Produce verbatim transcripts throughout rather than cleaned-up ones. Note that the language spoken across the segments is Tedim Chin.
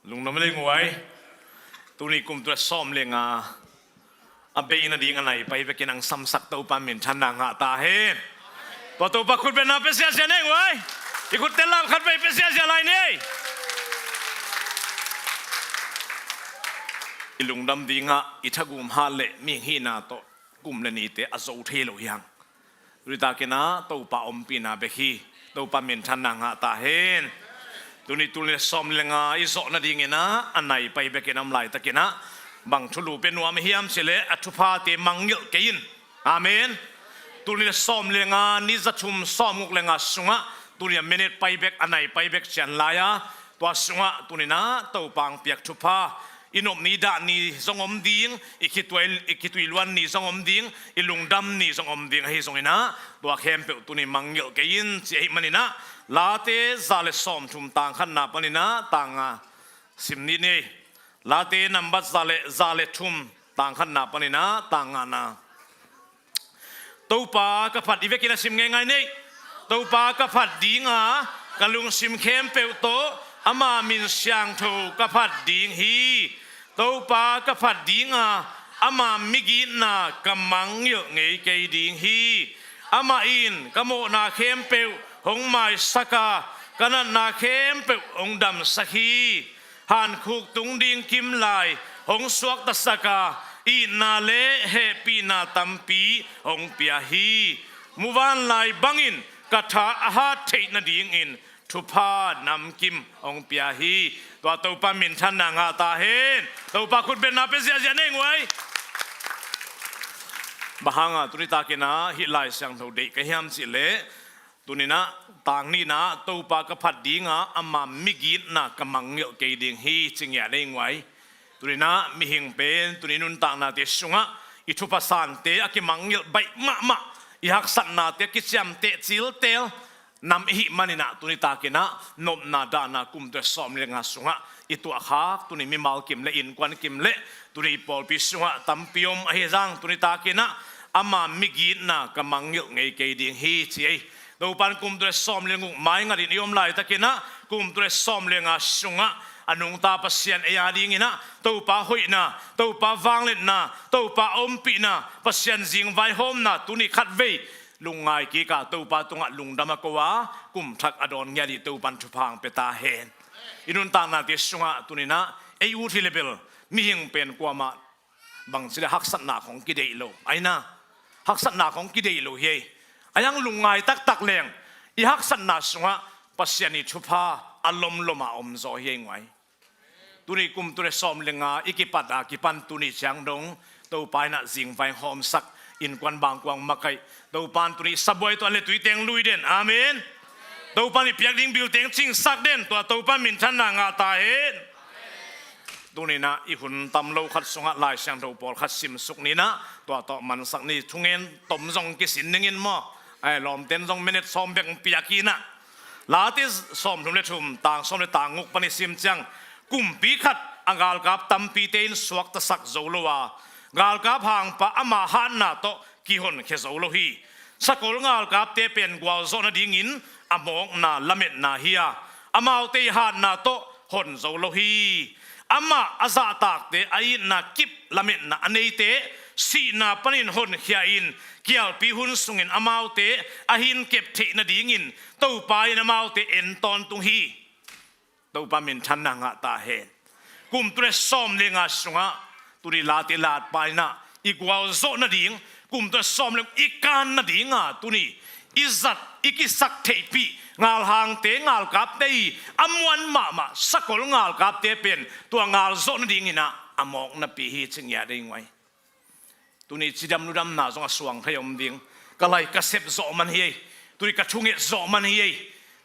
Lungdam le nguai. Tuni kum tul le sawm le nga a bei nading a nai pai bekin ang samsak Topa minthanna ngah ta hen. Tua Topa khutbetna pia siasia nei nguai. I khutte lam khat bei pia siasia lai nei. I lungdam dingah i thagum hat le mihing hihna tawh kum le nite a zo thei lo hi hang. Tuni takin ah Topa ompihna bek hi. Topa minthanna ngah ta hen. Tuni tul le sawm le nga i zawh nadingin ah a nai pai bekin a om laitakin ah bang thulu pia nuam hiam cih leh a thuphate mangngilh kei in. Amen. Tul le sawm le nga ni za thum sawm guk le nga sungah tuni a minute pai bek a nai pai bek cian lai a, tua sungah tuni-in ah Topa hong piak thupha i nop ni dah ni zong om ding, i khitui, i khitui luan ni zong om ding, i lungdam ni zong om ding ahi zongin ah tua khempeuh tuni mangngilh kei in ci ahih manin ah Late za le sawm thum tang khatna panin ah tang nga sim ni nei. Late nambat za le, za le thum tang khatna panin ah tang ngana. Topa ka phat, i vekin a sim ngeingai nei. Topa ka phat dinga ka lungsim khempeuh tawh ama min siangtho ka phat ding hi. Topa ka phat dinga ama migitna ka mangngilh ngei kei ding hi. Amah in ka mawhna khempeuh hong maisak a, ka natna khempeuh hong damsak hi. Hankhuk tung ding kim lai hong suaktasak a, itna le hehpihna tampi hong pia hi. Muvanlai bangin ka tha a hat theih nadingin thupha namkim hong pia hi. Tua Topa minthanna ngah ta hen. Topa khutbetna pia ziahziah nei nguai. Bang hanga tuni takin ah hih Lai Siangtho deih ka hiam cih leh, tuni-in ah tang nihna ah Topa ka phat dinga ama migitna ka mangngilh kei ding hi ci ngiat nei nguai. Tuni-in ah mihing pen tuni nuntaknate sungah i thupha sante a kimangngilh baih mahmah, i haksatnate a kiciamteh ciltel nam i hih manin ah tuni takin ah nopna dahna kum tul le sawm le nga sungah i tuahkhak tuni mimal kim le innkuan kim le tuni pawlpi sungah tampi om ahi zong tuni takin ah ama migitna ka mangngilh ngei kei ding hi ci ei. Topan kum tul le sawm le guk maingatin i om laitakin ah kum tul le sawm le nga sungah a nungta Pasian ei a dingin ah Topa hoihna, Topa vangliatna, Topa ompihna, Pasian zingvaihawmna tuni khatvei lungngai kik a Topa tungah lungdam a ko a, kum thak a dawn ngiat ding Topan thupha hong pia ta hen. I nuntaknate sungah tuni-in ah ei ut hi le bel mihing pen kuamah bangci le haksatna khong kideih lo. Aina, haksatna khong kideih lo hi ei. A hiang lungngai taktak leng i haksatna sungah Pasian i thupha a lomlom a om zaw hi ei nguai. Tuni kum tul le sawm le nga i kipat a kipan tuni ciang dong Topa in ah zingvaihawmsak, innkuan bangkuang makaih. Topan tuni sabuai tuan le tuiteng lui den. Amen. Topan i piak ding bilteng cingsak den. Tua Topa minthanna ngah ta hen. Tuni-in ah i hun tam lo khat sungah Lai Siangtho pawlkhat simsuk ni-in ah tua tawh mansak ni. Thungen tom zong kisin ning in maw? Ai, lawmten zong minute sawm bek piak in ah. Late sawm thum le thum tang sawm le tang guk pan i sim ciang, kumpi khat a galkap tampite in suaktasak zo lo a, galkap hangpa ama hatna tawh kihonkhia zo lo hi. Sakol galkapte pen gualzawh nadingin a mawkna lametna hi a, amaute i hatna tawh hon zo lo hi. Amah a zahtakte, a itna kip lametna a neite sihna panin honkhia in kialpi hun sungin amaute a hinkep theih nadingin Topa in amaute en tawntung hi. Topa minthanna ngah ta hen. Kum tul le sawm le nga sungah tuni Late latpa in ah i gualzawh nading, kum tul le sawm le i kan nadinga tuni i zat i kisak theihpih ngalhangte, galkapte i a muan mahmah sakol galkapte pen tua galzawh nadingin ah a mawknapi hi ci ngiat nei nguai. Tuni cidam ludamna zong a suang thei om ding. Ka lai ka sep zawh man hi ei. Tuni ka thunget zawh man hi ei.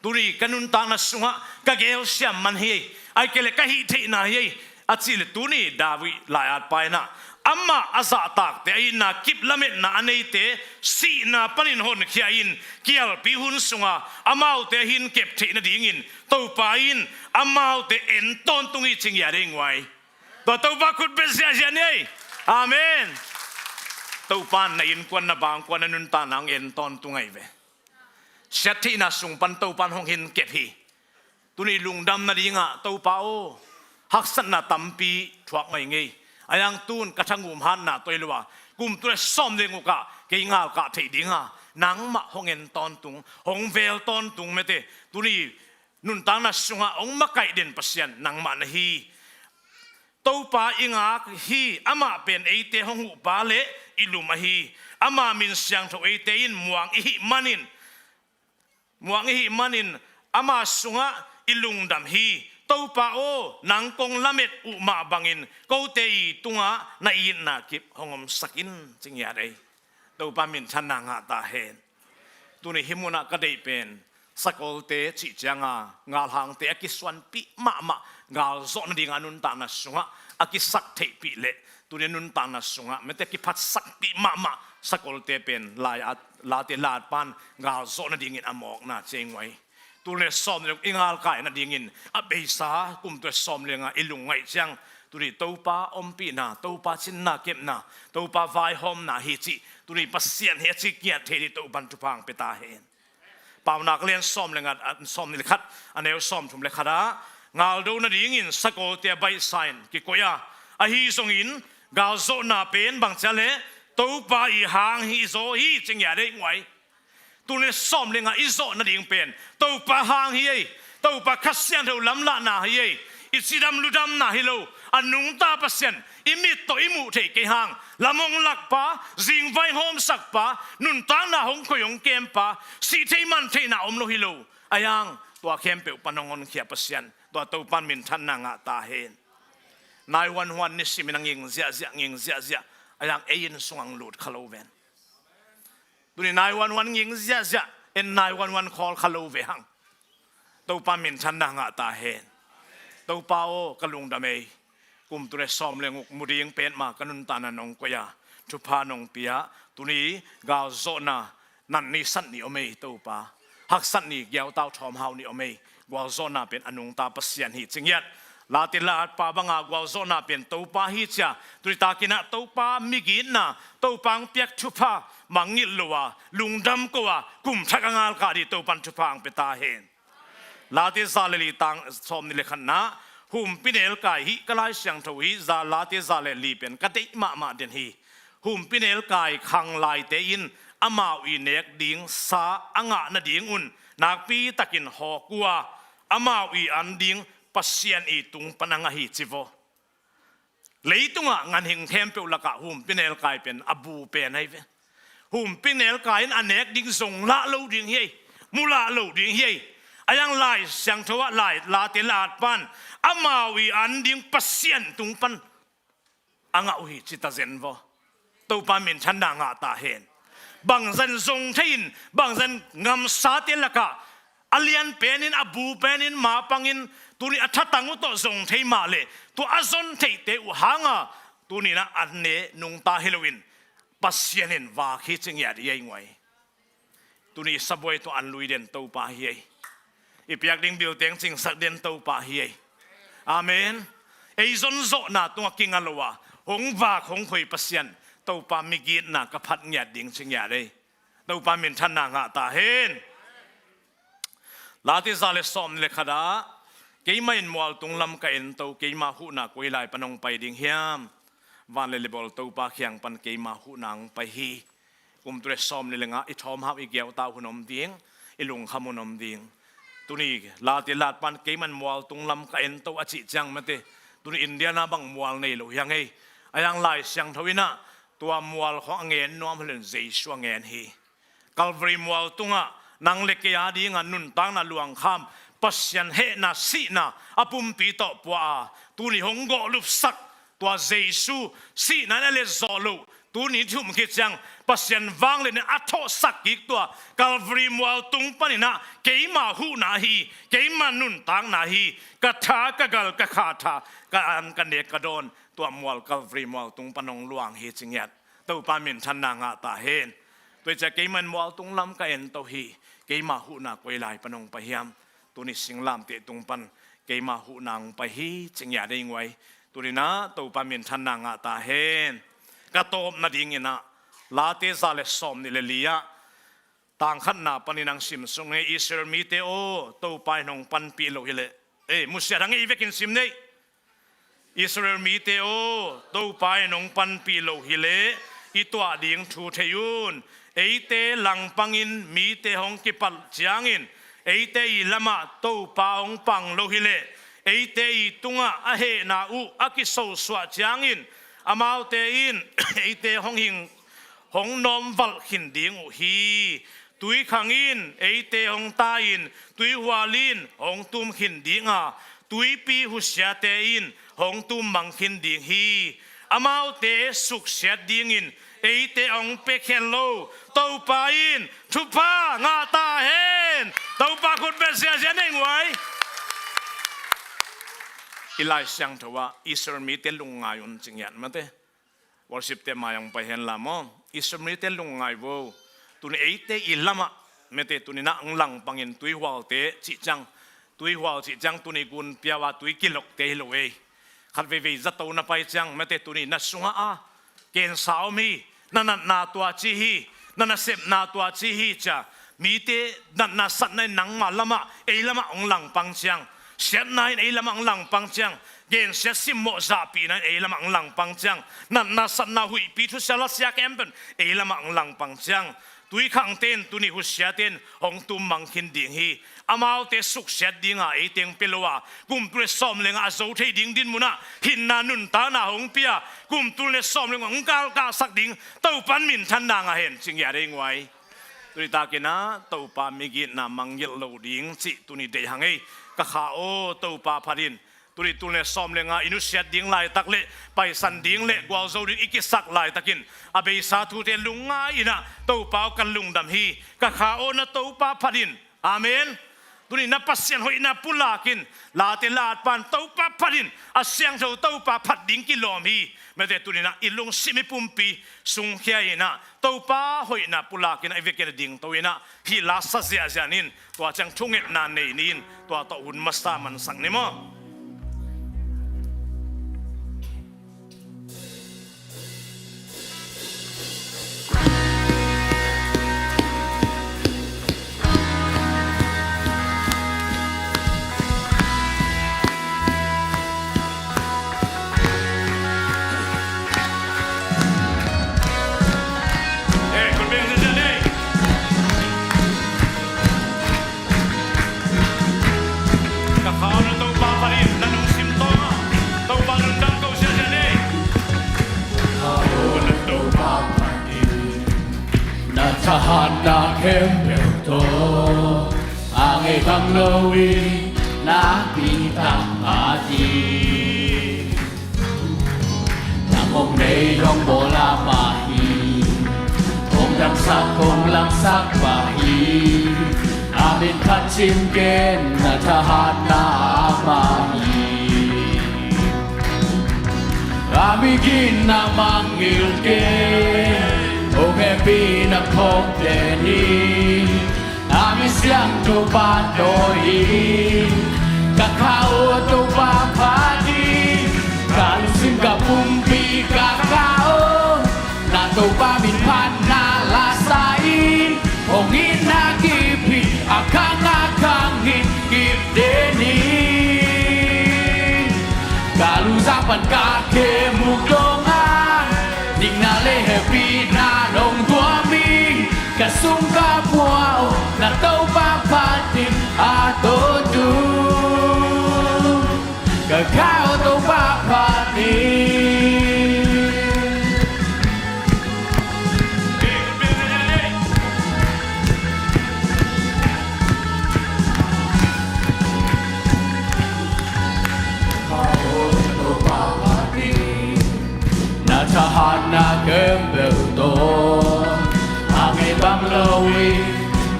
Tuni ka nuntakna sungah ka gelsiam man hi ei. Ahih kei leh ka hih theihna hi ei. A cih leh tuni David lai-atpa in ah amah a zahtakte, a itna kip lametna a neite sihna panin honkhia in kialpi hun sunga amaute a hinkep theih nadingin Topa in amaute en tawntung hi ci ngiat nei nguai. Tua Topa khut beng ziahziah ni ei. Amen. Topa in na innkuan, na bangkuan, na nuntakna hong en tawntung ahi ve. Siattheihna sung pan Topa in hong hinkep hi. Tuni lungdam nadingah Topa aw, haksatna tampi thuak ngei ngei. A yang tun ka thangum hatna toi lo a, kum tul le sawm le guk ah kei ngalkah theih ding a, nangmah hong en tawntung, hong vel tawntung mete. Tuni nuntakna sungah hong makaih den Pasian nangmah na hi. Topa i ngak hi, amah pen eite hong huhpa le i lum ahi. Ama min siangtho eite in muang i hih manin, muang i hih manin ama sungah i lungdam hi. Topa aw, nang kong lamet uh mah bangin kote i tungah na itna kip hong omsak in, ci ngiat ei. Topa minthanna ngah ta hen. Tuni hih munah ka deih pen sakolte cih cianga galhangte a kisuanpih mahmah, galzawh nadinga nuntakna sungah a kisak theihpih leh tuni nuntakna sungah mete kiphatsakpih mahmah sakolte pen lai a, Late Latpan galzawh nadingin a mawkna ci ei nguai. Tul le sawm le guk i ngalkah nadingin a beisa kum tul le sawm le nga i lungngaih ciang tuni Topa ompihna, Topa cinna kepna, Topa vaihawmna hi cih tuni Pasian hi a ci ngiat thei ding Topan thupha hong pia ta hen. Paunak lian sawm le nga, a, sawm nih le khat, a neu sawm thum le khat ah, galdo nadingin sakolte a baihsa in kikoih a, ahi zongin galzawhna pen bangcia le Topa i hang hi zaw hi ci ngiat ei nguai. Tul le sawm le nga i zawh nading pen Topa hang hi ei. Topa Kha Siangtho lamlahna hi ei. I cidam ludamna hi lo, a nungta Pasian, i mit tawh i muh theih kei hang lam hong lakpa, zingvai hong omsakpa, nuntakna hong khoi hong kempa, sih thei man theihna om lo hi lo. A yang tua khempeuh pan hong honkhia Pasian, tua Topan minthanna ngah ta hen. Nai huan huan nisimin a ging ziahziah, ging ziahziah, a yang ei inn sungah hong lut kha lo ven. Tuni nai huan huan ging ziahziah, en nai huan huan khawl kha lo ve hang. Topa minthanna ngah ta hen. Topa aw, ka lungdam ei. Kum tul le sawm le guk mu ding petmah ka nuntakna nong koih a, thupha nong pia. Tuni galzawhna natni satni om ei Topa. Haksatni giautau thawmhau ni om ei. Gualzawhna pen a nungta Pasian hi ci ngiat. Late Latpa banga gualzawhna pen Topa hi cia. Tuni takinah Topa migitna, Topa hong piak thupha mangngilh lo a, lungdam ko a, kum thak a ngalkah ding Topan thupha hong pia ta hen. Late za le li tang sawm nih le khatna, humpinelkai hi ka Lai Siangtho hi, za Late za le li pen ka deih mahmah den hi. Humpinelkai khanglaite in amau i nek ding sa a ngah nadingun nakpitakin hawk uh a, amau i an ding Pasian i tung pan a ngah hi ci vaw. Leitungah ganhing khempeuh lakah humpinelkai pen a bu pen ahi ve. Humpinelkai in a nek ding zong lah lo ding hi ei, mu lah lo ding hi ei. A yang Lai Siangtho ah Lai, Late Latpan amau i an ding Pasian tung pan a ngah uh hi ci ta zen vaw. Topa minthanna ngah ta hen. Bangzan zong thei in, bangzan gamsate lakah a lian penin, a bu penin, mapangin, tuni a thatang uh tawh zong thei mah leh tua a zon theihte uh hanga tuninah an ne nungta hi loin Pasian in vak hi ci ngiat i ei nguai. Tuni sabuai tawh an lui den Topa hi ei. I piak ding bilteng cingsak den Topa hi ei. Amen. Ei zonzawhna tungah kinga lo a hong vak hong khoi Pasian Topa migitna ka phat ngiat ding ci ngiat ei. Topa minthanna ngah ta hen. Late za le sawm nih le khat ah, keimah in mualtung lam ka ento, keima huhna koi lai pan hong pai ding hiam? Van le leibawl Topa kiang pan keima huhna hong pai hi. Kum tul le sawm nih le nga i thawmhau i giautau hun om ding, i lungkham hun om ding. Tuni Late Latpan keimah in mualtung lam ka ento a cih ciang mate, tuni Indiana bang mual nei lo hi hang ei. A yang Lai Siangtho inah tua mual khawng a ngen nuam halen Jesu a ngen hi. Calvary mual tungah nang le kei a dinga nuntakna luangkham, Pasian hehna sihna a pumpi tawh pua a, tuni hong gawhlupsak tua Jesu sihna in a let zawh loh, tuni thum khit ciang Pasian vangliatna a thawhsak kik tua Calvary mual tung paninah keima huhna hi, keima nuntakna hi, ka tha, ka gal, ka kha tha, ka an, ka nek, ka dawn tua mual Calvary mual tung pan hong luang hi ci ngiat. Topa minthanna ngah ta hen. Tua hi ciah keimah in mualtung lam ka ento hi. Keima huhna koi lai pan hong pai hiam? Tuni singlamteh tung pan keima huhna hong pai hi ci ngiat ei nguai. Tuninah Topa minthanna ngah ta hen. Ka tawp nadinginah Late za le sawm nih le li ah, tang khatna panin ang sim sung hi, Israel mite aw, Topa in hong panpih lo hileh, ei, musia dang ei vekin sim nei. Israel mite aw, Topa in hong panpih loh hileh i tuah ding thu thei un. Eite langpangin mite hong kipalh ciangin, eite i lamah Topa hong pang lo hileh, eite i tungah a hehna uh a kisosuah ciangin, amaute in eite hong hing, hong nawmvalh khin ding uh hi. Tuikhang in eite hong tai-in, tuihual in hong tum khin ding a, tuipi husiate in hong tum mang khin ding hi. Amaute suksiat dingin eite hong pia khen lo Topa in thupha ngah ta hen. Topa khut beng ziahziah nei nguai. I Lai Siangtho ah Israel mite lungngai un ci ngiat mate. Worship te mai hong pai hen la maw. Israel mite lungngai vo. Tuni eite i lamah mate, tuni na hong langpangin tuihualte cih ciang, tuihual cih ciang tuni gunpiau a tui kilokte hi lo ei. Khat veivei zato na pai ciang mate, tuni na sungah a kensa om hi, na natna tua ci hi, na nasepna tua ci hi cia. Mite natna satna in nangma lamah, ei lamah hong langpang ciang, siatna in ei lamah hong langpang ciang, gensiat simmawh zahpihna in ei lamah hong langpang ciang, natna satna huihpi thusia lasia khempeuh in ei lamah hong langpang ciang, tuikhangte in tuni husiate in hong tum mang khin ding hi. Amaute suksiat dinga ei teng pia lo a, kum tul le sawm le nga a zo thei ding dinmun ah hinna nuntakna hong pia, kum tul le sawm le nga hong kalkahsak ding Topa in minthanna ngah hen ci ngiat ei nguai. Tuni takin ah Topa migitna mangngilh lo ding cih tuni deih hang ei. Ka kha aw, Topa phat in. Tuni tul le sawm le nga i nusiat ding laitak le paisan ding le gualzo ding i kisak laitakin a beisa thute lungngai in ah, Topa aw, ka lungdam hi, ka kha aw, na Topa phat in. Amen. Tuni na Pasian hoihna pulak in, Late la at pan Topa phat in, a siangtho Topa phat ding kilawm hi. Mate, tuni na i lungsim i pumpi sungkhia in ah Topa hoihna pulak in ah i vekin a dingto in ah hih la sa ziahziah in, tua ciang thungetna nei ni in, tua tawh hun masa mansak ni maw. Ka kha aw, na Topa phat in, na lungsim tawngah Topa lungdam ko ziahziah ni. Ka kha aw, na Topa phat in, na thahatna khempeuh tawh a ngei bang lo in nakpi tak phat in. Nang hong nei hong bawl a mah hi, hong damsak hong lamsak mah hi. A min phat cing ken, na thahatna a mah hi. A migitna mangngilh ken, hong hehpihna phawk den hi. A mi siangtho pahtawi hi. Ka kha aw, Topa phat in, ka lungsim ka pumpi ka kha aw, na Topa min phatna la sa in. Hong itna kip hi, a khang a khang in kip den hi. Ka lungsim pan ka khe muk dong a, dikna le hehpihna nong tuam hi. Ka sung ka pua aw, na Topa phat in a tawntung. Ka kha aw, Topa phat in. Na thahatna khempeuh tawh a ngei bang lo in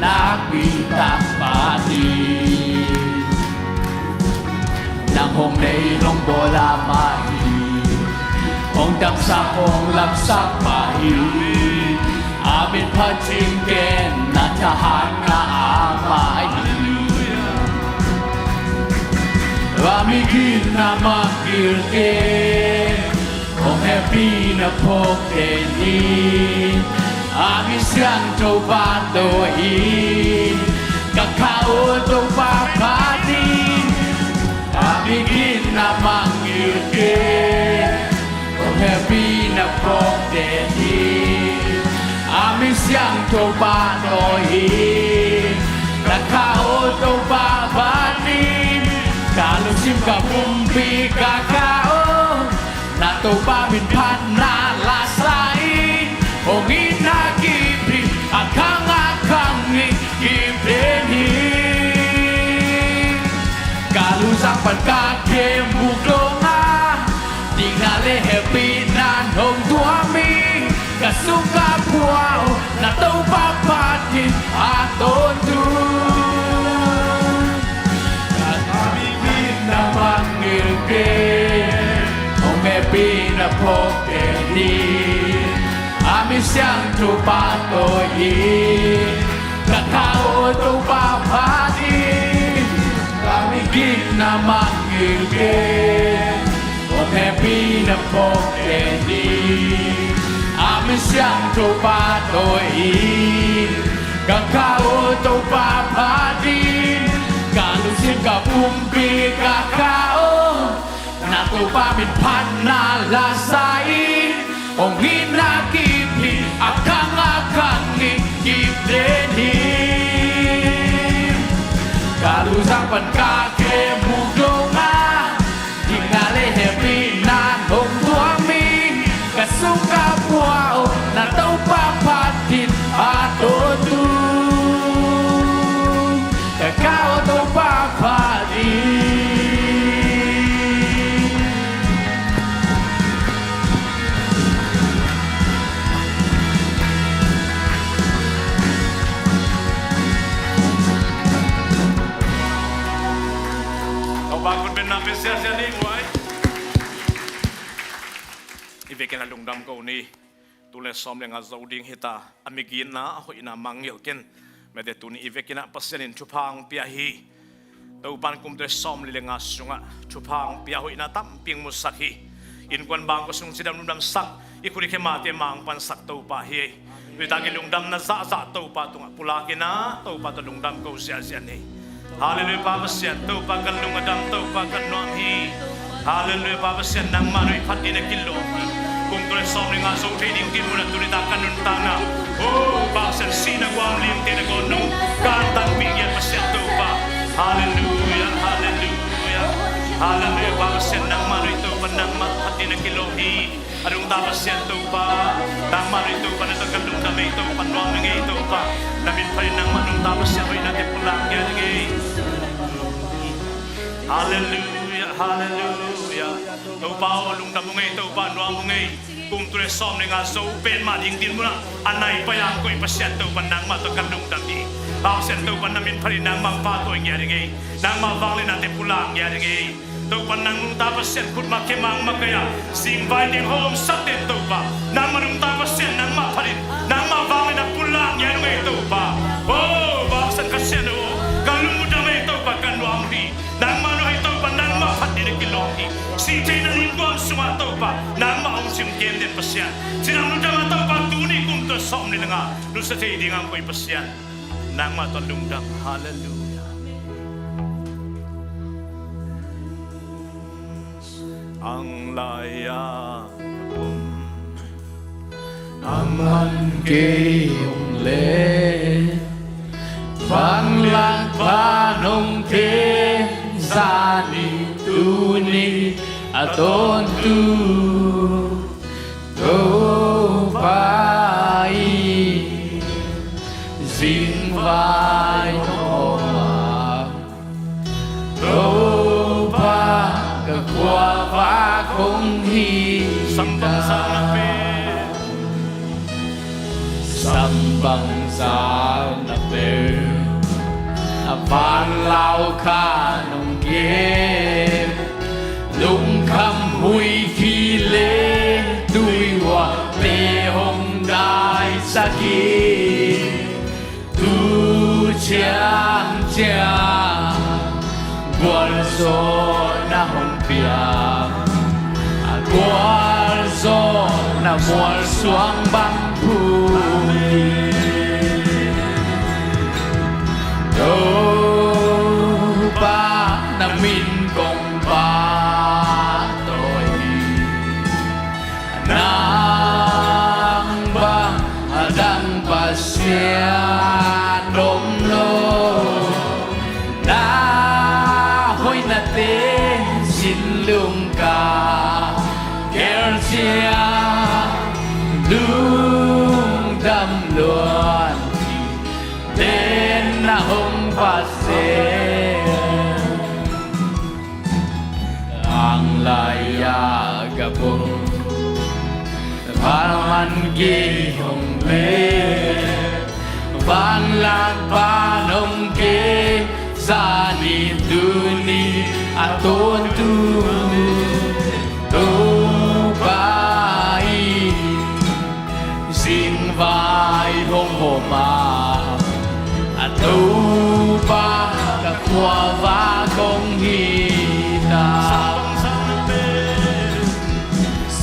nakpi tak phat in. Nang hong nei hong bawl a mah hi, hong damsak hong lamsak mah hi. A min phat cing ken, na thahatna a mah hi. A migitna mangngilh ken, hong hehpihna phawk den hi. A mi siangtho pahtawi hi. Ka kha aw, Topa phat in, a migitna mangngilh Hong hehpihna phawk den hi. A min siangtho pahtawi hi. Na kha aw Topa phat in. Ka lungsim ka pumpi ka kha aw. Na Topa min phatna la sa in. Hong itna kip hi. A khang a khang in kip den hi. Ka lungsim pan ka khem buk dong a, dikna le hehpihna hong tuam hi. Ka sung ka pua aw, na Topa phat in a tawntung. Ka mi gitna mangngilh kei, hong hehpihna phawk den hi. A min siangtho pahtawi hi. Ka kha aw Topa phat in. Ka mi gitna mangngilh kei, hong hehpihna phawk den hi. A min siangtho pahtawi hi. Ka kha aw Topa phat in. Ka lungsim ka pumpi ka kha aw. Na Topa min phatna la sa in. Hong itna kip hi. A khang a khang in kip den hi. Ka lungsim pan ka khem buk dong a, dikna le hehpihna hong tuam hi. Ka sung ka pua aw, na Topa phat in a tawntung. Ka kha aw Topa phat in. Topa khut bengna pia siasia ni uai. I vekin a lungdam ko ni. Tul le sawm le nga zo ding hi ta, a mi gitna a hoihna mangngilh ken. Mete tuni i vekin ah Pasian in thupha hong pia hi. Topa in kum tul le sawm li le nga sungah thupha hong pia, hoihna tampi hong musak hi. Innkuan bangkua sung cidam lungdamsak, i khut i khe mate mangpansak Topa hi. Tuitak i lungdamna zahzah Topa tungah pulak in ah Topa tawh lungdam ko ziahziah ni. Halleluiah, Pa Pasian, Topa kan lung a dam, Topa kan nuam hi. Halleluiah, Pa Pasian, nangmah nuih phat ding na kilawm hi. Kum tul le sawm le nga zo thei ding dinmun ah tuni tak kan nuntakna, oh, Pa Pasian, sihna guam liangte na gawn nung kan tanpih ngiat Pasian Topa. Halleluiah, halleluiah. Halleluiah, Pa Pasian, nangmah nuih Topa, nangmah phat ding na kilawm hi. A nungta Pasian Topa, nangmah nuih Topa na tawh kan lungdam ei Topa, nuam ing ei Topa. Na min phatin nangmah nungta Pasian hoihnate pulak ngiat ing ei. Halleluiah, halleluiah. Topa aw, lungdam ung ei Topa, nuam ung ei. Kum tul le sawm le nga zo pen mah ding dinmun ah a nai pai a hong koih Pasian Topa, nangmah tawh kan lungdam hi. Pasian Topa, na min phatin nangmah pahtawi ngiat ing ei. Nangmah vangliatnate pulak ngiat ing ei. Topa nang nungta Pasian khutma khe mangma kei a, singvai ding hawm sak den Topa. Nangmah nungta Pasian nangmah phatin, nangmah vangliatna pulak ngiat ung ei Topa. Oh, Pasian ka Sian aw, ka lungdam ei Topa, ka nuam hi. Nangmah nuih Topa, nangmah phat ding na kilawm hi. Sih theihna innkuan sungah Topa, nangmah hong sim kem den Pasian. Cidam lungdam a Topa tuni kum tul le sawm li le nga nusia thei ding a hong koih Pasian. Nangmah tawh lungdam, halleluiah. Ang lai-ah ka om, a man kei hong leh, vangliatna pan hong kem, zani tuni a tawntung. Topa in singvai hong hawm a, Topa ka khuavak hong hi. Sambang sang na pe, sambang sang na pe, a vanlau khan hong kem, lungkham huih khi le tuihuahte hong daisak hi. Tu ciang ciang gualzawhna hong piang, a gualzawhna mualsuang bang phui. Topa na min kong pahtawi Pasian om lo, na hoihnate sin lungka gelcia, lungdam luan hi, den na hong phat se. Ang lai-a ka pom, phalman kei hong le, vanlak Pa nong kei, zani tuni a tawntung Topa in singvai hong hawm a, a Topa ka khuavak hong hi ta.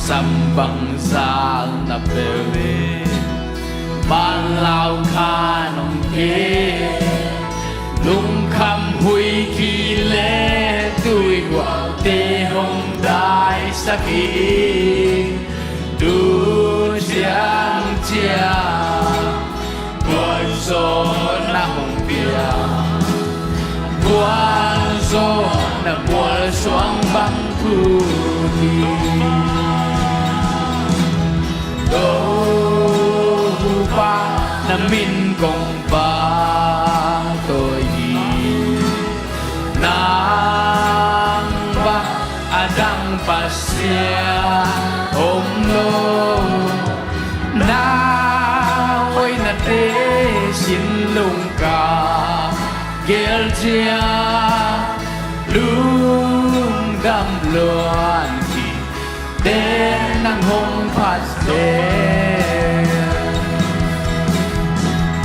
Sam bangzah na pe ve, manlau kha nong ke, lungkham huih khi le tuihualte hong daisak hi. Tu ciangciang gualzo na hong pia, gualzo na gualsuang bang thu hi. Topa na min kong pahtawi hi. Nang bang a dang Pasian om lo, na hoihnate sin lungka gelcia, lungdam luan hi, den nang hong phat se.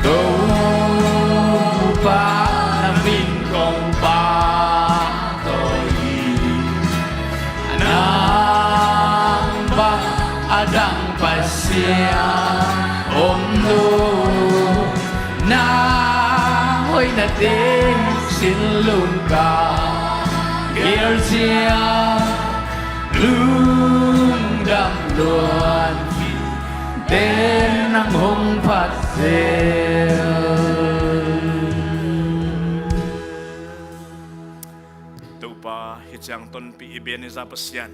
Topa na min kong pahtawi hi. Nang bang a dang Pasian om lo, na hoihnate sin lungka gelcia, lungdam luan hi, den nang hong phat se. Topa, hih ciang tonpih i biak i zak Pasian,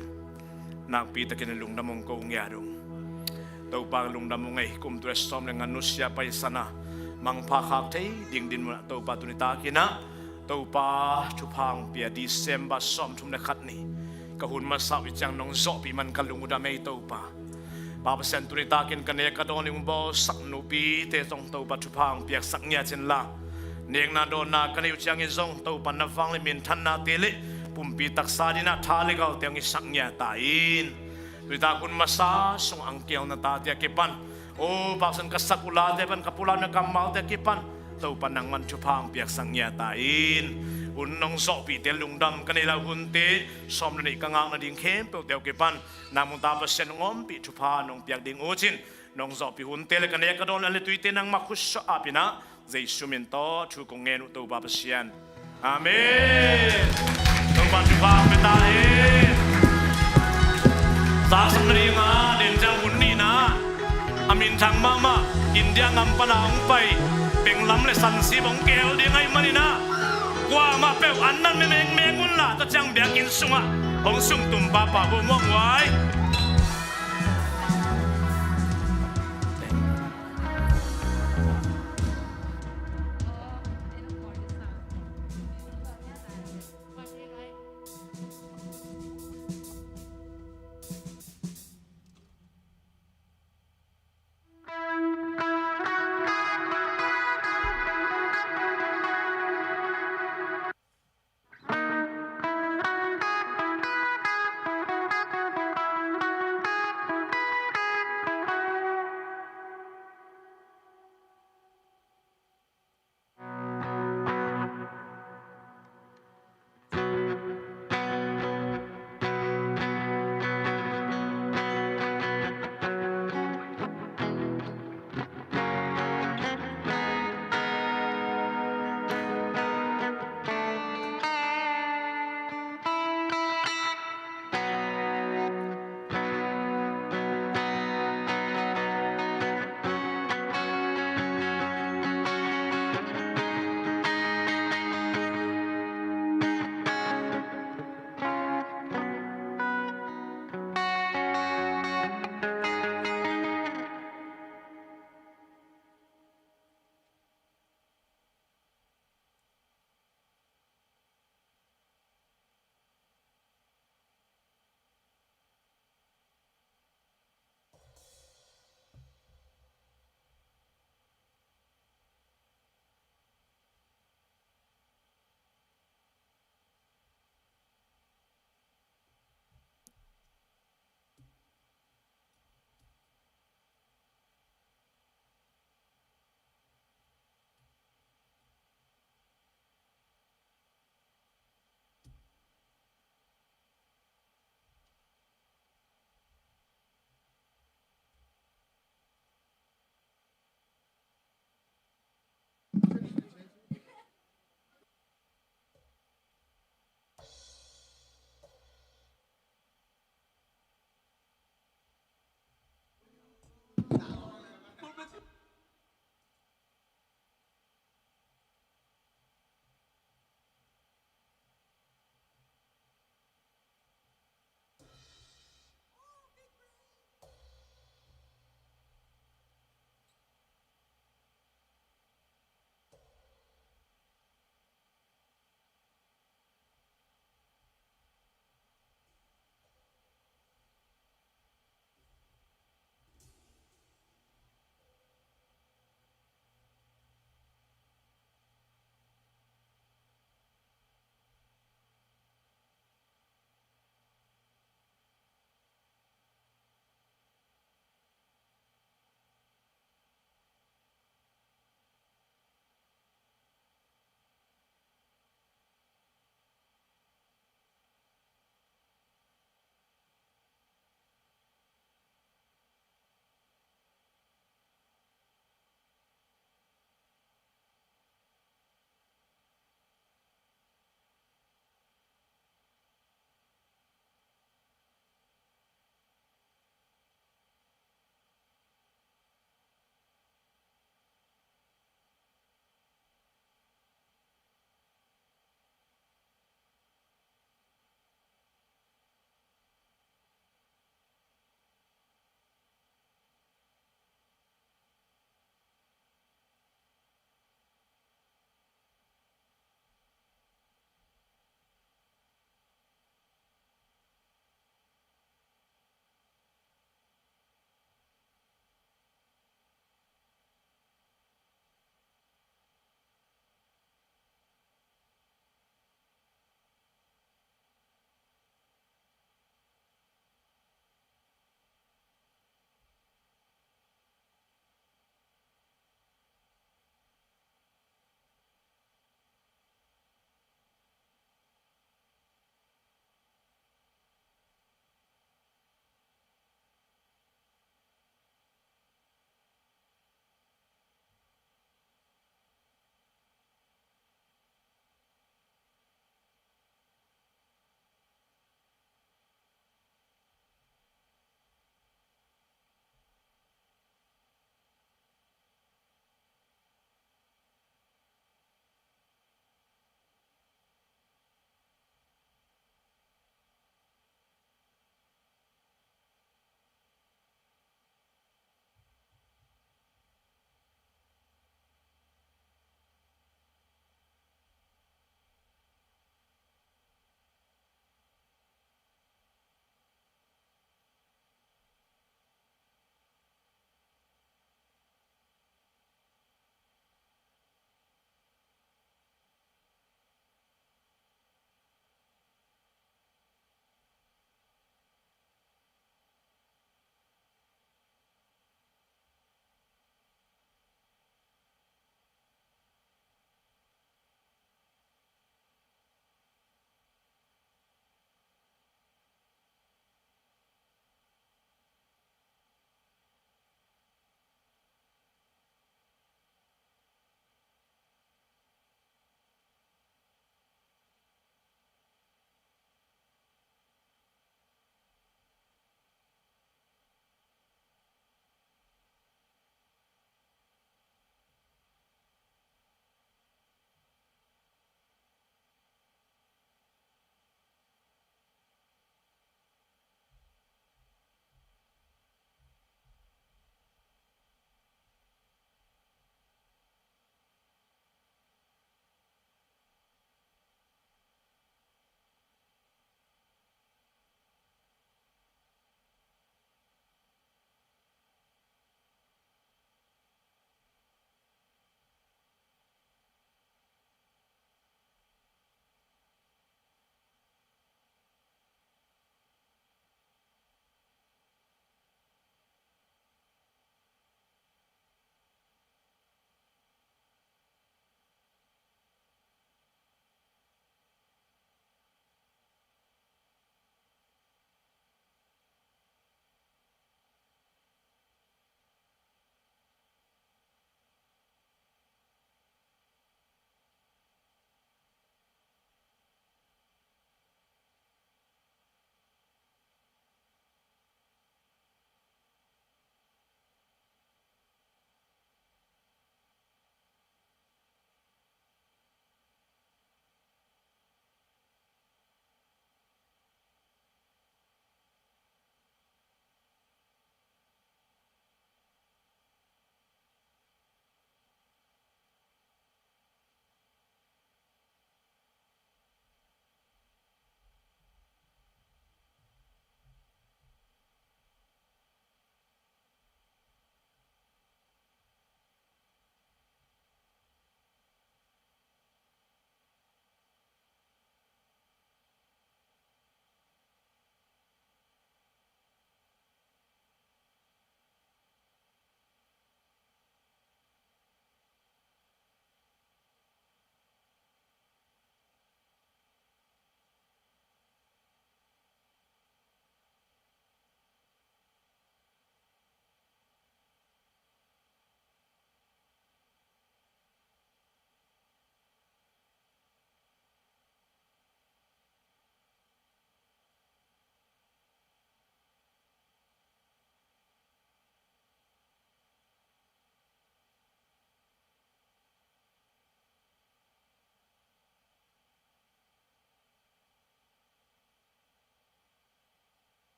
nakpi takin lungdam hong ko ngiat ung. Topa, lungdam hong ei, kum tul le sawm le nga nusia paisan a, mangpha khak thei ding dinmun ah Topa, tuni takin ah Topa, thupha hong pia December sawmthum le khat ni ka hun masa uh i ciang nong zawhpih man ka lung uh dam ei Topa. Pa Pasian, tuni takin ka nek ka dawn ding hong bawlsak nupite zong Topa, thupha hong piaksak ngiat inla, nekna dawnna ka neih uh ciangin zong Topa, na vanglian minthannate le pumpi taksa dingin ah tha le galte hong hisak ngiat ta in. Tuni tak hun masa sung a hong kihel na tate a kipan, aw Pa Pasian, ka sak uh late pan, ka pulakna kammalte a kipan Topa, nangman thupha hong piaksak ngiat ta in. Hun nong zawhpihte lungdam ka neih lai hunte, sawm le nih ka ngak nading khempeuhte a kipan nang muhna Pasian hong ompih, thupha nong piak ding uh cin, nong zawhpih hunte le ka nek ka dawn le an le tuite nangmah khutsuah apin ah Jesu min tawh thu kong ngen uh Topa Pasian. Amen. Topa thupha hong pia ta hen. Taksa nading a, den ciang hun nihna a minthang mahmah India ngam pan a hong pai, penglam le sansip hong kihel ding ahih manin ah, kuamah peuh an nan mengmeng un la, tua ciang biakinn sungah hong sumtum pahpah vo, muang vai.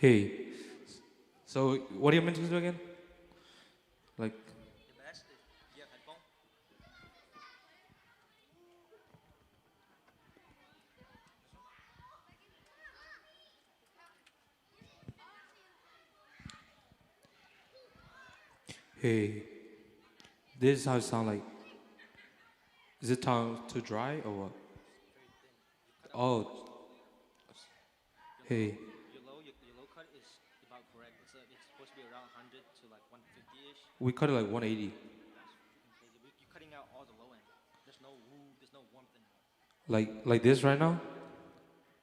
Hey. So, what are you meant to do again? Like, hey, this is how it sound like. Is it time to dry or what? Oh, hey. Your low, your, your low cut is about correct. It's, uh, it's supposed to be around one hundred to, like, one fifty-ish. We cut it, like, one eighty. That's fucking crazy. We, you're cutting out all the low end. There's no woo, there's no warmth in it. Like, like this right now?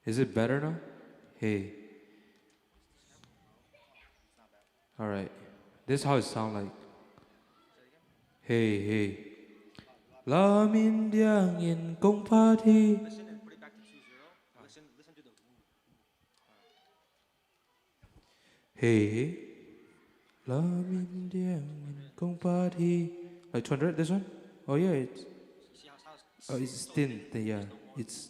Is it better now? Hey. All right. This is how it sound like. Hey, hey. Lam in diang in kong phat hi. Listen and put it back to two zero. Listen, listen to the woo. Hey, lam in diang in kong phat hi. Like two hundred, this one? Oh yeah, it's, oh, it's thin, thin, yeah. It's,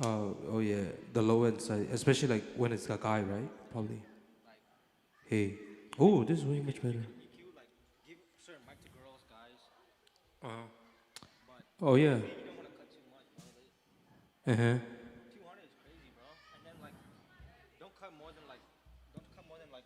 oh, oh yeah, the low end side, especially, like, when it's a guy, right? Probably. Hey, oh, this is way much better. Uh, oh yeah. Uh-huh. Two hundred is crazy, bro. And then, like, don't cut more than, like, don't cut more than, like,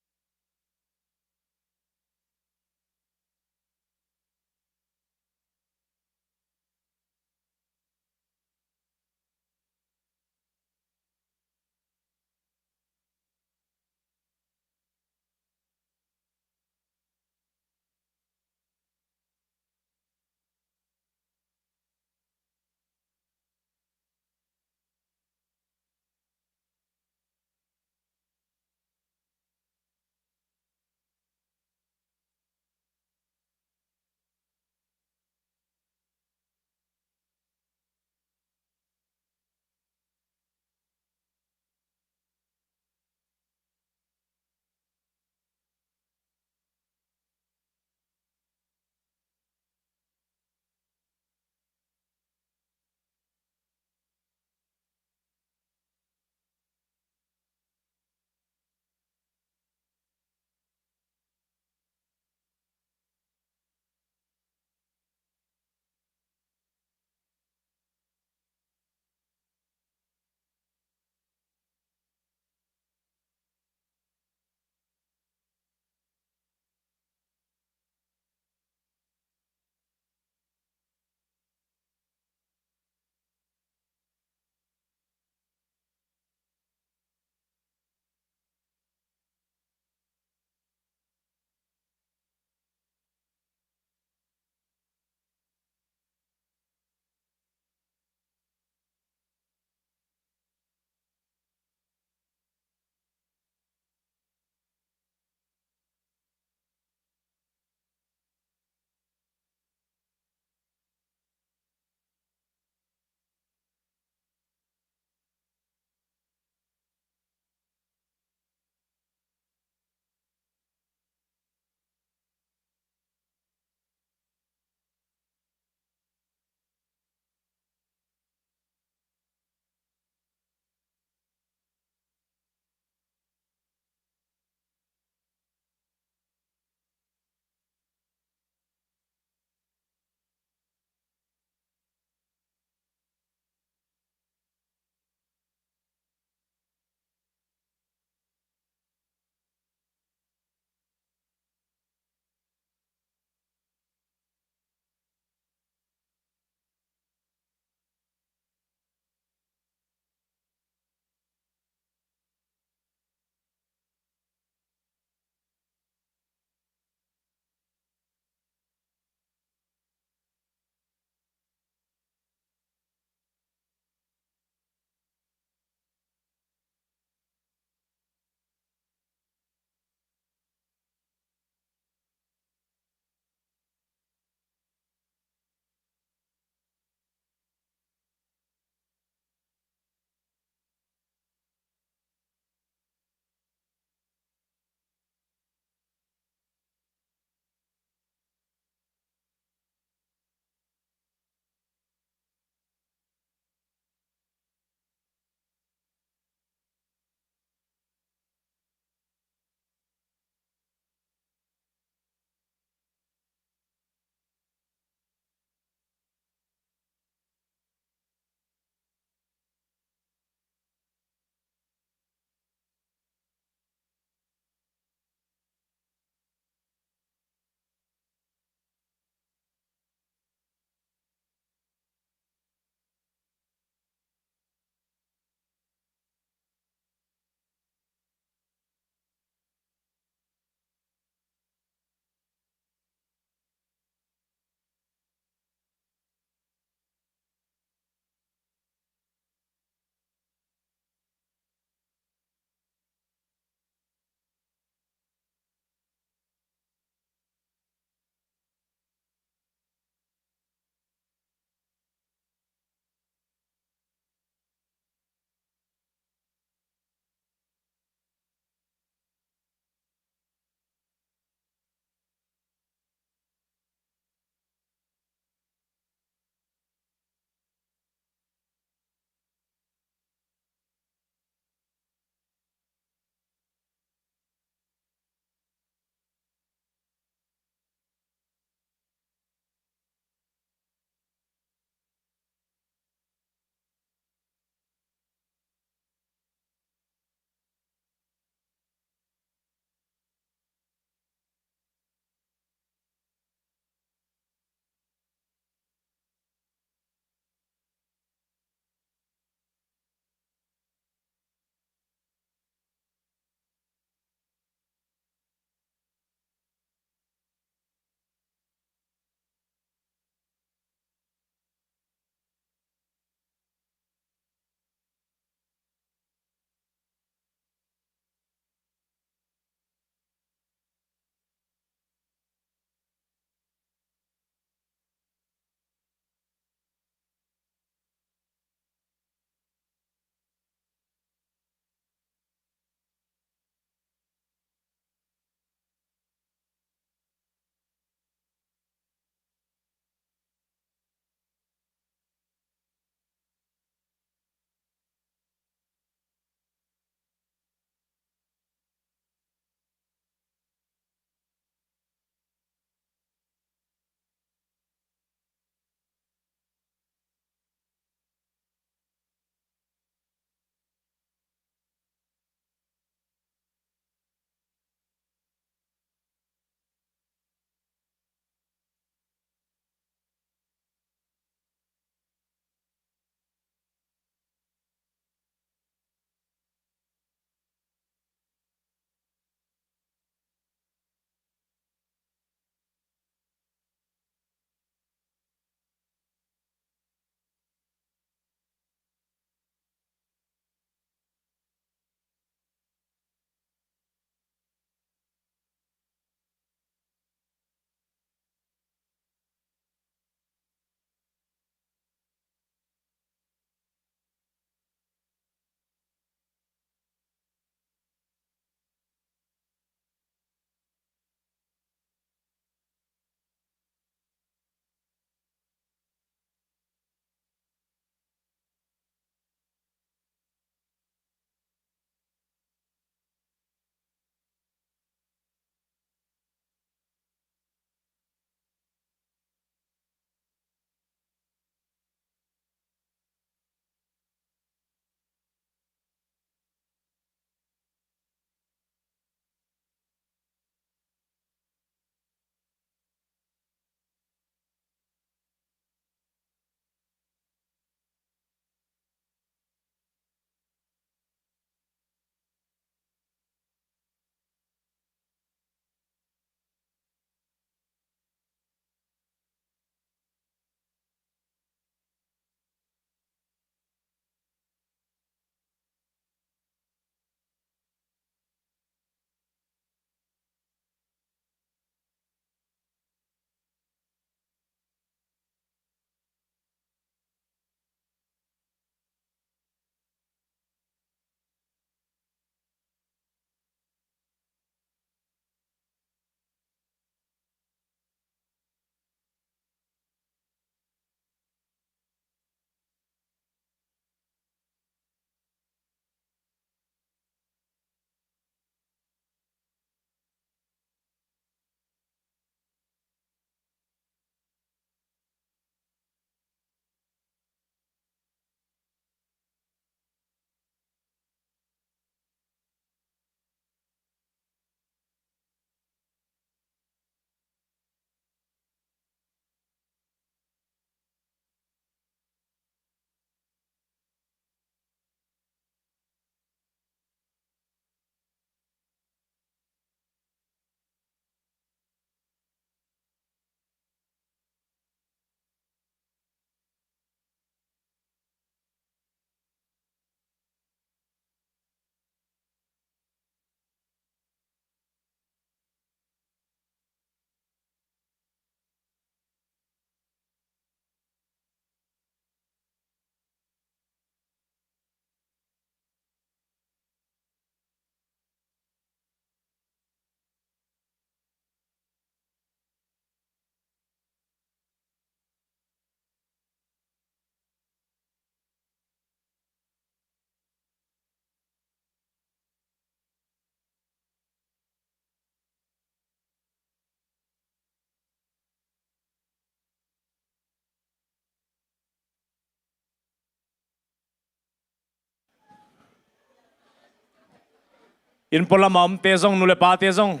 Inn pualam a omte zong, nu le pate zong.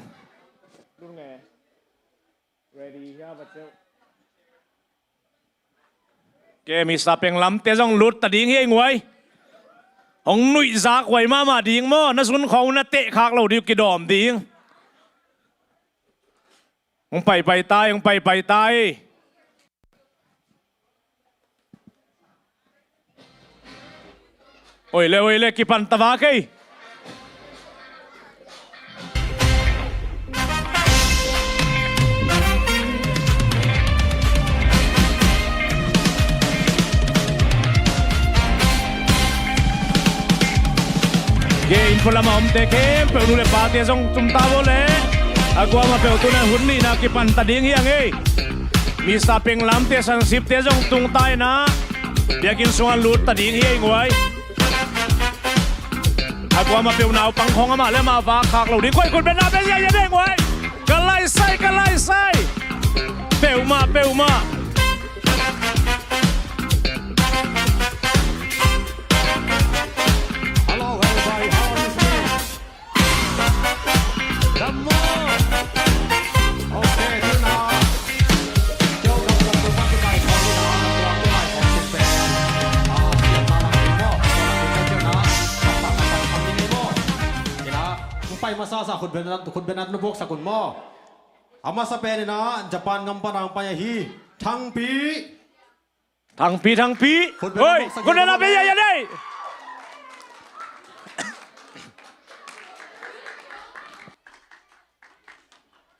Ke, Mister Peng Lamte zong lut ta ding hi ei nguai. Hong nuihzak huai mahmah ding maw, na zun khawng na teh khak lo ding, kidawm ding. Hong paipai ta ei, hong paipai ta ei. Oi le, oi le, kipan ta va kei. Ke, inn pualam a omte khempeuh, nu le pate zong tum ta vo le. A kuamah peuh tu-in hun nihna kipan ta ding hi ing ei. Mister Peng Lamte, Sansipte zong tung ta in ah, biakinn sungah lut ta ding hi ei nguai. A kuamah peuh naupang khawng amah le amah vak khak lo ding. Koi khut beng na beng ya ya beng nguai. Ka lai sai, ka lai sai. Peuhmah, peuhmah. Hello, everybody. How are you feeling? Come on. Okay, tu-in ah. Pai masa sa khut beng, khut beng na buksak un maw. A masa pen in ah Japan gam pan a hong pai ahi Thangpi. Thangpi, Thangpi. Khut beng, hoi, khut beng na beng ya ya dei.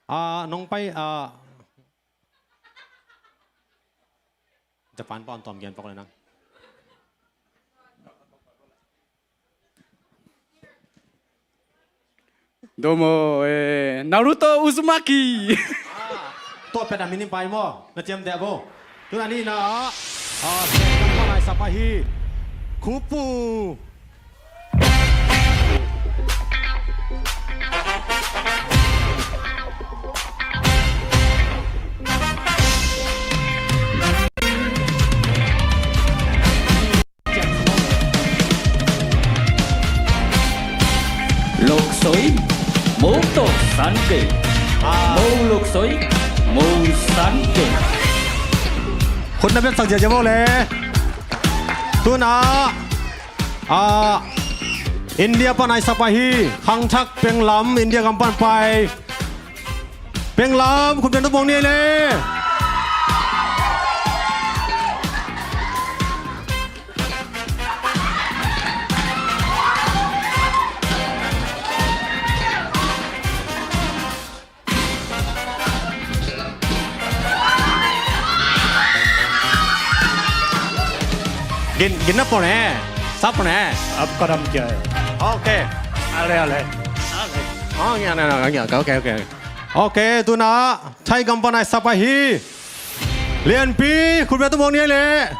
Ah, nong pai, ah, Japan pan tawm gen pak le nang. Domo, eh, Naruto Uzumaki. Ah, tua pen a min in pai maw, na ciamteh bo. Tu-in a nihna ah, ah, Sen gam pan a i sap ahi Khupu. Loksoi, Mou tawh san kei. Ah. Mou Loksoi, Mou san kei. Khut na beng sak ziazia bo le. Tu-in ah, ah, India pan a i sap ahi Khangthak Penglam, India gam pan pai. Penglam, khut beng tuk mong ni le. Gin, gin na pone, sap pone. Ap kadam kya hai? Okay. Ale, ale. Ale. Oh, ya, na, na, ya, okay, okay. Okay, tu-in ah Thai gam pan a i sap ahi Lianpi, khut beng tuk mong ni le.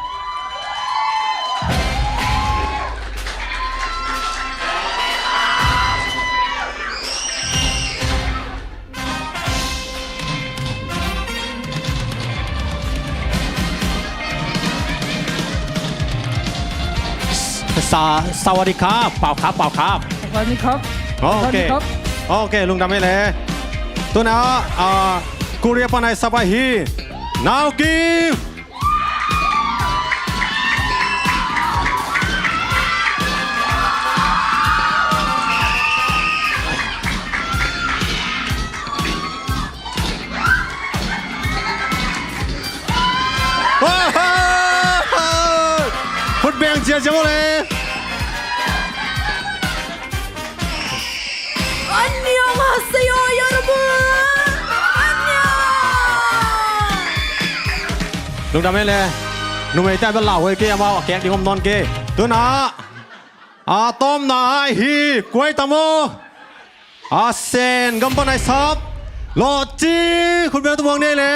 Sa, sawadee khap, pau khap, pau khap. Sawadee khap. Okay. Sawadee khap. Okay, lungdam ei le. Tu-in ah, ah, Korea pan a i sap ahi Naokim. Khut beng ziazia bo le. 안녕하세요, 여러분. 안녕. Lungdam ei le. Numeite a bel lauhuai kei, amau a kek ding om nawn kei. Tu-in ah, a tawpna ahi kua i tam aw? A Sen gam pan a i sap Lawhci, khut beng tuk mong ni le.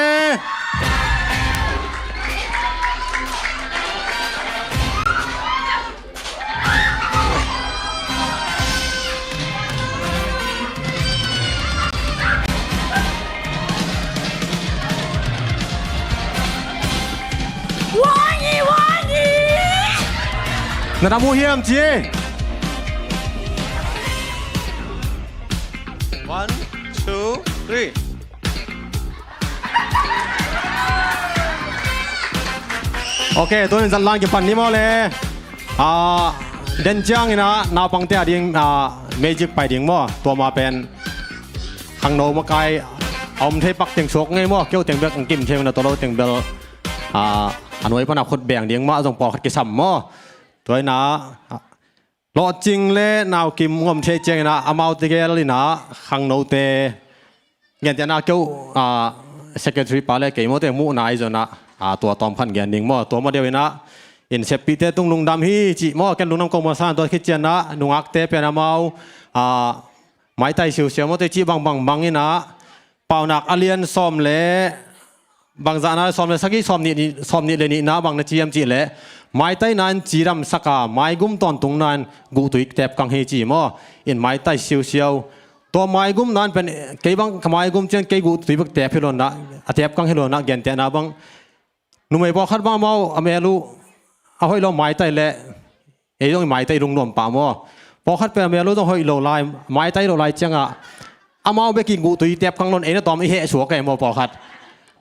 Wangi, wangi. Na dam uh hiam ci? One, two, three. Ok, tunin zat lang kipan ni maw le. Ah, den ciangin ah naupangte a ding, ah, magic pai ding maw. Tua ma pen khangno makai a om thei pak teng suak ngei maw. Keu teng bek ang kim thei na, tua lo teng bel, ah, a nuai pan a khut beng ding mah zong pawlkhat kisam maw. Tua in ah, ah, Lawhcing le Naukim ngom thei ciangin ah, amaute gel in ah khangnote, gentehna keu, ah, secretary pa le kei mawte muhna i zon ah, ah, tua tawm khan gen ding maw. Tua maw deuh in ah, in seppihte tung lungdam hi cih maw, ken lungdam ko maw san, tua khit ciang ah nungakte pen amau, ah, maitai siusiau mawte cih bangbang bang in ah, Paunak a lian sawm le bangzahna sawm le sagih, sawm nih, sawm nih le nihna bang na ci hiam cih leh, maitaina in cidamsak a, maigum tawntungna in guhtui tepkang hi ci maw. In maitai siusiau. Tua maigumna in pen kei bang ka maigum ciang kei guhtui bek tep hi lo in ah, a tepkang hi lo in ah, gentehna bang numei pawlkhat bang amau a mel uh a hoih lo maitai leh, ei zong i maitai lungnuam pah maw. Pawlkhat pen a mel uh zong hoih lo lai, maitai lo lai ciangah amau bek i guhtui tepkang lo in ei na tawm i heh suak ei maw pawlkhat.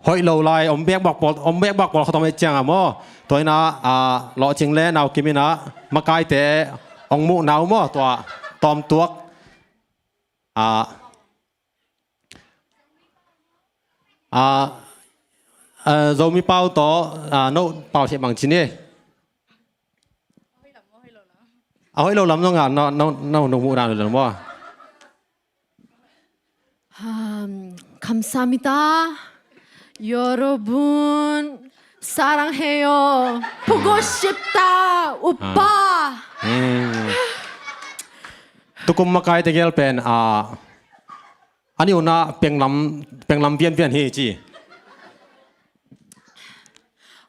Hoih lo lai, om bekbak pawl, om bekbak pawlkhat om ei ciangah maw. Tua in ah, ah, Lawhcing le Naukim in ah makaite hong muhna uh maw, tua tawm tuak. Ah, ah, ah, Zomi pau tawh, ah, no pau siah bang ci ni. A hoih lo lam zong ah, no, no, no, no muhna lo maw. Um, 감사합니다. 여러분 사랑해요. 보고 싶다 오빠. Hmm. Tukum makaite gel pen, ah, a nih un ah penglam, penglam pianpian hi ci.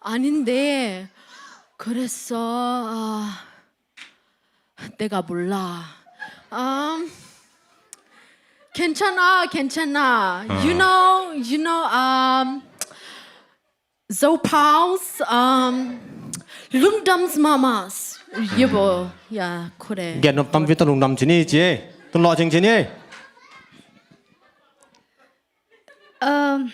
아닌데 그래서 아, 내가 몰라. Um, 괜찮아, 괜찮아. You know, you know, um, Zo Paus, um, Lungdam's Mamas. Yebo, ya, kore. Gen nop tampi tawh lungdam ci ni ci. Tun Lawhcing ci ni. Um,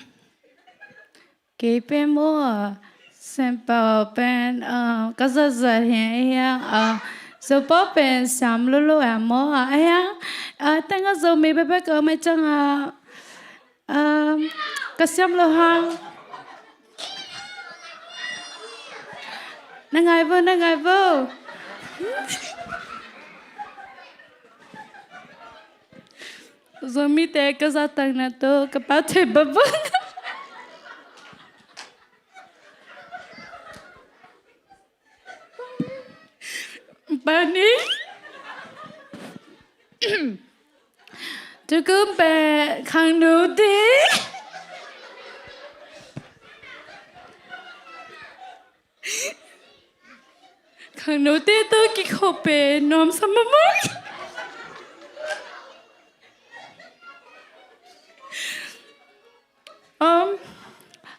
kei pen maw, Sempau pen, um, ka zatzat hi a hiang, um, Zo Paus pen siam lolo a maw a hiang, uh, tengah Zomi bebe ka mai chang a, um, ka siam lo hang. Na ngai vo, na ngai vo. Zomite ka zahtakna tawh ka pau thei babang. Bani. Tukum pen khangnote. Khangnote tawh kikhop pen nuamsa mahmah. Um,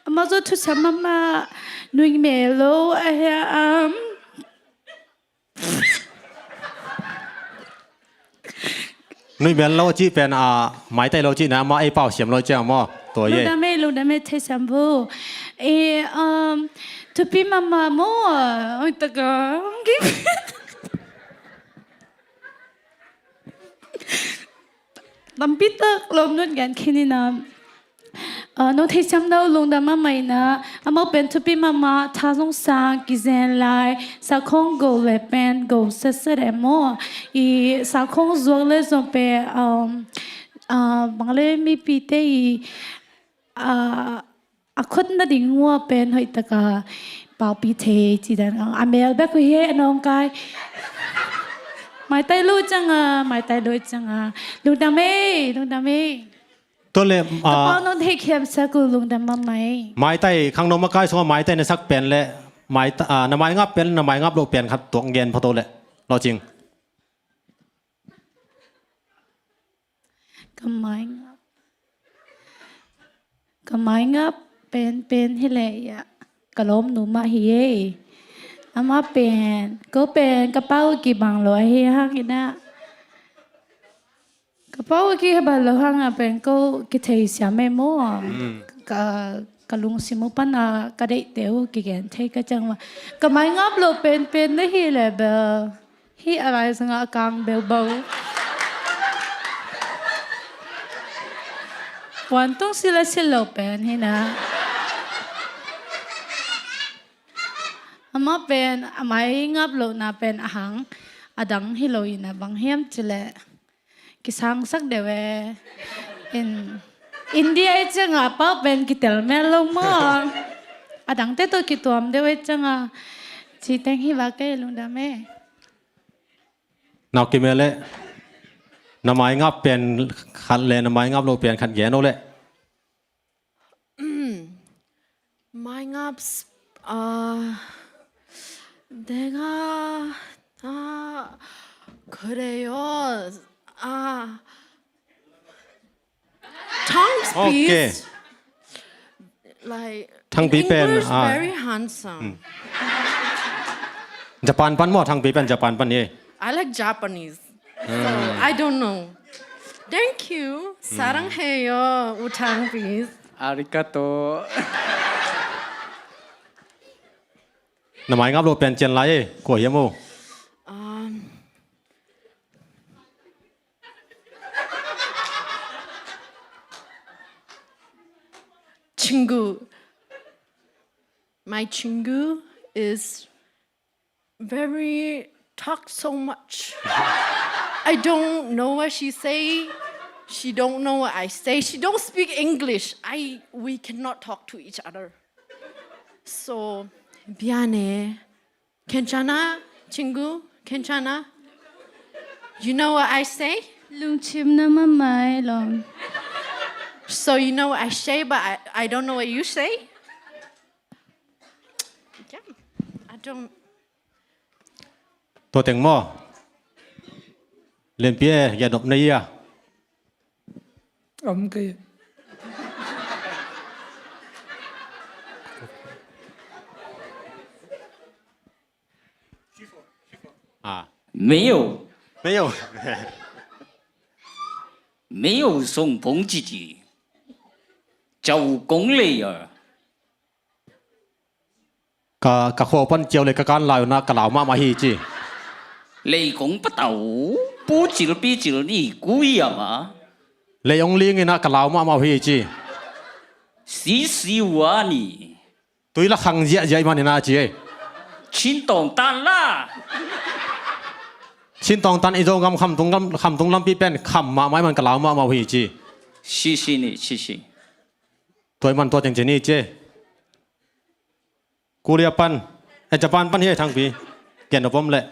amah zong thusiam mahmah, nuih mel lo a hia, um. Nuih mel lo cih pen, ah, maitai lo cihna, amah ei pau siam lo ciang maw. Tua ye. Lungdam e, lungdam e, theisiam vo. E, um, thupi mahmah maw, oi taka. Tampi tak lawmnut gen khin ina. Ah, nong theisiam no lungdam mahmah ina, amau pen thupi mahmah, tha zong sang, kizen lai, sakhong go le pen go setset e maw. I sakhong zuak le zong pen, um, ah, bang le mipite i, ah, a khut na ding ua pen hoih taka paupi thei ci dan a mel bek uh hi e, a nawngkai. Maitai lo ciang a, maitai lo ciang a. Lungdam e, lungdam e. Tua le, ka ah, pau nong thei khiam sak uh lungdam mahmah e. Maitai, khangno makai sungah maitai na sak pen le, maita-, ah, na maingap pen, na maingap lo pen khat tuak gen photo le. Lawhcing. Ka maingap. Ka maingap penpen hi leh ia. Ka lawmnu mah hi e. Amah pen. Ko pen ka pau kibang lo ahi hang ina. Ka pau a kihebat lo hang a pen ko kithei siam e maw. Ka, ka lungsim uh pan a ka deihte uh kigen thei ka ciang mah. Ka mai ngap loh penpen na hi leh bel hih a lai zangah a kang beubau. Puan tung sil a sil lo pen hi na. Amah pen a mai ngap lohna pen a hang a dang hi lo in a bang hiam cih leh kisangsak deuh e. In India i ciangah a pau pen kitel mel lo maw. A dangte tawh kituam deuh e ciangah ci teng hi va kei lungdam e. Nau kim e leh na mai ngap pen khat leh na mai ngap lo pen khat gen o leh. Mai ngap s- 아, 내가 아, 그래요. 아, Thang Pi. Okay. Like, Thang Pi pen, English ah, very handsome. Japan pan maw, Thang Pi pen Japan pan hi. I like Japanese. So, I don't know. Thank you. 사랑해요, 우탕 pi. Arigato. Na mai ngap lo pen cian lai e, kua hiam o? Um, Chingu. My Chingu is very talk so much. I don't know what she say. She don't know what I say. She don't speak English. I, we cannot talk to each other. So, 미안해. 괜찮아? 친구? 괜찮아? You know what I say? Lungchim na mamai lom. So you know what I say, but I, I don't know what you say? Yeah, I don't. Tua teng maw? Lianpi e, gen nop na hia? Om kei. Ah. 没有。没有。没有送捧自己，叫功累啊。 Ka, ka khua pan ciau le ka kan lai un ah ka lau mahmah hi ci. 雷公不到，不止比止你姑爷嘛。 Lei ong ling in ah ka lau mahmah uh hi ci. 洗洗我啊你。 Tui la khang ziahziah ih man in ah ci ei. 青铜蛋啦。 Chin tawngtan i Zogam khamtung lam, khamtung lampi pen kham mahmah ih man ka lau mahmah uh hi ci. 谢谢你，谢谢。 Tua ih man tua teng ci ni ci ei. Korea pan, eh, Japan pan hi ei Thangpi. Gen nop om leh.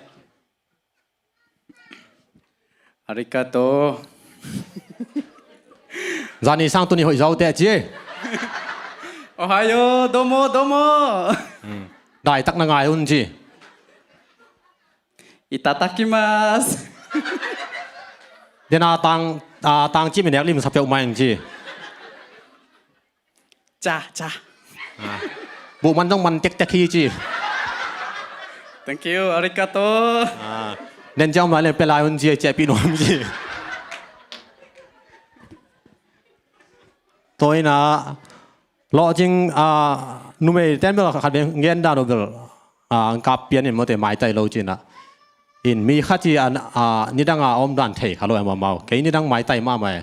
Arigato. Zani sang tuni hoih zaw teh ci. Ohayo, domo, domo. Hmm. Daitak na ngai un ci. Itadakimasu. Dena tang, ah, tang ci mi nek lim sa peuh mai ci. Ca, ca. Ah. Buh man zong man tektek hi ci. Thank you, arigato. Ah. Nen cia om lai le pia lai un ci, cia pi nuam ci. Tua ina lawh cing, ah, numei ten bel khat bel ngen dan uh bel, ah, ang kap pian in mawte maitai lo cina. In mi khat ci a, ah, nidang a om dan thei kha lo em amau. Kei nidang maitai mahmah e.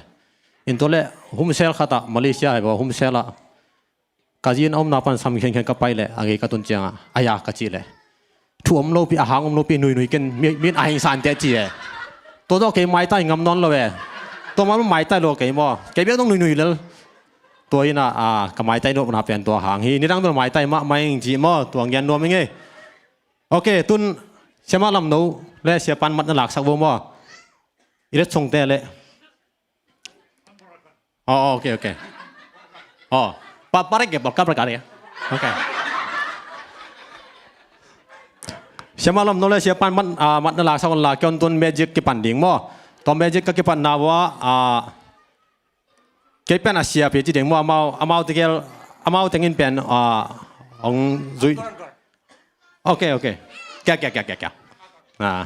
In tua le humsel khat ah Malaysia hei baw humsel ah ka zin a omna pan sam khiankhian ka pai leh a gei ka tun ciangah, aya ka cih leh thu om lopi, a hang om lopi, nuinui ken mi, min a hing san teh ci e. Tua tawh kei maitai ngam nawn lo e. Tua mah maitai lo kei maw. Kei bek dong nuinui lel. Tua ina, ah, ka maitai nopna pen tua hang hi. Nidang bel maitai mahmah ing ci maw. Tua ngian nuam ing ei. Ok, tun siamah lamno le siapan mat na laksak vo maw. I let songte le. Oh, oh, ok, ok. Oh, pa, pare ke, pa, kapre kare. Ok. Siamah lamno le siapan mat, ah, mat na laksak un la, kion tun magic kipan ding maw. Tua magic ka kipan na ua, ah, kei pen a siapi ci ding maw, amau, amau tikel, amau tengin pen, ah, ong zui. Ok, ok. Kia, kia, kia, kia, kia. Ah.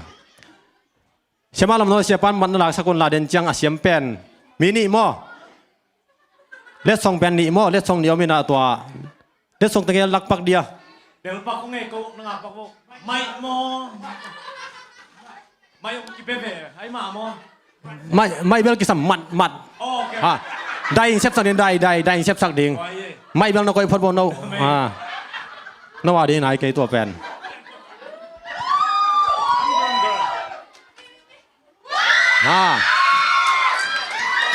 Siamah Lam Nawn, siapa in mat na laksak un la, den ciang a siam pen mi nih maw? Letsong pen nih maw? Letsong nih om in ah tua. Letsong tengel lakpak dia. Belpak ko ngei ko, na ngakpak ko. Mai maw? Mai ong kipe ve, ai ma maw? Mai, mai bel kisam mat, mat. Oh, okay. Ha. Dai in sepsak ding, dai, dai, dai in sepsak ding. Oh, yeah. Mai bel na koih phot bo no. Mai. Ha. No a ding nai kei tua pen. Ha.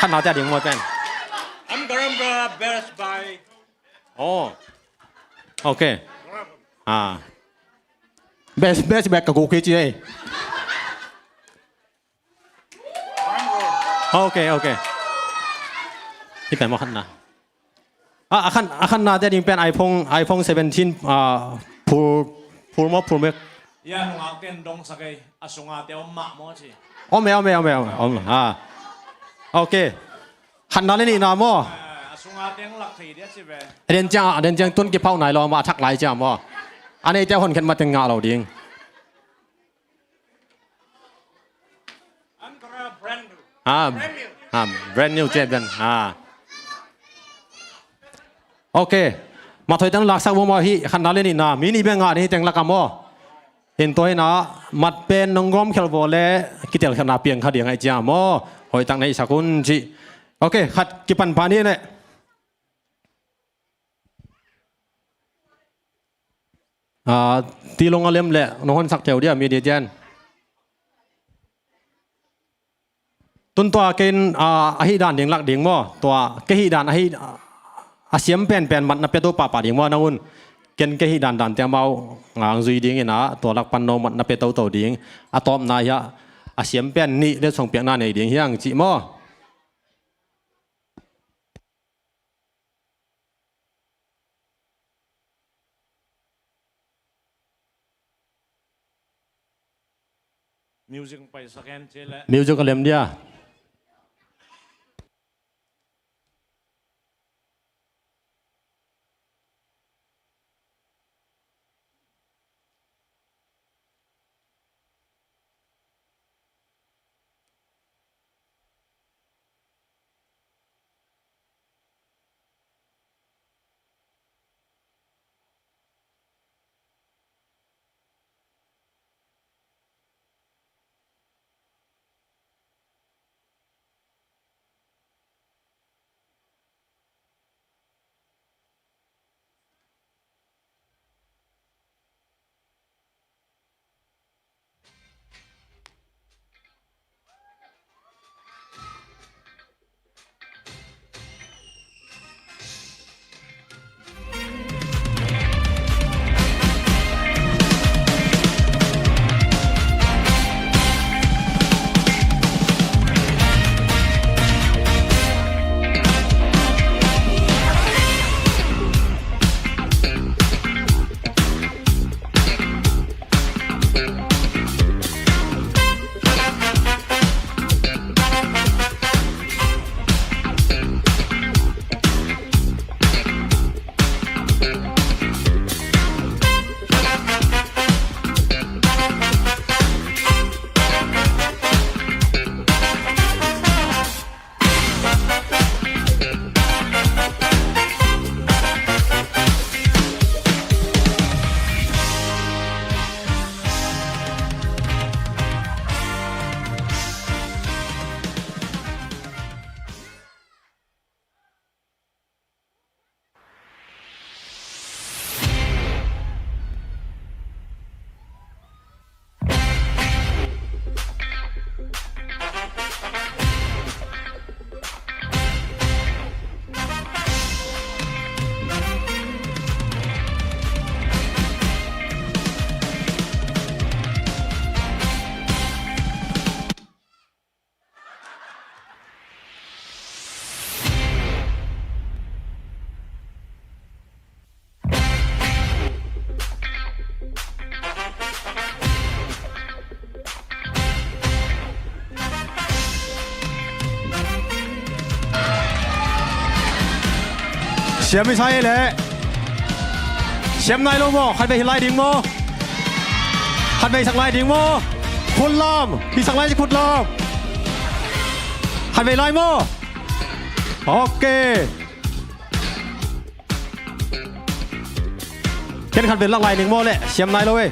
Khan na te a ding maw pen. Am garam ga best by. Oh. Okay. Ah. Best, best back ka guk hi ci ei. Okay, okay. Hi pen maw khan na. Ah, a khan, a khan na te ding pen iPhone, iPhone seventeen, ah, phul, phul maw, phul mek. Ya, nungak ten dong sak ei, a sunga te om mah maw ci. Om e, om e, om e, om e, om e. Ah. Okay. Khatna le nihna maw? Ah, a sunga teng lak thei dia ci ve. Den ciang, den ciang tun kiphauh nai lo mah, a thak lai ciang maw? A neite honkhiat mateng ngah lo ding. Ah, ah, brand new champion. Ah. Okay. Mat hoih teng laksak vo maw, hih khatna le nihna. Mi nih bek ngah ding hi teng lak a maw? Hin tua hi na, mat pen nong gawm khel vo le kitel khelna piang kha ding ahi ciang maw? Hoih tak na hih sak un ci. Okay, khat kipan pah ni leh. Ah, tilong a lem leh nong honsak theu dia, mi di cian. Tun tua kei in, ah, a hih dan ding lak ding maw? Tua kei hih dan a hih, a siam penpen mat na pia to pahpah ding maw, na un. Ken kei hih dandan te amau ngang zui ding in ah, tua lak pan no mat na pia toto ding. A tawpna hi ah, a siam pen nih letsong piakna nei ding hi hang cih maw? Music paisak hen ci leh. Music a lem dia. Siam i sa hi leh. Siam nai lo maw? Khatvei hi lai ding maw? Khatvei sak lai ding maw? Khut lawm. Hih sang lai ci khut lawm. Khatvei lai maw? Ok. Ken khatvei lak lai ning maw leh siam nai lo e.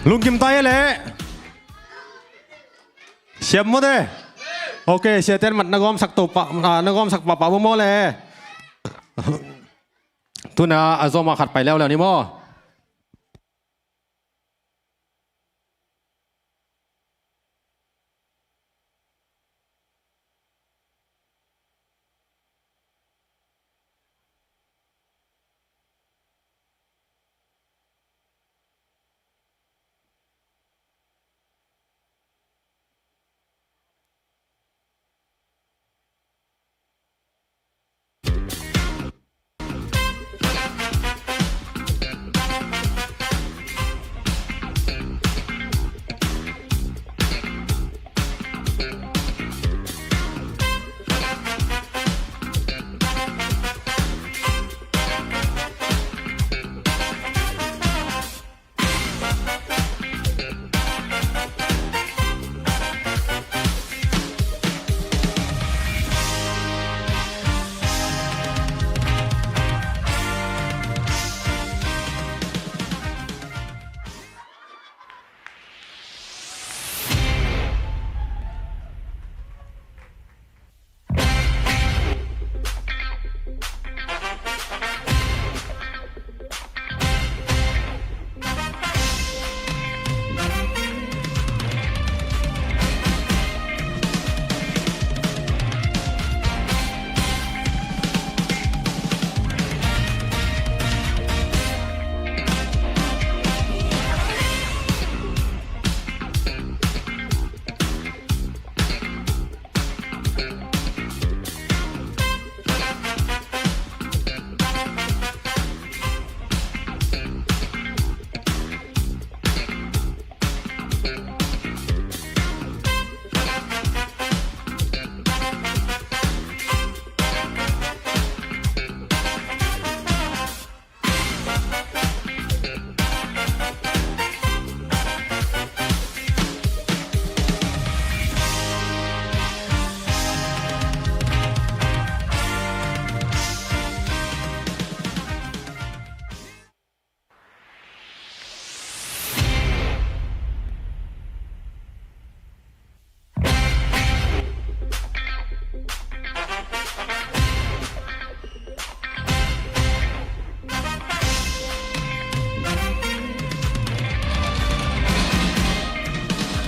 Lungkim ta hi leh. Siam maw te. Ok, siate in mat na gawmsak to pah, ah, na gawmsak pahpah maw maw le. Tuna a zawma khat pai leuleu ni maw.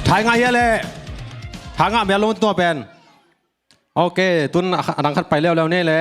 Thai ngah hia le. Thai ngah mia lo tua pen. Ok, tun a dang khat pai leuleu ni le.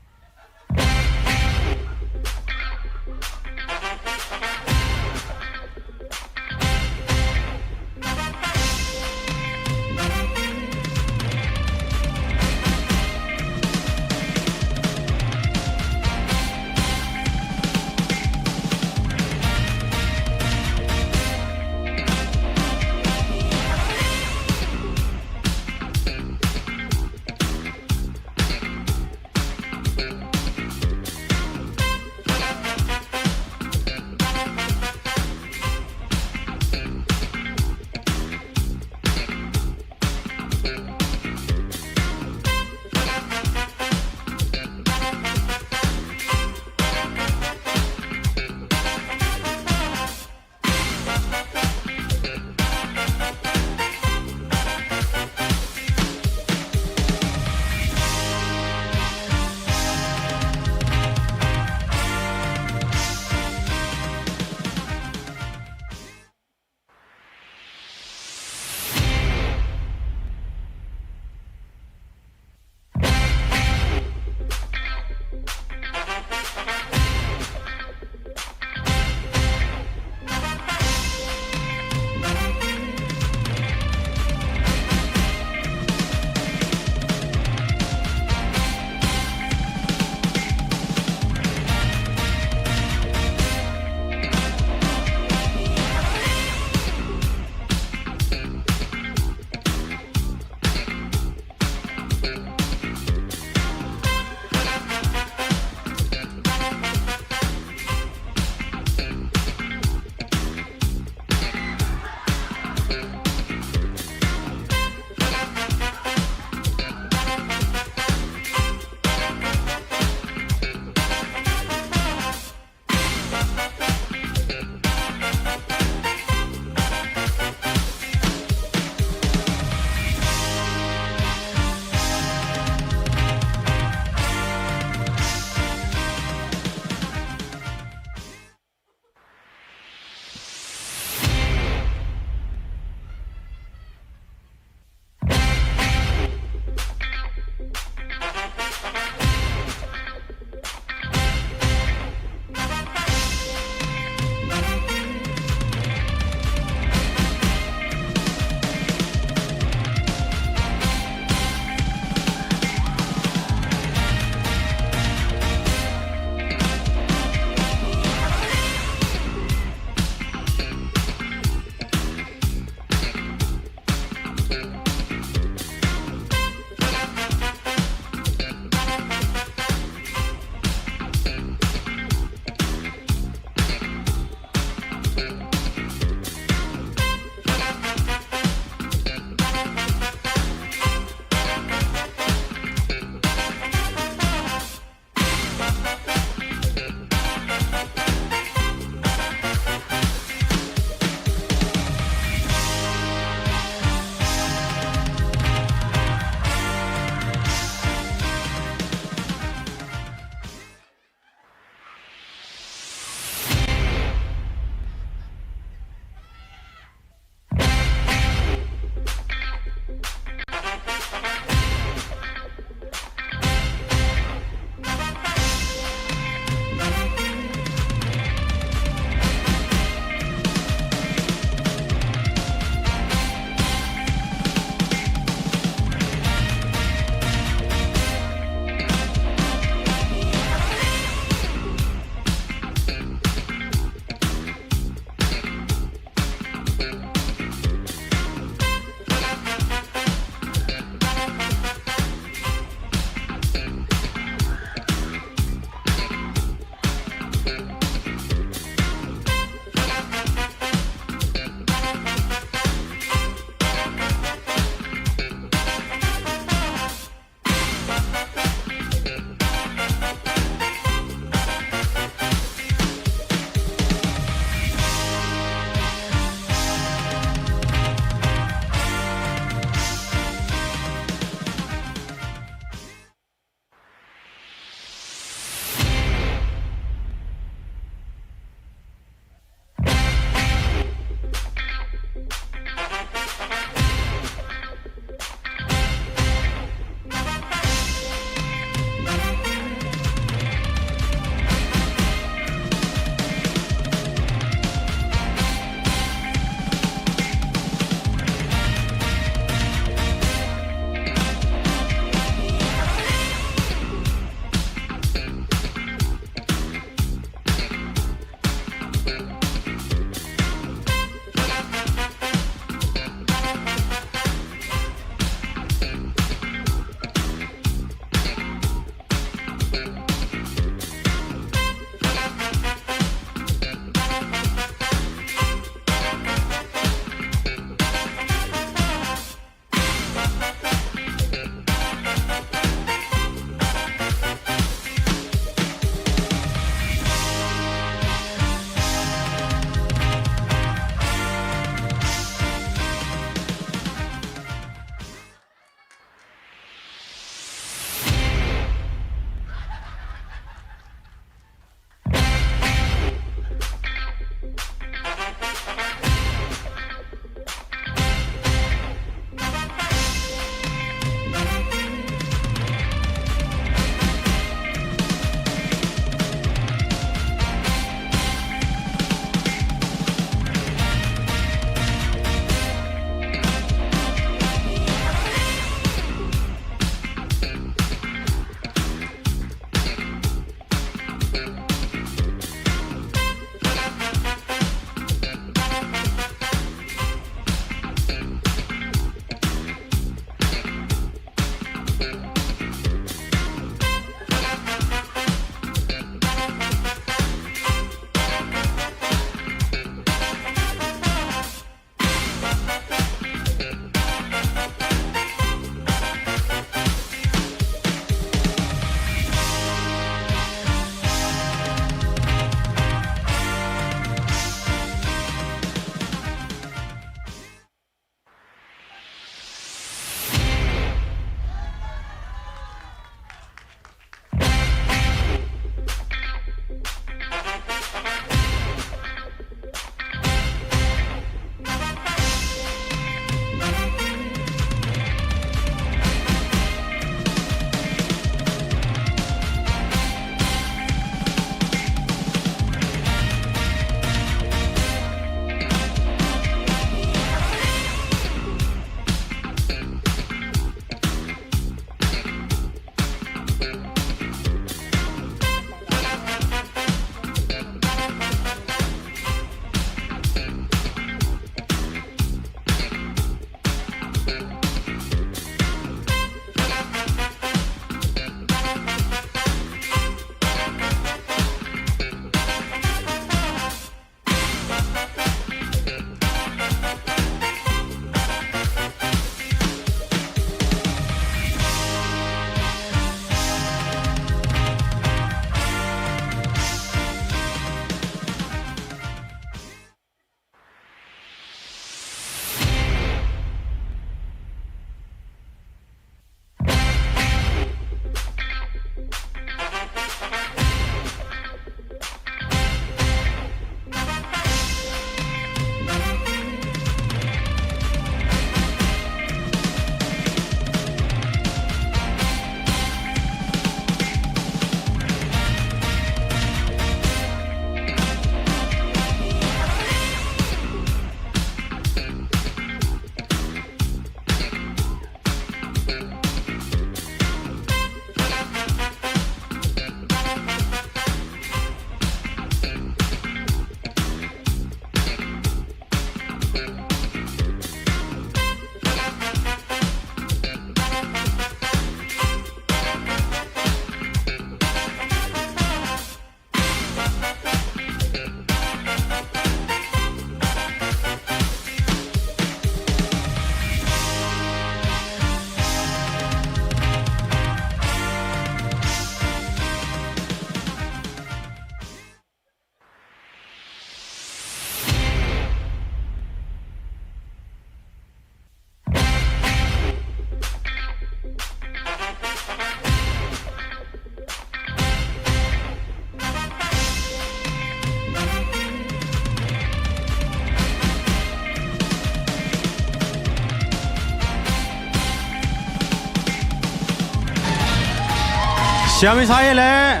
Siam Isai le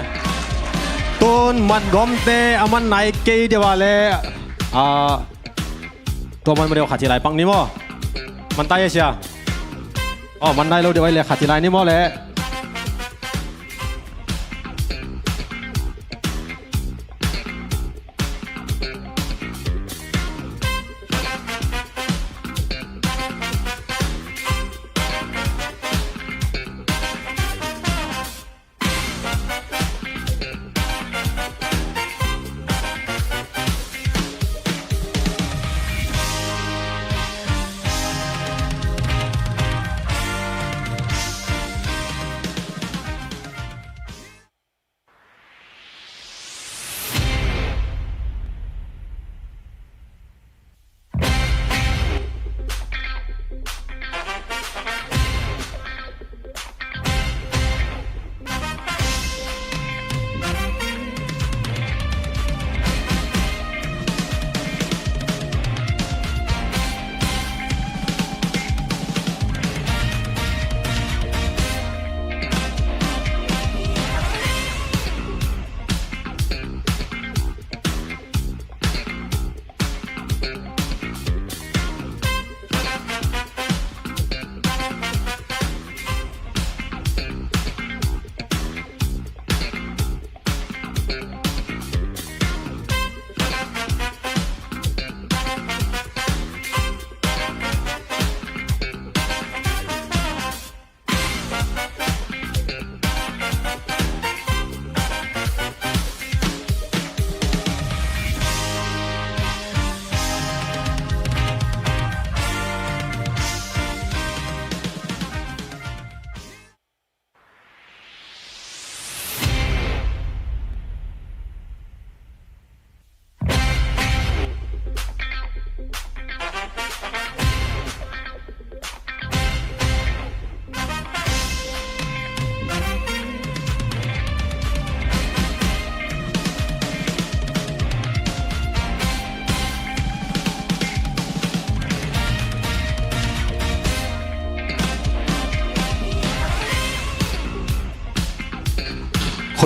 tun mat gawmte a man nai kei deuh a le, a, tua man ma deuh khat hi lai pak ni maw? Man tai e sia. Aw, man nai lo deuh a le khat hi lai ni maw le.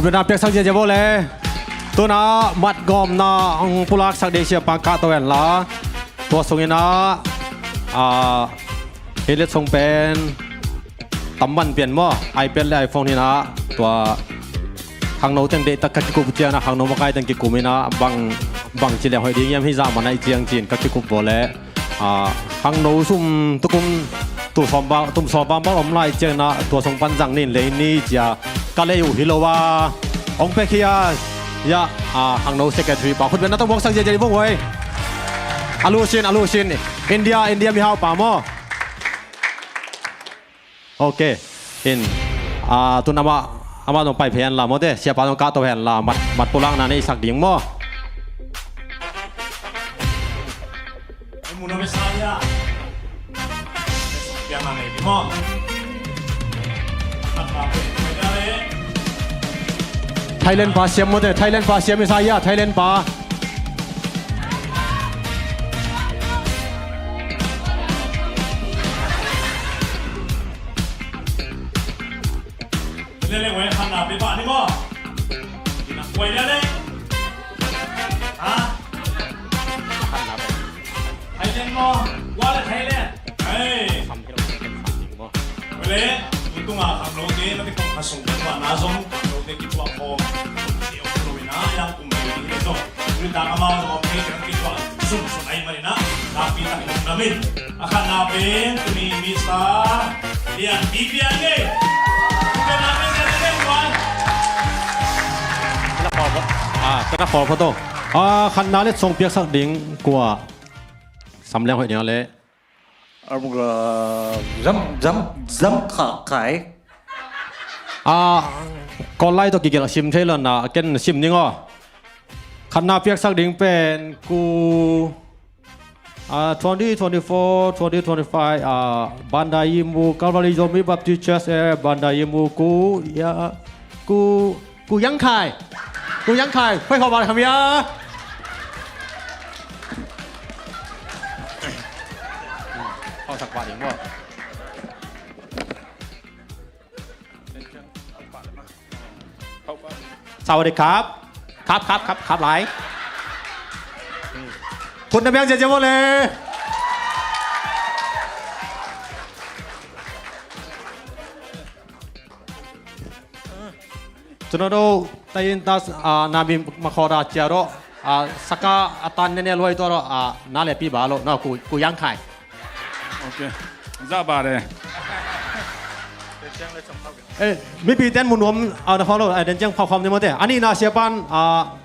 Khutbetna piaksak ziazia bo le. Tuna matgawmna ang pulaksak ding siapa kah to hen la. Tua sungin ah, a, hi letsong pen tamman pian maw, iPad le iPhone hi na, tua khangno teng deihtak ka kikup ciangin ah, khangno makai teng kikum in ah, bang, bang ci leng hoih ding hiam, hih zah man ahih ciang ci-in ka kikup bo le, a, khangno sum tukum, tum sawm bang, tum sawm bang bang om lai ciangin ah, tua sung pan zang nin lei ni cia ka lei uh hi lo a, hong pia khia, ya, a, khangno secretary pa khutbetna tawh buaksak ziazia i vung uh ei. A lusin, a lusin, India, India mihau pa maw? Ok. In, a, tun amah, amah zong pai phei hen la maw te, siapa zong kah to hen la, mat, mat pulakna nei sak ding maw? Thailand pa siam maw te, Thailand pa siam i sa ia, Thailand pa. Lele wai khanna pe ba ni maw? Ina wai lele. Ha? Thailand maw? Wale Thailand. Hey. Wale, tutunga khangnote na te kong khasung ba na zong khangnote kituak khawm. Kum si ong lo ina yang kum lo ina zong. Ui ta ka ma zong ong te kong kituak sung sung ai ma ina. Nakpi tak i lungdam in. A khatna pen tuni Mister Lian Pi Pian ngei. Pen a pen pen pen pen. Tena khawl pha, ah, tena khawl pha to. Ah, khatna letsong piaksak ding kua sam leng hoih nia le. Armuga zam zam zam kha khai. Ah, kawl lai to kigelh sim thei lo na, ken sim ning aw. Khatna piaksak ding pen ku Ah, twenty twenty-four, twenty twenty-five, ah, Bandar Yimu Calvary Zomi Baptist Church, eh, Bandar Yimu Ku, ya, Ku, Ku Yang Khai. Ku Yang Khai, ไปขอบาทคำยา ขอสักบาทเองบ่ เป็นเครื่องปรับปะเลยมั้ย Tau dek kap. Kap, kap, kap, kap lai. Khut na biang ziahziah vawh le. Cun aw do, tayin ta, ah, na mi makhawda cia rawh. Ah, saka a tan nene luai tua rawh. Ah, na le pi ba lo, na ku, ku yang khai. Ok. Zah ba de. Eh, mipi ten mu nuam, ah, na khawng lo, ah, den ciang phau khawm ni maw te. Ani na siapan, ah,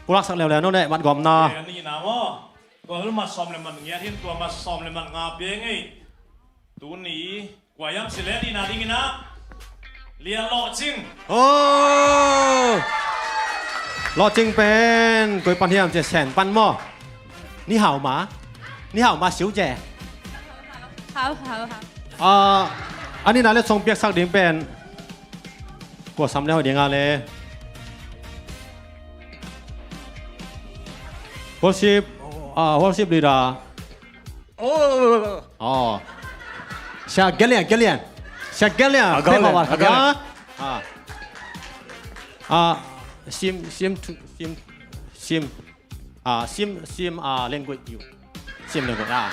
pulak sak leuleu no ne, mat gawm na. Eh, ani na maw. Tua hul mat sawm le mat ngiat hin, tua mat sawm le mat nga pia ngei. Tuni kua hiam si le dihna dingin ah Lia Lawh Cing. Oh! Lawh Cing pen koi pan hiam cia Sen pan maw? Ni hau ma? Ni hau ma siu cia. Hau, hau, hau. Ah, ani na le song piaksak ding pen kua sam le hau ding a le. Worship, ah, worship leader. Oh. Sia Galian, Galian. Sia Galian. Ah, Galian, ah, Galian. Ah. Ah, sim, sim, to, sim, sim. Ah, sim, sim, ah, language you. Sim language, ah.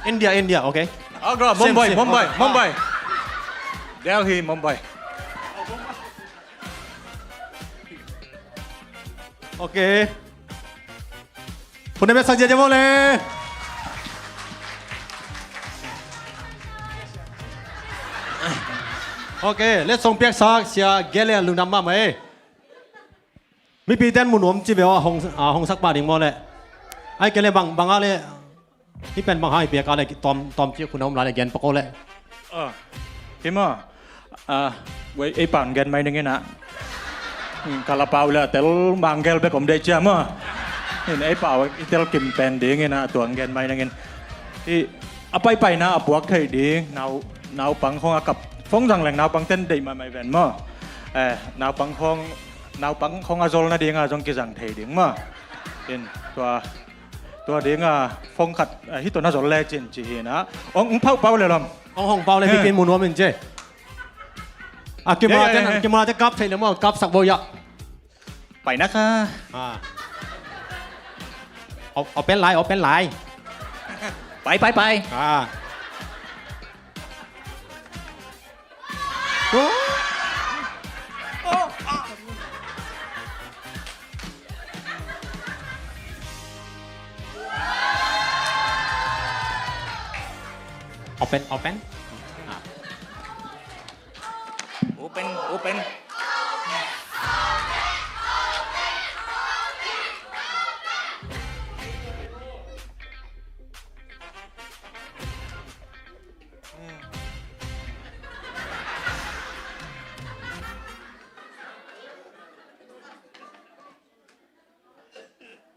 India, India, okay. Agra, sim, Mumbai, sim, Mumbai, okay. Mumbai. Delhi, Mumbai. Okay. Khut na biaksak ziahziah vawh le. Ok, letsong piaksak Sia Galian lungdam mahmah e. Mipi ten mu nuam ci ve aw, hong, ah, hong sak pah ding maw le. Ai ke le bang, bang a le. Hih pen bang hang i piak a le tawm, tawm ci khun a um lai le gen pak aw le. Ah, hi maw. Ah, wei, ei pan gen mai ning in ah. Hmm, Kalapau le a tel manggel bek om deih cia maw. Hin ei pau i tel kim pen ding in ah tuang gen mai ning in. Hi, a paipaina a puak thei ding, nau, naupang khong a kap, phone zang leng naupang ten deih maimai ven maw. Eh, naupang khong, naupang khong a zol nading a zong kizang thei ding maw. Hin, tua, Tua ding a, phone khat, ah, hih tua na zol le cin ci hi na. Ong, ong phauh pau le lom. Ong hong pau le, eh, bikin mu nuam in ci. A kimala, eh, eh, te, eh, kimala te kap thei le maw, kap sak bo ya. Pai na kha. Ah. Op-, open lai, open lai. Pai, pai, pai. Ah. Open, open. Ah. Open, open.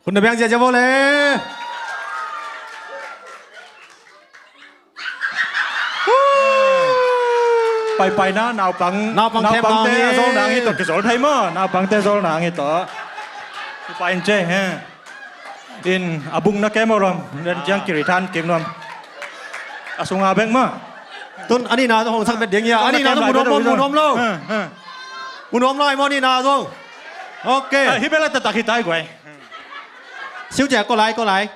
Khut na biang ziahziah bo le. Pai pai na, naupang, naupang naupang te a zol nang hi tawh kizol thei maw? Naupang te zol nang hi tawh. Pai in ce he. In a bung na kem aw lam, den ciang kiri than kim nuam. A sunga bek mah. Tun a nihna zong hong sak bet ding hia. A nihna zong mu nuam lo, mu nuam lo. Mu nuam lo ai maw a nihna zong. Ok. Hi bela tatak hi tai guai. Siu cia ko lai, ko lai.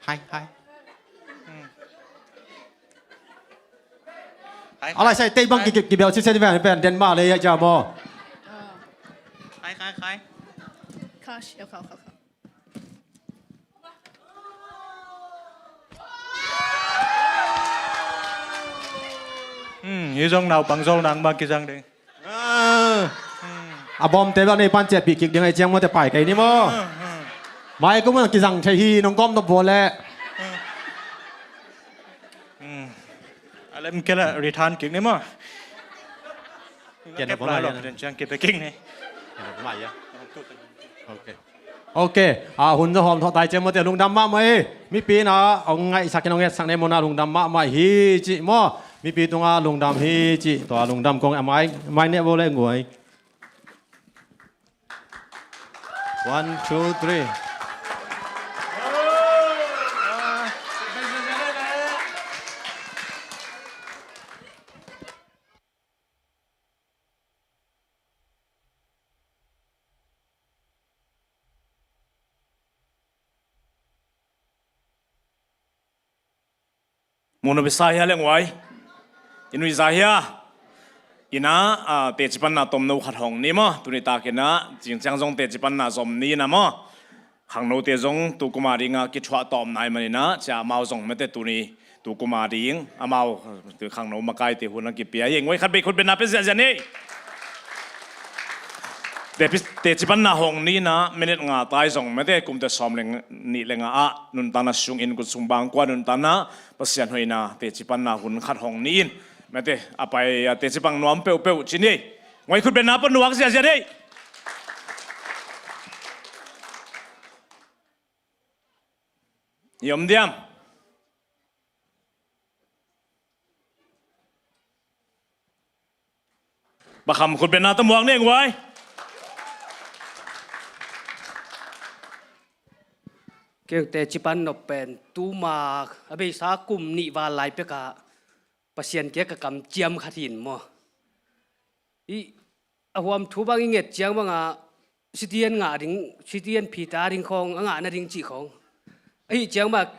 Hai, hai. Alai sai tei bang ki, ki, ki bel sip sip pen, pen den ma le ya ja mo. Khai, khai, khai. Khai, khai, khai, khai. Hmm, hi zong naupang zol nang ma kizang ding. A bawmte bel nei pan ciahpih kik ding a i ciang mawte pai kei ni maw? Mai kum kizang thei hi nong kawm nop vua leh. A lem kei leh return kik ni maw? Kep lai lo, den ciang kip kik ni. Ok. Ok, a hun zong hawm thawh tai ciang mawte lungdam mahmah hi. Mipi in a hong ngaihsak in hong etsak ne mawna lungdam mahmah hi cih maw? Mipi tungah lungdam hi cih tua lungdam kong a mai, mai neh vo le nguai. One, two, three. Munupi sa hia leng uai? I nui za hia? Ina, ah, teci panna tomno khat hong ni maw? Tuni takin ah, cingciang zong teci panna zom ni ina maw? Khangnote zong tu kuma dinga kithuah tawm nai manin ah, cia amau zong mete tuni tu kuma ding amau khangno makaite hun a kipia hi. Nguai khat bei khut bena pe ziahziah ni. Te pi-, teci panna hong ni ina minute nga tai zong mete kumte sawm le nih le nga ah nuntakna sungin kut sung bangkua nuntakna Pasian hoihna teci panna hun khat hong ni in mete a pai a teci pang nuam peuhpeuh ci ni. Nguai khut bena pan nuak ziahziah ni. I om diam? Bakham khut bena ta muak neng uai. Keng teci pan nop pen tuma a beisa kum nih val lai peka Pasian kia ka kamciam khat hin maw? I a huam thu bang i nget ciang banga Sitian ngah ding, Sitian phita ding khawng a ngah nading cih khawng ahi ciang banga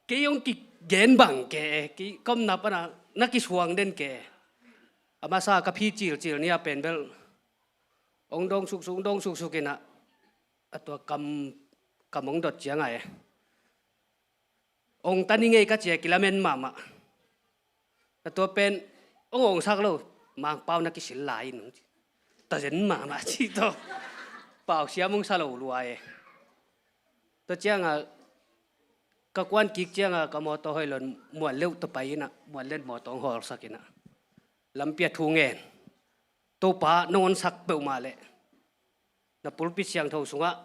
kei hong kigen bang ke, kei ka omna pana na kisuang den ke. A masa ka phi cilcil ni a pen bel hong dong suksuk, hong dong suksuk ina a tua kam, kam hong dot cianga e. Ong ta ni ngei ka cia kilamen mahmah. A tua pen ong ong sak lo, Mangpau na kisil lai in ong ci. Ta zen mahmah ci tawh. Pau siam ong sa lo lua e. Tua cianga ka kuan kik cianga ka mawtaw hoih lon muan leuh tawh pai ina, muan len mawtaw ong hawlsak ina. Lampi a thu ngen. Topa nong onsak peuhmah leh na pulpit siangtho sungah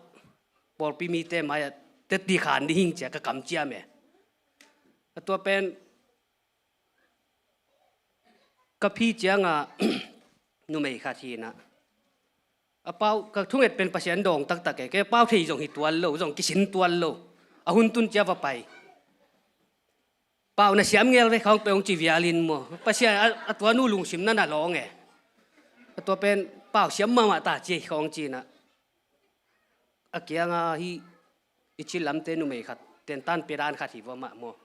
pawlpi mite mai-ah teti khan ding hing cia ka kamciam e. A tua pen ka phi cianga numei khat hi ina. A pau ka thunget pen Pasian dawng taktak e, kei pau thei zong hi tuan lo, zong kisin tuan lo. A hun tun cia va pai. Pau na siam ngel ve khawng pe ong ci vialin maw? Pasian a, a tua nu lungsim na na lawng e. A tua pen pau siam mahmah ta ci khawng ci ina. A kianga hi i ci lamte numei khat tentan pedan khat hi vua mah maw?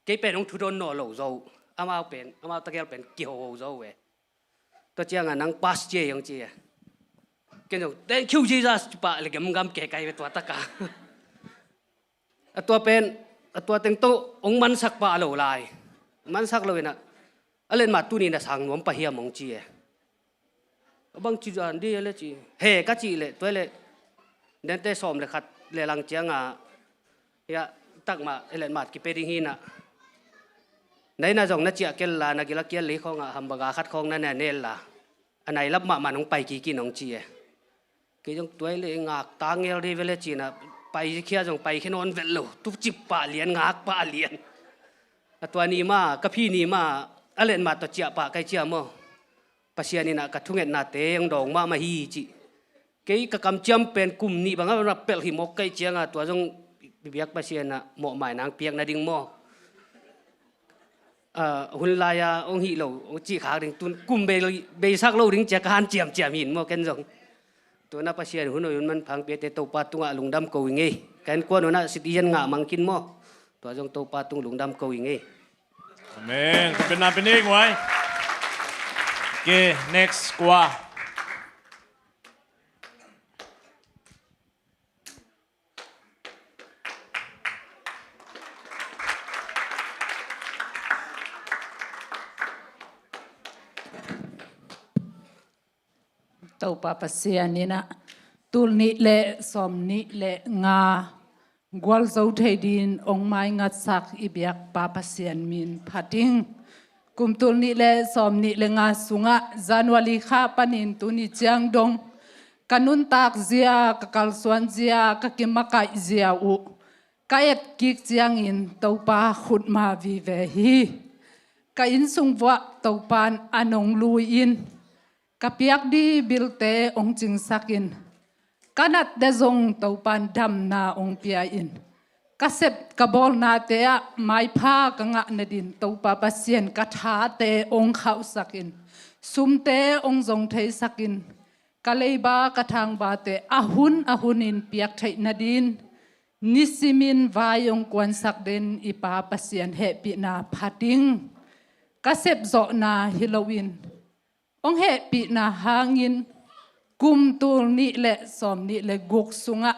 Kei pen ong thudon naw lo zo. Amau pen, amau tagel pen kiho ho zo e. Tua cianga nang pass cia hi ong ci e. Ken zong thank you Jesus ci pah le gemgam ke kai ve tua taka. A tua pen a tua teng tawh ong mansak pah lo lai. Mansak lo ina a letmat tuni na sang nuam pah hiam ong ci e. A bang ci zan di le ci he ka ci le tua le dente sawm le khat le lang cianga. Hiah takmah a letmat kipe ding hi ina. Naina zong na ciah kel la na gila kial lei khawngah hambaga khat khawng na ne nel la. A nailap mahmah nong pai kiki nong ci e. Kei zong tuai le ngak ta ngel dei vele cina pai khia zong pai khe nawn vel lo. Tu cip pah lian ngak pah lian. A tua ni ma ka phi ni ma a letmat tawh ciah pah kai cia maw? Pasian ina ka thungetnate ang dawng mahmah hi ci. Kei ka kamciam pen kum nih banga na pelh hi mawk kai cianga tua zong bibiak Pasian a mawhmai nang piak nading maw? A, hun lai-a ong hih lo ong cih khak ding tun kum bei, beisak lo ding cia ka han ciamciam hin maw ken zong. Tuna Pasian hun hoih hun manpha ong piate Topa tungah lungdam ko i ngei. Ka innkuan hunah sit i yan ngah mang kin maw? Tua zong Topa tung lungdam ko i ngei. Amen. Ka pen na pen i nguai. Okay, next kua. Topa Pasian ina tul nih le sawm nih le nga gualzo thei din ong mai ngatsak i biak Pa Pasian min phating. Kum tul nih le sawm nih le nga sungah January kha panin tuni ciang dong ka nuntak zia, ka kalsuan zia, ka kimakaih zia uh ka et kik ciangin Topa khutma vive hi. Ka innsung vuah Topan a nong lui in ka piak di bilte ong cingsakin ka natte zong Topan damna ong pia in ka sep ka bawlnate ah maipha ka ngah nadin Topa Pasian ka thate ong khauhsakin sumte ong zong theisakin ka leiba ka thangbate a hun a hunin piak theih nadin Nisimin vai hong kuansak den i Pa Pasian hehpihna phat ing. Ka sepzawhna hi loin hong hehpihna hangin kum tul nih le sawm nih le guk sungah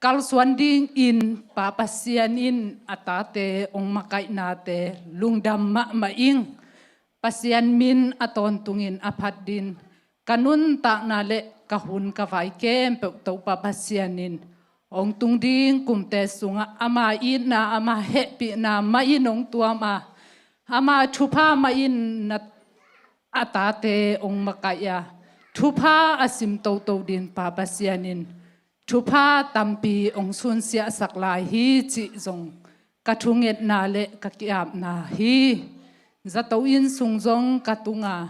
kalsuan dingin Pa Pasian in a tate hong makaihnate lungdam mahmah ing. Pasian min a tawntungin a phat din ka nuntakna le ka hun ka vai khempeuh Topa Pasian in hong tung ding kumte sungah ama itna, ama hehpihna mah in hong tuam a, ama thupha mah in na a tate hong makaih a, thupha a sim toto din Pa Pasian in thupha tampi hong sunsiahsak lai hi cih zong ka thungetna le ka ki-apna hi. Zato inn sung zong ka tunga,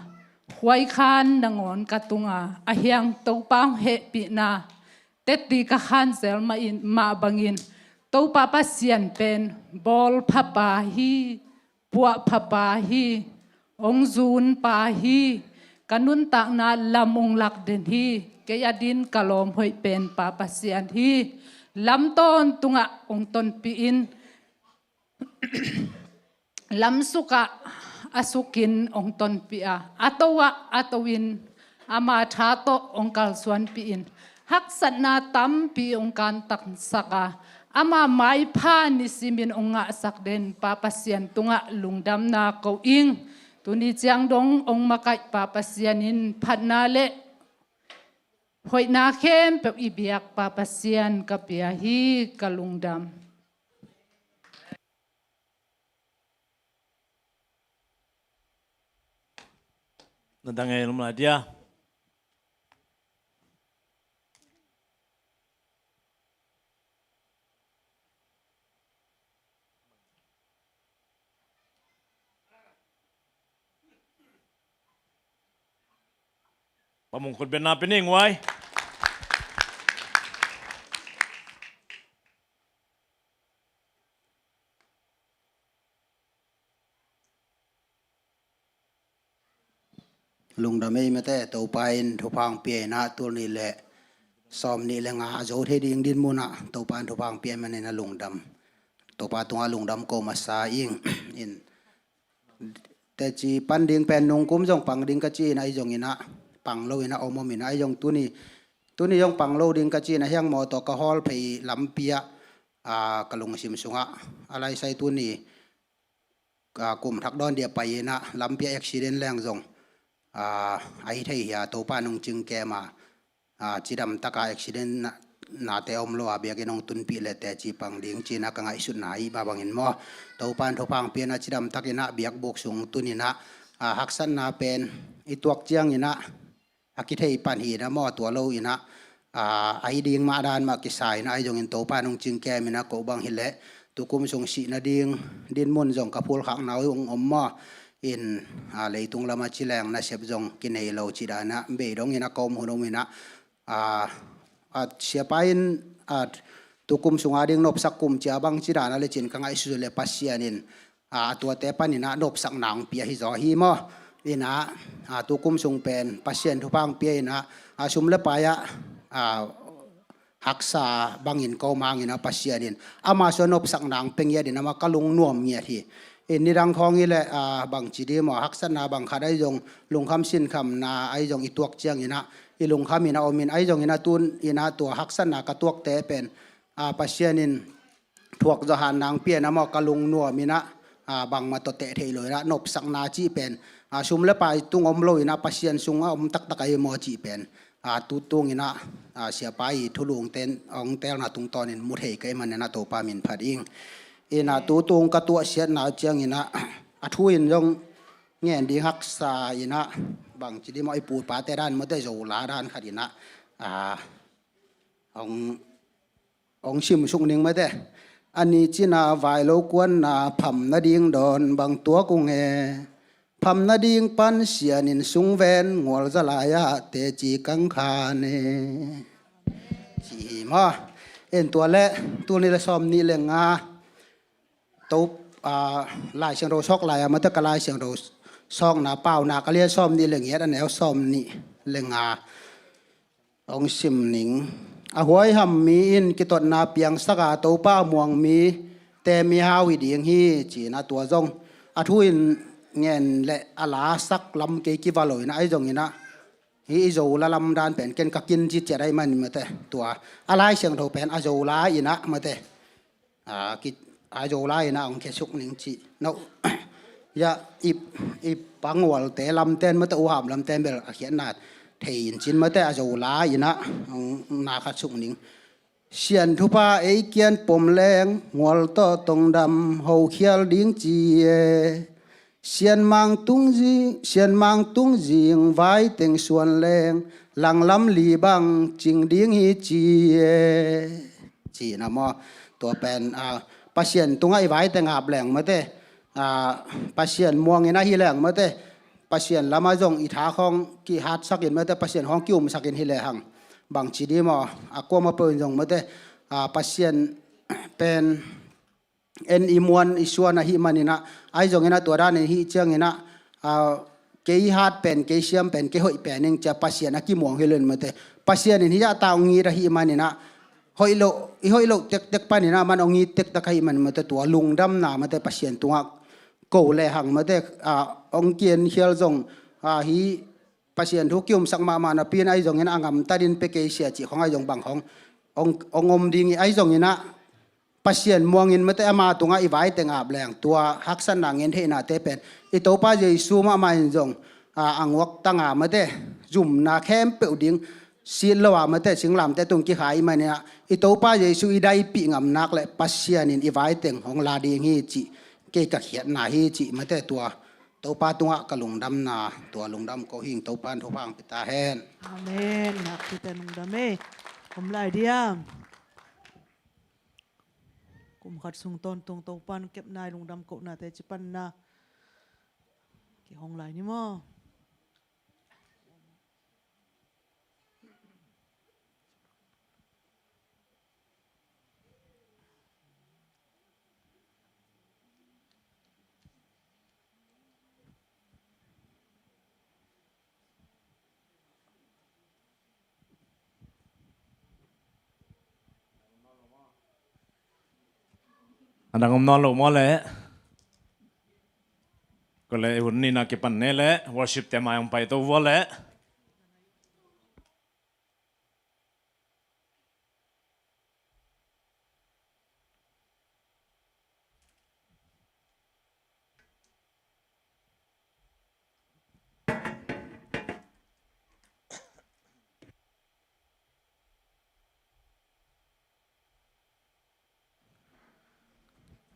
huaikhan nangawn ka tunga a hiang Topa hong hehpihna tetti ka khanzel mah in, mah bangin Topa Pasian pen bawl phapa hi, puah phapa hi, hong zun pa hi, ka nuntakna lam hong lak den hi. Kei a din ka lawm hoih pen Pa Pasian hi. Lam tawntungah hong tonpih in, lam sukah a sukin hong tonpih a, a to ah a to in ama tha tawh hong kalsuanpih in haksatna tampi hong kantaksak a, ama maipha nisimin hong ngahsak den Pa Pasian tungah lungdamna ko ing. Tuni ciang dong hong makaih Pa Pasian in phatna le hoihna khempeuh i biak Pa Pasian ka pia hi. Ka lungdam. Na dang ei lum lai dia. Pa mungkut ben na pening wai. Lungdam ei mate, Topa in thupha hong pia in ah tul nih le sawm nih le nga a zo thei ding din munah Topa in thupha hong pia manin a lungdam. Topa tungah lungdam ko masa ing. In teci pan ding pen nungkum zong pang ding ka ci in ah, ahi zongin ah pang lo in ah om om in ah, ahi zong tuni, tuni zong pang lo ding ka ci in ah, hiang mawtaw ka hawl phei lampi ah, ah, ka lungsim sungah a laisai tuni, ah, kum thak dawn dia pai in ah lampi ah accident leng zong, ah, ahi thei hi a, Topa nung cing kem a, ah, cidam taka accident na, nate om lo a biakinn hong tunpih le teci pang ding ci in ah ka ngaihsutna hi. Mah bangin maw, Topa in thupha hong pia in ah cidam takin ah biakbuk sung tun in ah, ah, haksatna pen i tuak ciangin ah a kithei pan hi in ah maw, tua lo in ah, ah, ahi ding mah dan mah kisa in ah, ahi zongin Topa nung cing kem in ah ko bang hi leh tukum sung sih nading din mun zong ka phulkhakna uh hong om maw. In, ah, leitung lam a ci leng nasep zong kinei lo ci dan ah bei dong in ah ka om hun om in ah, ah, ah, siapa in, ah, tukum sung a ding nopsak kum cia bang ci dan ah le cin ka ngaihsut le Pasian in, ah, a tuate pan in ah nopsakna hong pia hi zaw hi maw. In ah, ah, tukum sung pen Pasian thupha hong pia in ah, ah, sum le pai ah, ah, haksa bangin ko mang in ah Pasian in ama sua nopsakna hong pia ngiat in ah, ama ka lungnuam ngiat hi. In nidang khawng hi leh, ah, bang ci di maw, haksatna bang khat ahi zong, lungkham sinkhamna ahi zong i tuak ciangin ah i lungkham in ah om in, ahi zongin ah tun in ah tua haksatna ka tuakte pen, ah, Pasian in thuak zawh han nang pia in ah maw, ka lungnuam in ah, ah, bangmah tawh teh thei lo in ah nopsakna cih pen, ah, sum le pai tung om lo in ah Pasian sung a om taktak ahi maw cih pen, ah, tutung in ah, ah, siapa i thulungte hong telna tungtawnin mu thei ka hih manin ah Topa min phat ing. In ah tutung ka tuahsiatna ciangin ah a thu in zong ngen ding haksa in ah, bang ci di maw, i pu i pate dan mawte Zo la dan khat in ah, ah, hong, hong simsuk ning mate. A ni cina vai lo kuanna pham nading dawn bang tuak ung e. Pham nading pan Sian in sungven ngual za lai-ah teci kang khan e, ci hi maw. En tua le, tul nih le sawm nih le nga, to, ah, Lai Siangtho sawk lai-a mate ka Lai Siangtho sawkna Paunak a lian sawm nih le giat, a neu sawm nih le nga hong sim ning. A huaiham mi in kitotna piangsak a, Topa a muang mite mihau hi ding hi, ci-in a tua zong a thu in ngen le a lasak lam kei kiva lo in a, ahi zongin a, hih i Zola lam dan pen ken ka kin ci ciat ahih manin mate, tua a Lai Siangtho pen a Zola in a mate, a, ki, a Zola in a hong khiasuk ning ci. No. Ya, i, i pangualte lamten mate, uham lamten bel a khiatna thei in cin mate, a Zola in a hong na khat suk ning. Sian thupha ei kian pom leng, ngual tawh tongdam hokhial ding ci e. Sian mang tung zing, sian mang tung zing, vai teng suan leng, langlam li bang cing ding hi ci e. Ci na maw, tua pen, a, Pasian tungah i vai teng ap leng mate, a, Pasian muangin ahi leng mate, Pasian lamah zong i tha khawng kihatsakin mate, Pasian khawng kiumsakin hi lehang bang ci dih maw, a kuamah peuh in zong mate, a, Pasian pen en i muan i suan ahih manin a, ahi zongin a tua danin hih ciangin a, a, kei hat pen, kei siam pen, kei hoih pen ing cia Pasian a kimuang hi lo in mate. Pasian in hih a ta hong it ahih manin a, hoih loh, i hoih loh tektek panin a man hong it tektek ahih manin mate, tua lungdamna mate Pasian tungah ko lehang mate, a, hong kian khial zong, a, hih Pasian thu kiumsak mahmah napi in ahi zongin a ngamtatin pia kei sia cih khawng ahi zong bang khawng hong, hong om ding hi, ahi zongin a Pasian muangin mate ama tungah i vai teng ap leng tua haksatna ngen theihnate pen i Topa Jesu mahmah in zong, a, a nguak tanga mate zumna khempeuh ding sit lo a mate singlamteh tung kikhai i manin a, i Topa Jesu i daipih ngam nak le Pasian in i vai teng hong la ding hi cih kei ka khiatna hi cih mate, tua Topa tungah ka lungdamna, tua lungdam ko hing, Topa in thupha hong pia ta hen. Amen. Nakpi ten lungdam e. Om lai diam? Kum khat sung tawntung Topa in kepna i lungdam kohnate ci panna kihong lai ni maw? A dang om nawn lo maw leh? Ko leh hun nihna kipan ne leh worship te mai hong pai to vua leh.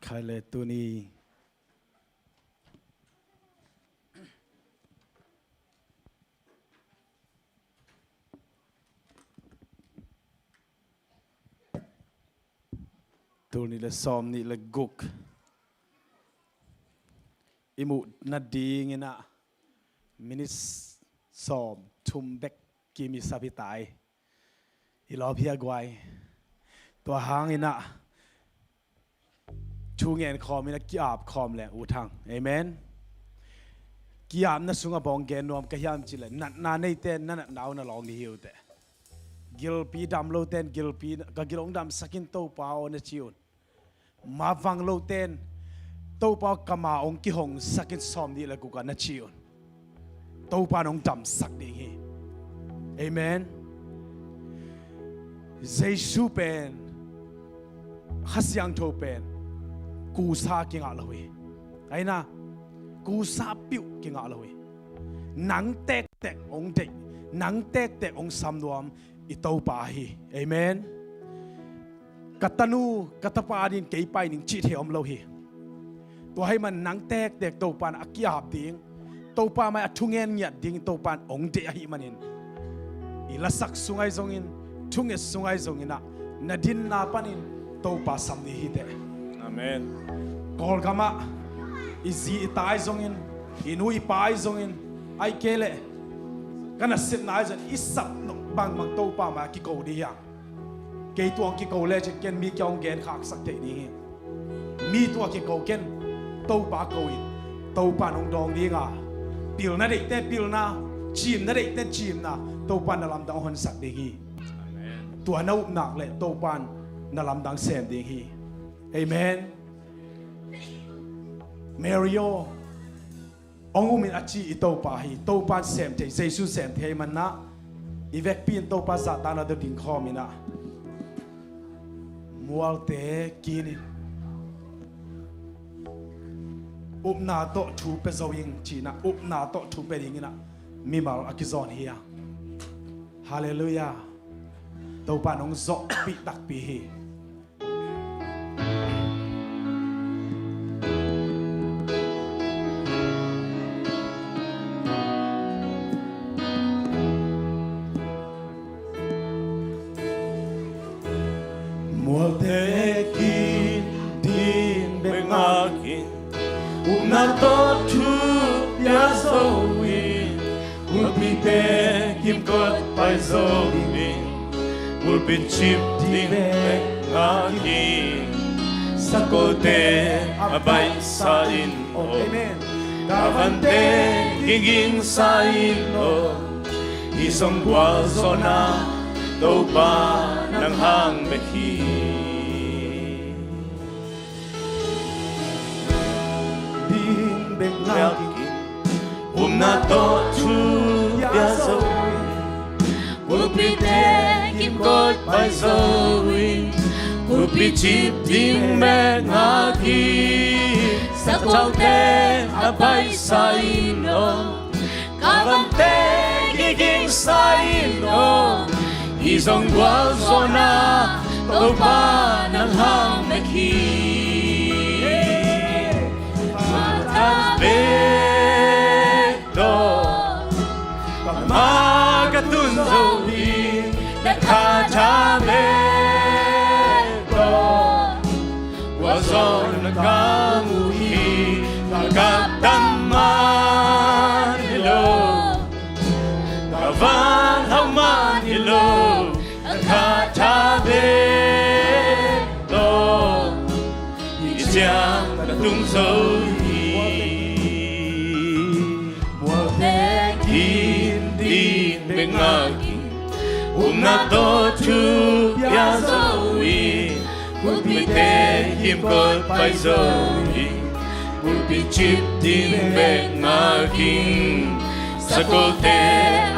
Khai le tuni tul nih le sawm nih le guk i muh nadingin ah minit sawm thum bek kim i sap hi ta hi. I lawp hi a guai. Tua hangin ah thu ngen khawm in a ki-ap khawm leng U Thang. Amen. Ki-apna sungah bang hong gen nuam ka hiam cih leh, natna neite in na natna uh na lawng dih hi uh teh. Gilpi dam lote in gilpi, ka gil hong damsak in Topa aw na ci un. Mavang lote in Topa aw ka ma hong kihongsak in sawm nih le guk ah na ci un. Topa in hong damsak ding hi. Amen. Jesu pen, Kha Siangtho pen kusa kingah lo hi. Ahi na, kusa piuh kingah lo hi. Nang tektek hong deih, nang tektek hong sam nuam i Topa hi. Amen. Ka tanu, ka tapa dingin kei pai ning cih thei om lo hi. Tua ahih man nang tektek Topa in a ki-ap ding, Topa mai a thungen ngiat ding Topa in hong deih ahih manin, i lasak sung ahi zongin, thunget sung ahi zongin ah, na dinna panin Topa sam dih hi teh. Amen. Kawlgam ah i zi i ta ahi zongin, i nu i pa ahi zongin, ahih kei leh ka nasepna ahi zongin i sap nop bangbang Topa mai a kiko dih hiam? Kei tungah kiko lecin ken mi kiang hong genkhaksak theih ding hi. Mi tungah kiko ken, Topa ko in, Topa in hong dawng ding a, pilna deihte pilna, cimna deihte cimna, Topa in na lamdang hong honsak ding hi. Amen. Tua na upna le Topa'n na lamdang sem ding hi. Amen. Mary aw, hong um in a ci i Topa hi. Topa'n sem thei, Jesu'n sem thei ahih manin ah, i vekpi in Topa zahtakna tawh dingkhawm in ah, mualte kin in, upna tawh thu pia zo ing ci-in ah, upna tawh thu pia dingin ah mimal a kizawn hi a. Halleluiah. Topa'n hong zawhpih takpi hi. Mualte kin ding bek ngak in, upna tawh thu pia zo in, bulpite kimkot pai zo in, bulpit cip ding bek ngak in, sakolte a baihsa in aw. Amen. Ka vante kigingsa in aw, hih sawng gualzawhna Topa nang hang bek hi. Ding bek ngak in, upna tawh thu pia zo in, bulpite kimkot pai zo in, bulpit cip ding bek ngak in, sakolte a baihsa in aw. Ka vante kigingsa in aw, hih sawng gualzawhna Topa nang hang bek hi. Ka tha bek tawh, ka ma ka tun zo hi, na kha tha bek tawh, gualzawhna ka mu hi. Ka gaptam man hi lo, ka van hau man hi lo, ka kha tha bek tawh, hih ciang ka tung zo hi. Mualte kin ding bek ngak in, upna tawh thu pia zo in, bulpite kimkot pai zo in, bulpit cip ding bek ngak in, sakolte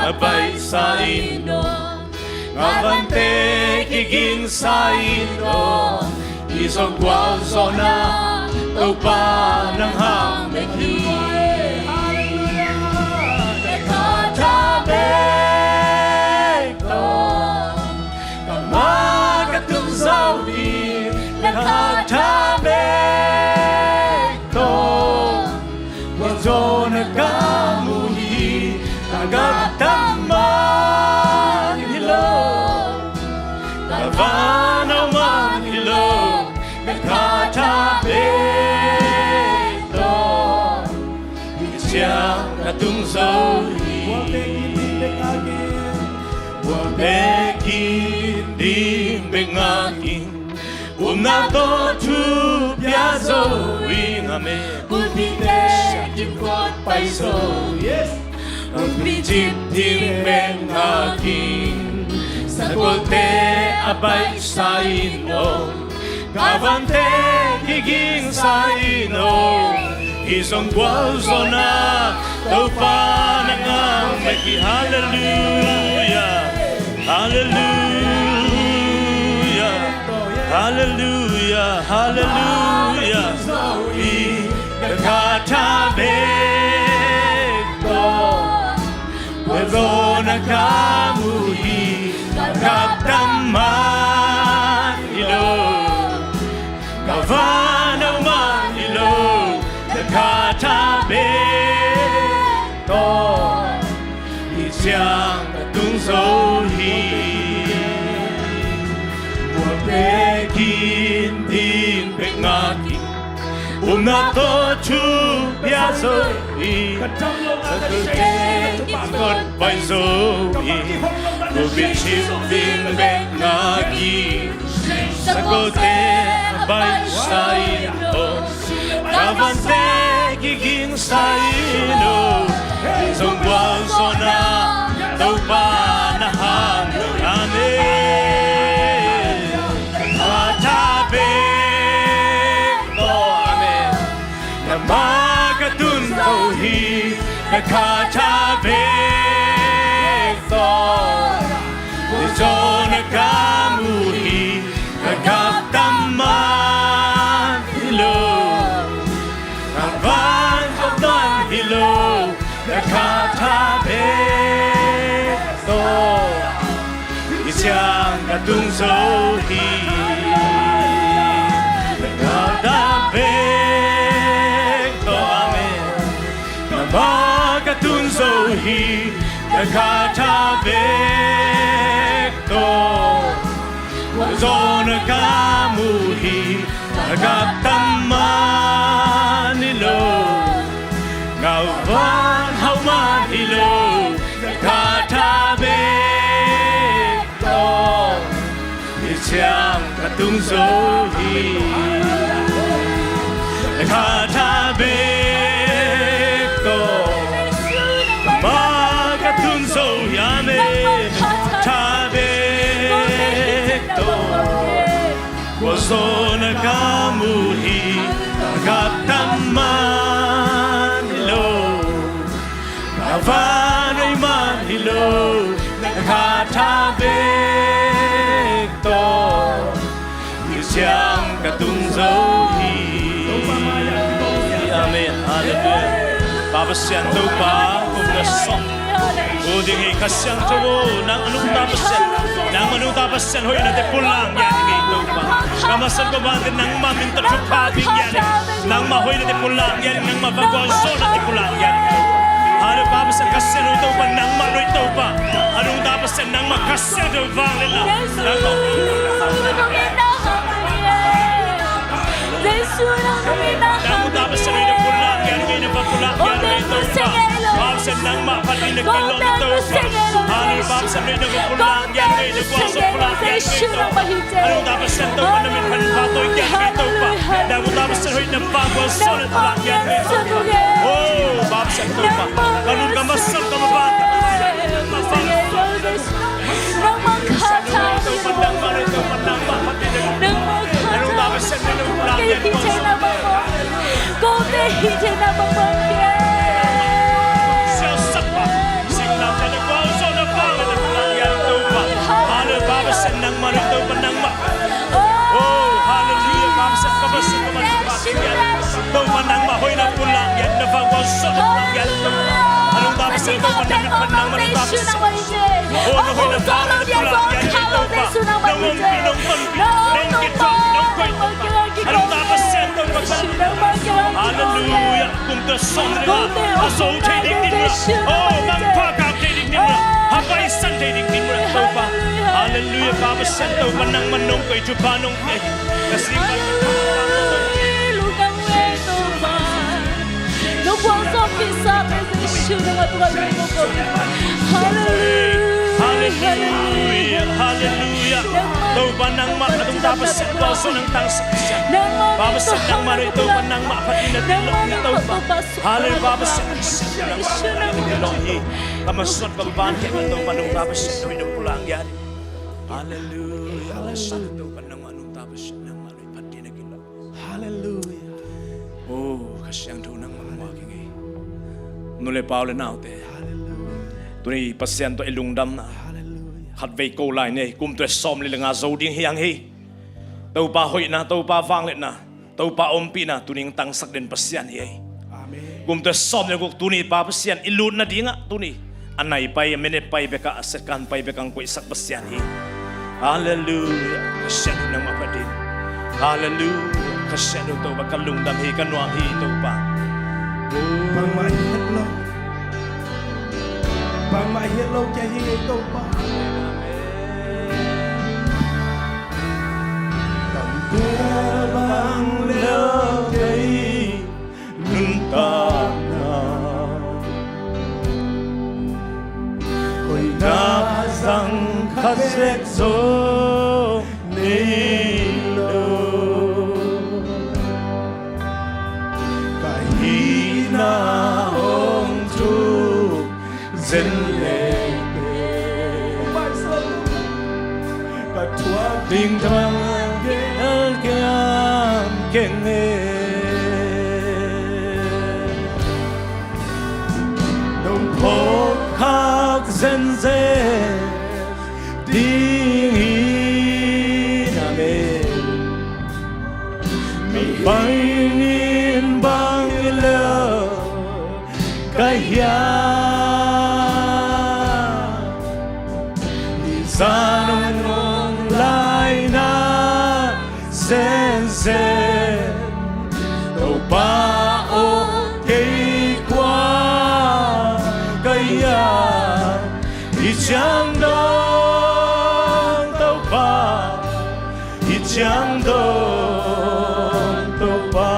a baihsa in aw. Ka vante kigingsa in aw, hih sawng gualzawhna Topa nang hang bek hi. Halleluiah. Ka kha tha bek tawh, ka ma ka tun zo hi, na kha tha bek tawh, gualzawhna ka mu hi. Ka gaptam man hi lo, ka van hau man hi lo, na kha tha bek tawh, hih ciang ka tung zo hi. Mualte kin ding bek ngak in, mualte kin ding bek ngak in, upna tawh thu pia zo in, amen, bulpite kimkot pai zo, yes, bulpit cip ding bek ngak in, sakolte a baihsa in aw. Ka vante kigingsa in aw, hih sawng gualzawhna Topa nang hang bek hi. Halleluiah, halleluiah, halleluiah, halleluiah. Ka kha tha bek tawh, gualzawhna ka mu hi. Ka gaptam man hi lo, ka van hau man hi lo, na kha tha bek tawh, hih ciang ka tung zo hi. Mualte kin ding bek ngak in, upna tawh thu pia zo in, ka dam lo a ka shame, ka dam lo a ka pai zo in, bulpit cip ding bek ngak in, sakolte a baihsa in aw. Ka vante kigingsa in aw, hih sawng gualzawhna Topa nang hang. Amen. Khatha bek tawh, zawhna ka mu hi. Ka gaptam man hi lo, ka van khauh man hi lo, na khatha bek tawh i ciang ka tung zo hi. Na khatha bek tawh, amen. Nangmah ka tung zo hi. Na khatha bek tawh, zawhna ka mu hi. Na gaptam man hi lo, ka van khauh man hi lo, na khatha bek tawh i ciang ka tung zo hi. Na khatha bek tawh, nangmah ka tung zo hi. Amen. Khatha bek tawh, zawhna ka mu hi. Ka gaptam man hi lo, ka van khauh man hi lo, na khatha bek tawh i ciang ka tung zo hi. Amen. Halleluiah. Pa Pasian Topa, kum na sawm, kum ding hi Kha Siangtho aw, nang a nungta Pasian, nang a nungta Pasian hoihnate pulak ngiat hi Topa. Ka masa ka vante nangmah min tawh thupha pia ngiat hi. Nangmah hoihnate pulak ngiat hi, nangmah va gualzawhnate pulak ngiat hi. Halleluiah, Pa Pasian, Kha Siangtho Topa, nangmah nuih Topa. A nungta Pasian nangmah Kha Siangtho vangliatna, nangmah Jesu, nang nungta Pasian hoihna pulak ngiat hi, na va pulak ngiat hi Topa. Pa Pasian nangmah phat ding na kilawm hi Topa. Halleluiah, Pa Pasian hoihna va pulak ngiat hi, na gualzawh pulak ngiat hi Topa. A nungta Pasian Topa na min phat pha tawi ngiat hi Topa. Na nungta Pasian hoihna va gualzawhna pulak ngiat hi Topa. Oh, Pa Pasian Topa, ka nun ka masa ka maban, nangmah kha tha hi Topa, nangmah nuih Topa, nangmah phat ding na kilawm hi Topa. Kote hih theihna bangbang, kote hih theihna bangbang hi. Sialsakpa, singlamteh le gualzawhna vangliatna pulak ngiat hi Topa. Halleluiah, Pa Pasian nangmah nuih Topa, nangmah. Oh, halleluiah, Pa Pasian, ka masa ka van Topa nangmah hoihna pulak ngiat, na va gualzawhna pulak ngiat Topa. A nungta Pasian Topa na min phat, nangmah nungta Pasian. Oh, na hoihna vangliatna pulak ngiat hi Topa. Nong ompih, nong tonpih, nong kituak, nong koih Topa. A nungta Pasian Topa. Halleluiah. Kum tua sawm le nga a zo thei ding dinmun ah, oh, mangpha kak thei ding dinmun ah, ha paisan thei ding dinmun ah Topa. Halleluiah, Pa Pasian Topa, nangmah nong koih, thupha nong pia hi. Ka singpa Halleluiah, halleluiah, halleluiah. Topa nangmah a nungta Pasian, gualzawh nang tangsak Pasian. Pa Pasian nangmah nuih Topa, nangmah phat ding na kilawm hi Topa. Halleluiah, Pa Pasian. Nangmah nuih na kilawm hi. Ka masuan ka van khempeuh Topa nungta Pasian nuih nong pulak ngiat hi. Halleluiah, Pasian Topa nangmah nungta Pasian, nangmah nuih phat ding na kilawm. Halleluiah. Oh, Kha Siangtho nangmah muak ing ei. Nu le pa u le naute. Halleluiah. Tuni Pasian tawh i lungdamna. Halleluiah. Khatvei ko lai ni ei. Kum tua sawm le nga zo ding hi hang hi. Topa hoihna, Topa vangliatna, Topa ompihna tuni hong tangsak den Pasian hi ei. Amen. Kum tua sawm le guk tuni Pa Pasian i lut nadingah tuni a nai pai, a minute pai bekah, a second pai bekah hong koihsak Pasian hi. Halleluiah. Kha Siangtho nangmah phat ding. Halleluiah. Kha Siangtho Topa, ka lungdam hi, ka nuam hi Topa. Bangmah hi het lo. Bangmah hi het lo kia hi ei Topa. Kamtel bang lel kei nuntakna, hoihna zang khat zek zong nei lo. Ka hihna hong thuk zen leh ka thuak ding thang kiam keng e. zenzen dingin. Amen. Bangin bang hi lel ka hiam, i zan hong laina zenzen. Topa aw, kei kua ka hiam? I ciang dong Topa, i ciang dong Topa,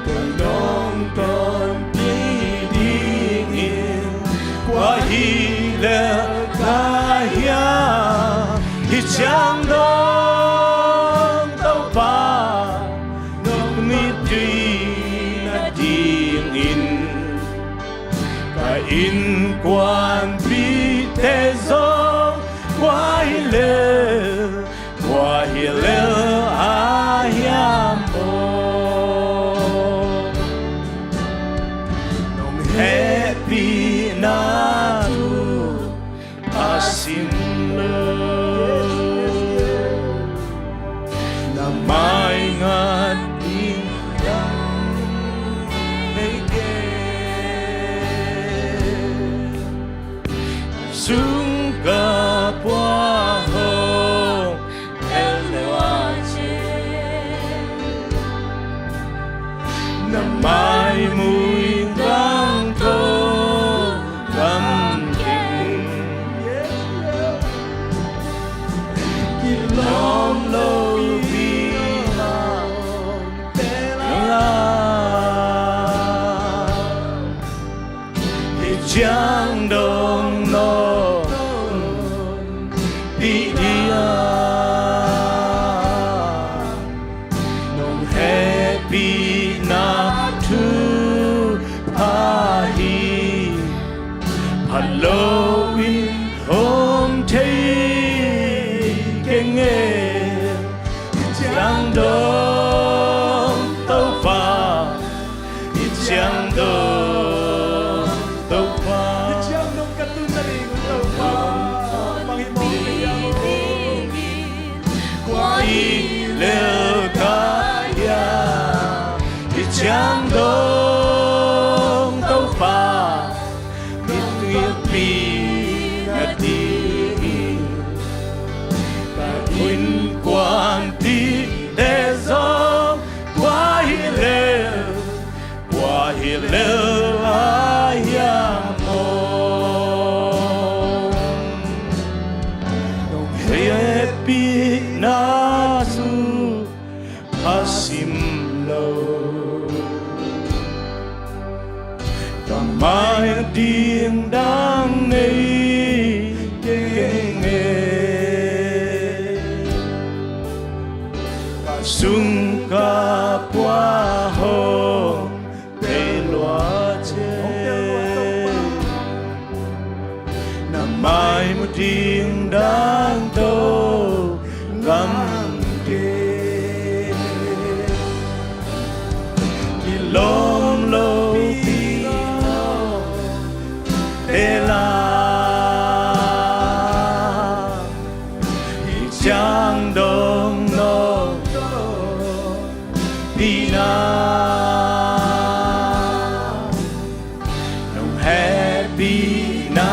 ka nong tonpih dingin. Kua hi lel ka hiam? I ciang dong Topa, nong mittui nadingin. Ka innkuanpihte zong kua hi lel, kua hi lel a hiam aw? Nong hehpihna thu a sim lo, na mai ngat ding dang nei kei. Sung ka pua hong tel lua ciang, na mai muin gangtho gam keng. Kilawm lo pi hong tel a, i ciang dong nong tonpih ding a, nong hehpihna thupha hi. Phat loin hong thei keng e. I ciang dong Topa, i ciang dong Topa, i ciang dong ka tun nading Topa, bang hi mawk kei a, kua hi lel ka hiam? I ciang dong Topa, nong mittui nadingin. Ka innkuanpihte zong kua hi lel, kua hi lel a hiam aw? Nong hehpihna thu a sim lo, ka mai ngat ding dang nei keng e. Ka sung ka pua hong tel lua ciang, na mai mu ding dang tawh gam keng. Kilawm lo pi hong tel a, i ciang dong nong tonpihna, nong hehpihna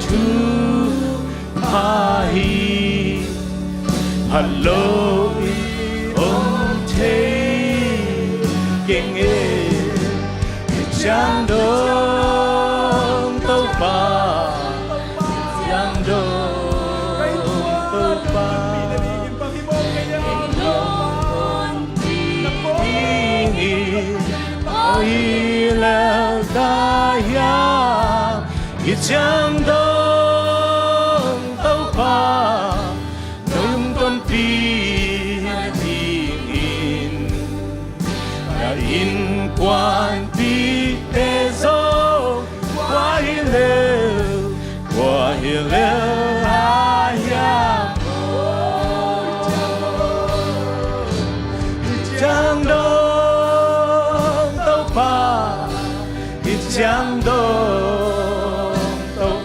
thupha hi. Phat loin hong thei keng e. I ciang dong Topa, i ciang dong Topa, i lawm lo pi hong tel a, i ciang dong nong tonpih dingin. Kua hi lel ka hiam? I ciang dong Topa, nong tonpih nadingin. Ka innkuanpihte zong kua hi lel, kua hi lel a hiam aw? I ciang dong Topa, i ciang dong Topa.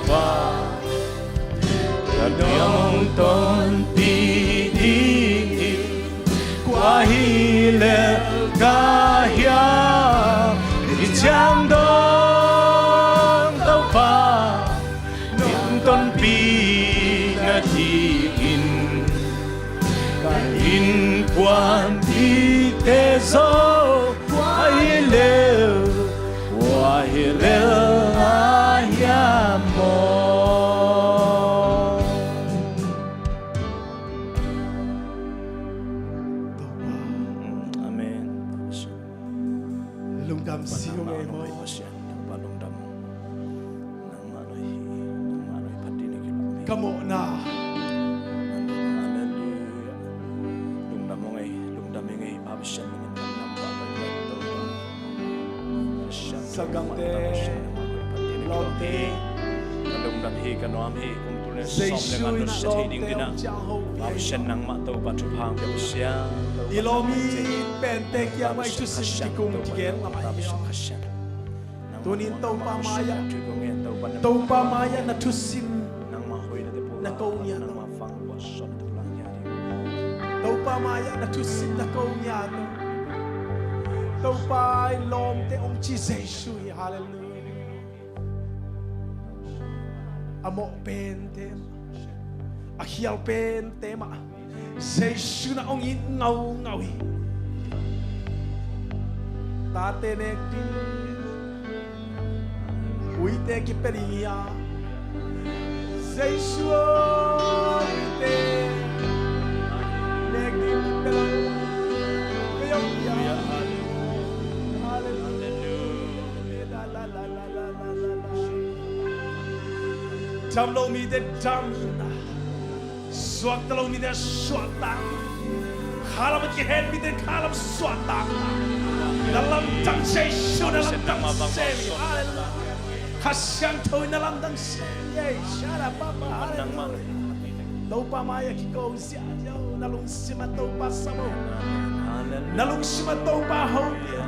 Kua'n mite zo, kua hi lel, kua hi lel a hiam maw? Amen. Lungdam si ung ei maw? Topa lungdam. Nangmah nuai hi, nangmah nuai phat ding na kilawm hi. Ka mawhna. Halleluiah. Lungdam ung ei, lungdam ung ei, Pa Pasian min in lungdam, Pa Pasian, Topa. Sanggamte, lawmte. Ka lungdam hi, ka nuam hi, kum tul nih sawm le nga nusia thei ding ding a. Pa Pasian nangmah Topa thupha hong pia Pasian. I lawm i pente kiangah i thusim kikum kigen ngam ahi. Tunin Topa mai-ah, Topa mai-ah na thusim na ko ngiat uh. Topa mai-ah na thusim na ko ngiat uh. Topa i lawmte hong ci Jesu hi. Halleluiah. A mawh pente mah, a khial pente mah Jesu na hong it ngaungau hi. Tate nek ding, uite kipia ding hi a, Jesu aw, uite nek ding kipia lo. Kei hong pia. Halleluiah. Dam lo mite damna, suakta lo mite suakta, khalam a kihen mite khalam suakta. Na lamdang Jesu, na lamdang sem hi. Halleluiah. Kha Siangtho in na lamdang sem hi. Shara papa. Halleluiah. Topa mai-ah kiko ziahziah o, na lungsim ah Topa sam o. Na lungsim ah Topa hopih o.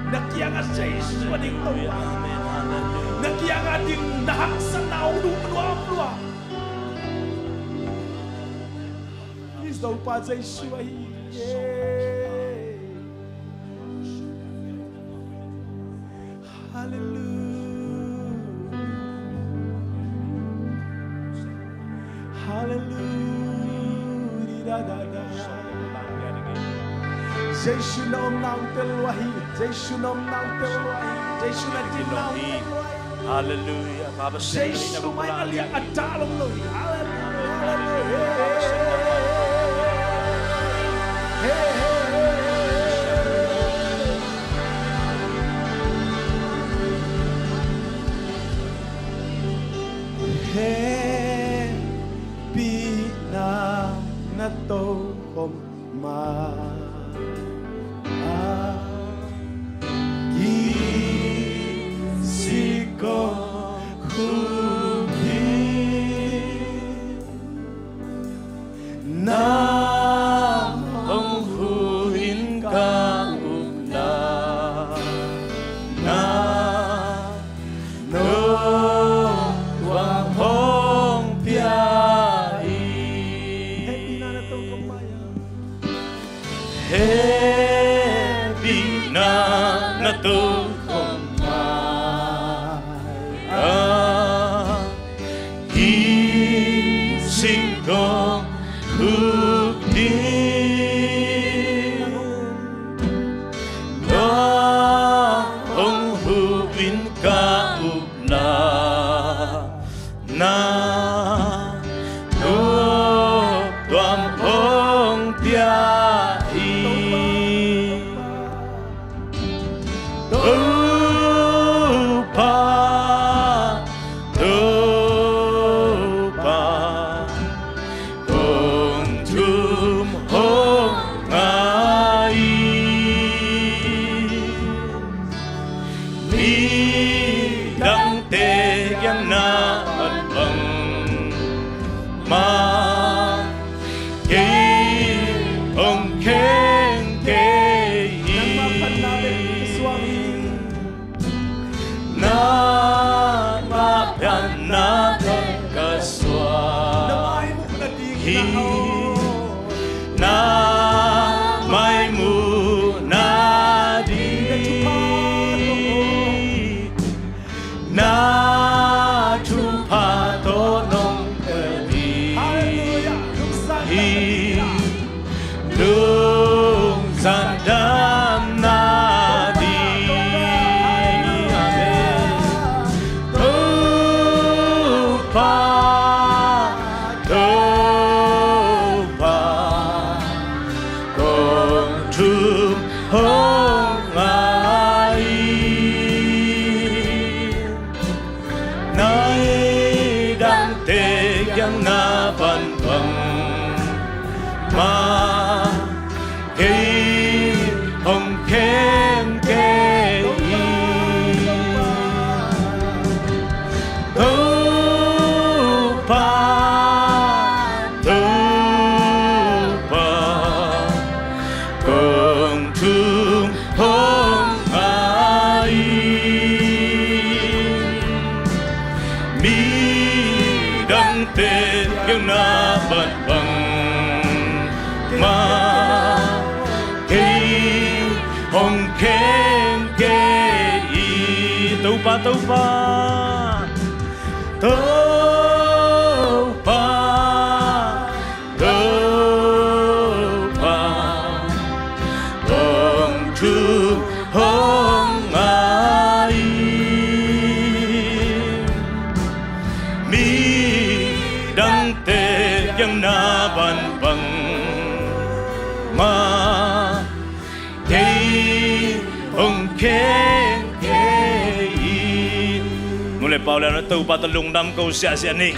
Na kiangah Jesu a ding Topa. Na kiangah ding, na haksatna hong huh lualuat. Topa Jesu ahi. Halleluiah. Halleluiah. Jesu na omna hong tel lua hi. Jesu na omna hong tel lua hi. Jesu na dinna hong tel lua hi. Halleluiah. Jesu mai a liak a dah lom lo hi. Halleluiah. Hehpihna na tokhom ma-in, kingsik kong khuk ding. Nang hong huh in ka upna, na noptuam hong pia hi. Hehpihna na tokhom ma-in, hehpihna na tokhom ma-in, kingsik kong khuk ding. Nang hong huh in ka upna, na noptuam hong pia hi. Topa, Topa, kong thum hong ngai in. Midangte kiang na phat bangmah kei hong kheng kei in. Nangmah phatna bek ka suak hi. Nangmah phatna bek ka suak hi. Na mai muhna ding, na mai muhna ding. Na thupha tawh nong tel hi. Halleluiah. Lungsim hi. Lung Topa, Topa, Topa, hong thuk hong ngai, midangte kiang na ban bangmah kei hong kheng kei in. Nu le pa u le nau, Topa tawh lungdam ko siahsiah ni.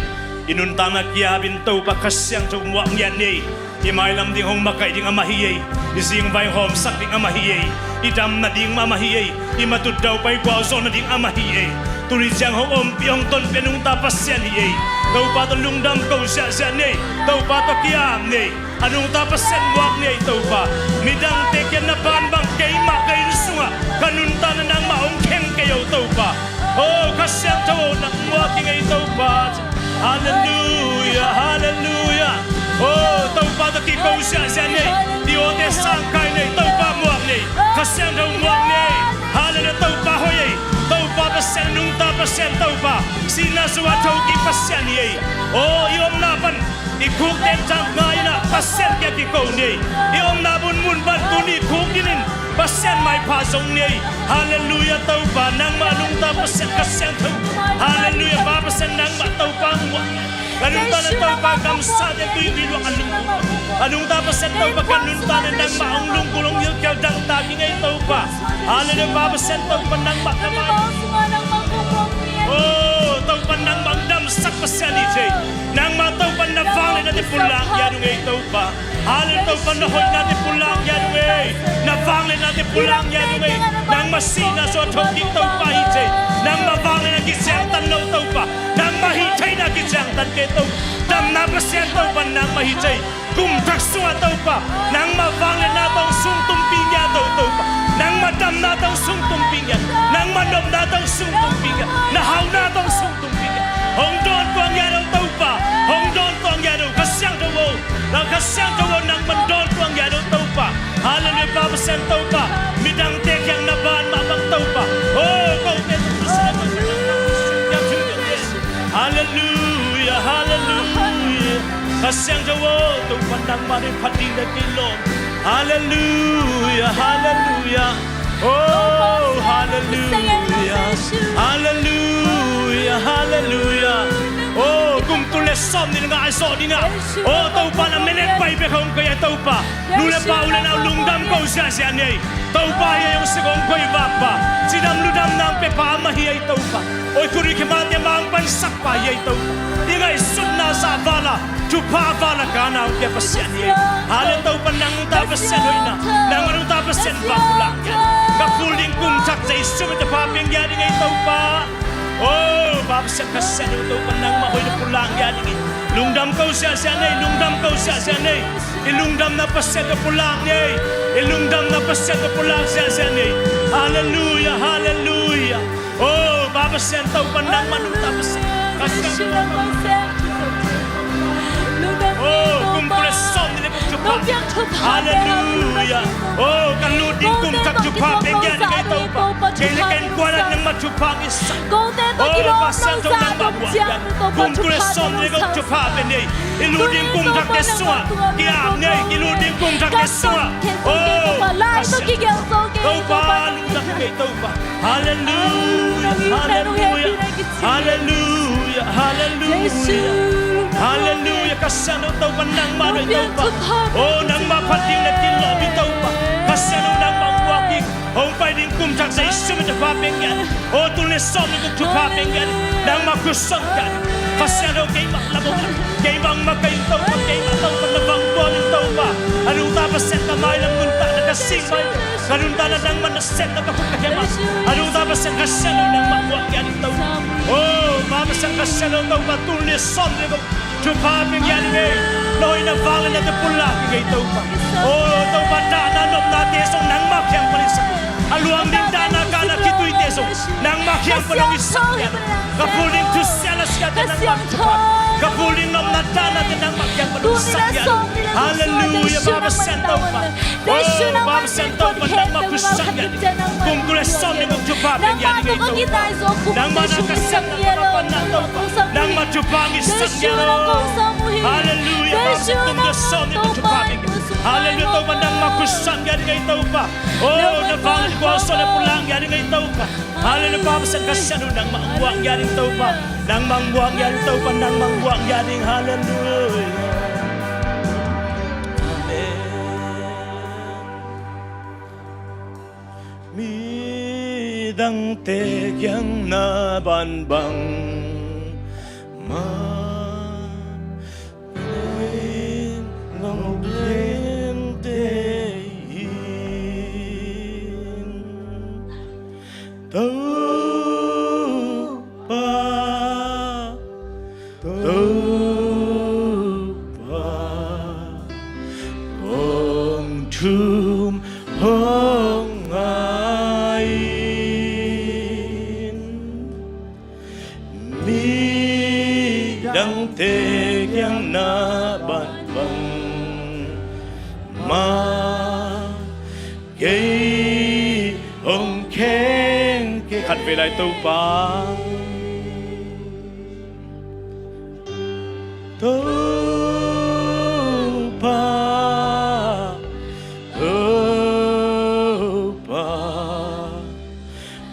I nuntakna kiapin Topa Kha Siangtho muak ngiat ni. I mailam ding hong makaih ding amah hi ei. I zingvai hawmsak ding amah hi ei. I damna ding amah hi ei. I matut daupai gualzawhna ding amah hi ei. Tuni ciang hong ompih hong tonpih a nungta Pasian hi ei. Topa tawh lungdam ko siahsiah ni. Topa tawh kiap ni. A nungta Pasian muak ni ei Topa. Midangte kiang na ban bang keimah ka inn sungah ka nuntakna nangmah hong kheng kei o Topa. O Kha Siangtho o, nang muak ing ei Topa. Halleluia, halleluia. O Topa tawh kiko siahsiah ni ei. I awte sangkai ni ei. Topa muak ni ei. Kha Siangtho muak ni ei. Halleluia, Topa hoih ei. Topa Pasian, nungta Pasian Topa. Sihna sungah thokik Pasian hi ei. O i omna pan i khukte tang ngai in ah Pasian kiang kiko ni ei. I omna munmun pan tuni khuk dinin Pasian maipha zong ni ei. Halleluia Topa, nangmah nungta Pasian Kha Siangtho. Halleluia, Pa Pasian nangmah Topa muak. Ka nungta na Topa kamsate tui tui luang a lungkul. A nungta Pasian Topa ka nunta na nangmah hong lungkul hong hilhkial dangtak ing ei Topa. Halleluia, Pa Pasian Topa nangmah ka mai. O Topa nangmah hong damsak Pasian hi thei. Nangmah Topa na vangliatnate pulak ngiat ung ei Topa. Halleluia Topa na hoihnate pulak ngiat ung ei. Na vangliatnate pulak ngiat ung ei. Nangmah sihna sungah thokik Topa hi thei. Nangmah vangliatna kiciangtan lo Topa. Nangmah hih theihna kiciangtan kei Topa. Damna Pasian Topa nangmah hi thei. Kum thak sungah Topa, nangmah vangliatna tawh hong sungtumpih ngiat o Topa. Nangmah damna tawh hong sungtumpih ngiat. Nangmah nopna tawh hong sungtumpih ngiat. Na hauhna tawh hong sungtumpih ngiat. Hong dawntuah ngiat o Topa. Hong dawntuah ngiat o Kha Siangtho o. Na Kha Siangtho o nangmah dawntuah ngiat o Topa. Halleluia Pa Pasian Topa. Midangte kiang na ban mah bang Topa. O kote Topa Pasian Topa. Halleluia, halleluia. Kha Siangtho aw, Topa nangmah deih phat ding na kei lawm. Halleluia, halleluia. Oh, halleluia. Halleluia, halleluia. Oh, kum tul le sawm nih le nga a zawh ding ah. Oh, Topa na minute pai bek hong kei a Topa. Nu le pa u le nau lungdam ko siahsiah ni ei. Topa hi ei hong sik hong koih vakpa, cidam ludam nang pia pa amah hi ei Topa. Oi khuri khemate mang pansakpa hi ei Topa. I ngaihsutna zah vala, thupha vala kana hong pia Pasian hi ei. Hale Topa nang ta Pasian hoihna, nang nung ta Pasian vak pulak. Ka phul ding kum thak Jesu min tawh pha peng gia ding ei Topa. Oh, Pa Pasian Kha Siangtho Topa nangmah hoihna pulak ngiat ding hi. Lungdam ko siahsiah ni ei, lungdam ko siahsiah ni ei. I lungdamna Pasian tawh pulak ni ei. I lungdamna Pasian tawh pulak siahsiah ni ei. Halleluia, halleluia. Oh, Pa Pasian Topa nangmah nungta Pasian Kha Siangtho. Oh, kum tul le sawm nih le guk thupha. Halleluia. Oh, ka lut ding kum thak thupha peng gia ding ei Topa. Kei le ka innkuan ah nangmah thupha ngiat. Oh, Pa Siangtho nangmah muak. Kum tul le sawm nih le guk thupha pia ni ei. I lut ding kum thakte sungah ki-ap ni ei. I lut ding kum thakte sungah. Oh, Pa Siangtho. Topa lungdam kei Topa. Halleluia, halleluia. Halleluia, halleluia. Halleluia, Kha Siangtho Topa nangmah deih Topa. Oh, nangmah phat ding le kilawm hi Topa. Kha Siangtho nangmah muak hi. Hong pai ding kum thak Jesu min tawh pha peng gia. Oh, tul le sawm nih le guk thupha peng gia. Nangmah khutsong gia. Kha Siangtho keimah lam hong, keimah hong makaih in Topa, keimah Topa na vang tuan in Topa. A nungta Pasian ka mailam nuntakna ka sing mai. Ka nuntakna nangmah na sepna ka khut ka khe mah. A nungta Pasian Kha Siangtho nangmah muak gia ding Topa. Oh, Pa Pasian Kha Siangtho Topa tul le sawm nih le guk thupha pia ngiat ding ei. Na hoihna vangliatnate pulak ding ei Topa. Oh, Topa dahna nopnate zong nangmah kiang pan i sak. A luang ding dahna kahna khituite zong nangmah kiang pan hong i sak ngiat. Ka phul ding thusia lasia te nangmah thupha. Ka phul ding nopna dahna te nangmah kiang pan hong i sak ngiat. Halleluia, Pa Pasian Topa. Oh, Pa Pasian Topa nangmah khutsong ngiat. Kum tul le sawm le guk thupha pia ngiat ding hi Topa. Nangmah na ka siatna ka mapanna Topa. Nangmah thupha ngiat sang ngiat lo. Halleluiah. Kum tul le sawm le guk thupha pia ngiat. Halleluiah Topa, nangmah khut sang ngiat ding hi Topa. Oh, na vangliatna gualzawhna pulak ngiat ding hi Topa. Halleluiah, Pa Pasian ka siatna uh nangmah muak ngiat ding Topa. Nangmah muak ngiat ding Topa, nangmah muak ngiat ding. Halleluiah. Amen. Midangte kiang na bangbang mah, ngong piante in Topa, Topa, kong thum hong ngai in. Midangte kiang na bangbang mah, kei hong kheng kei. Khatvei lai Topa. Topa, Topa,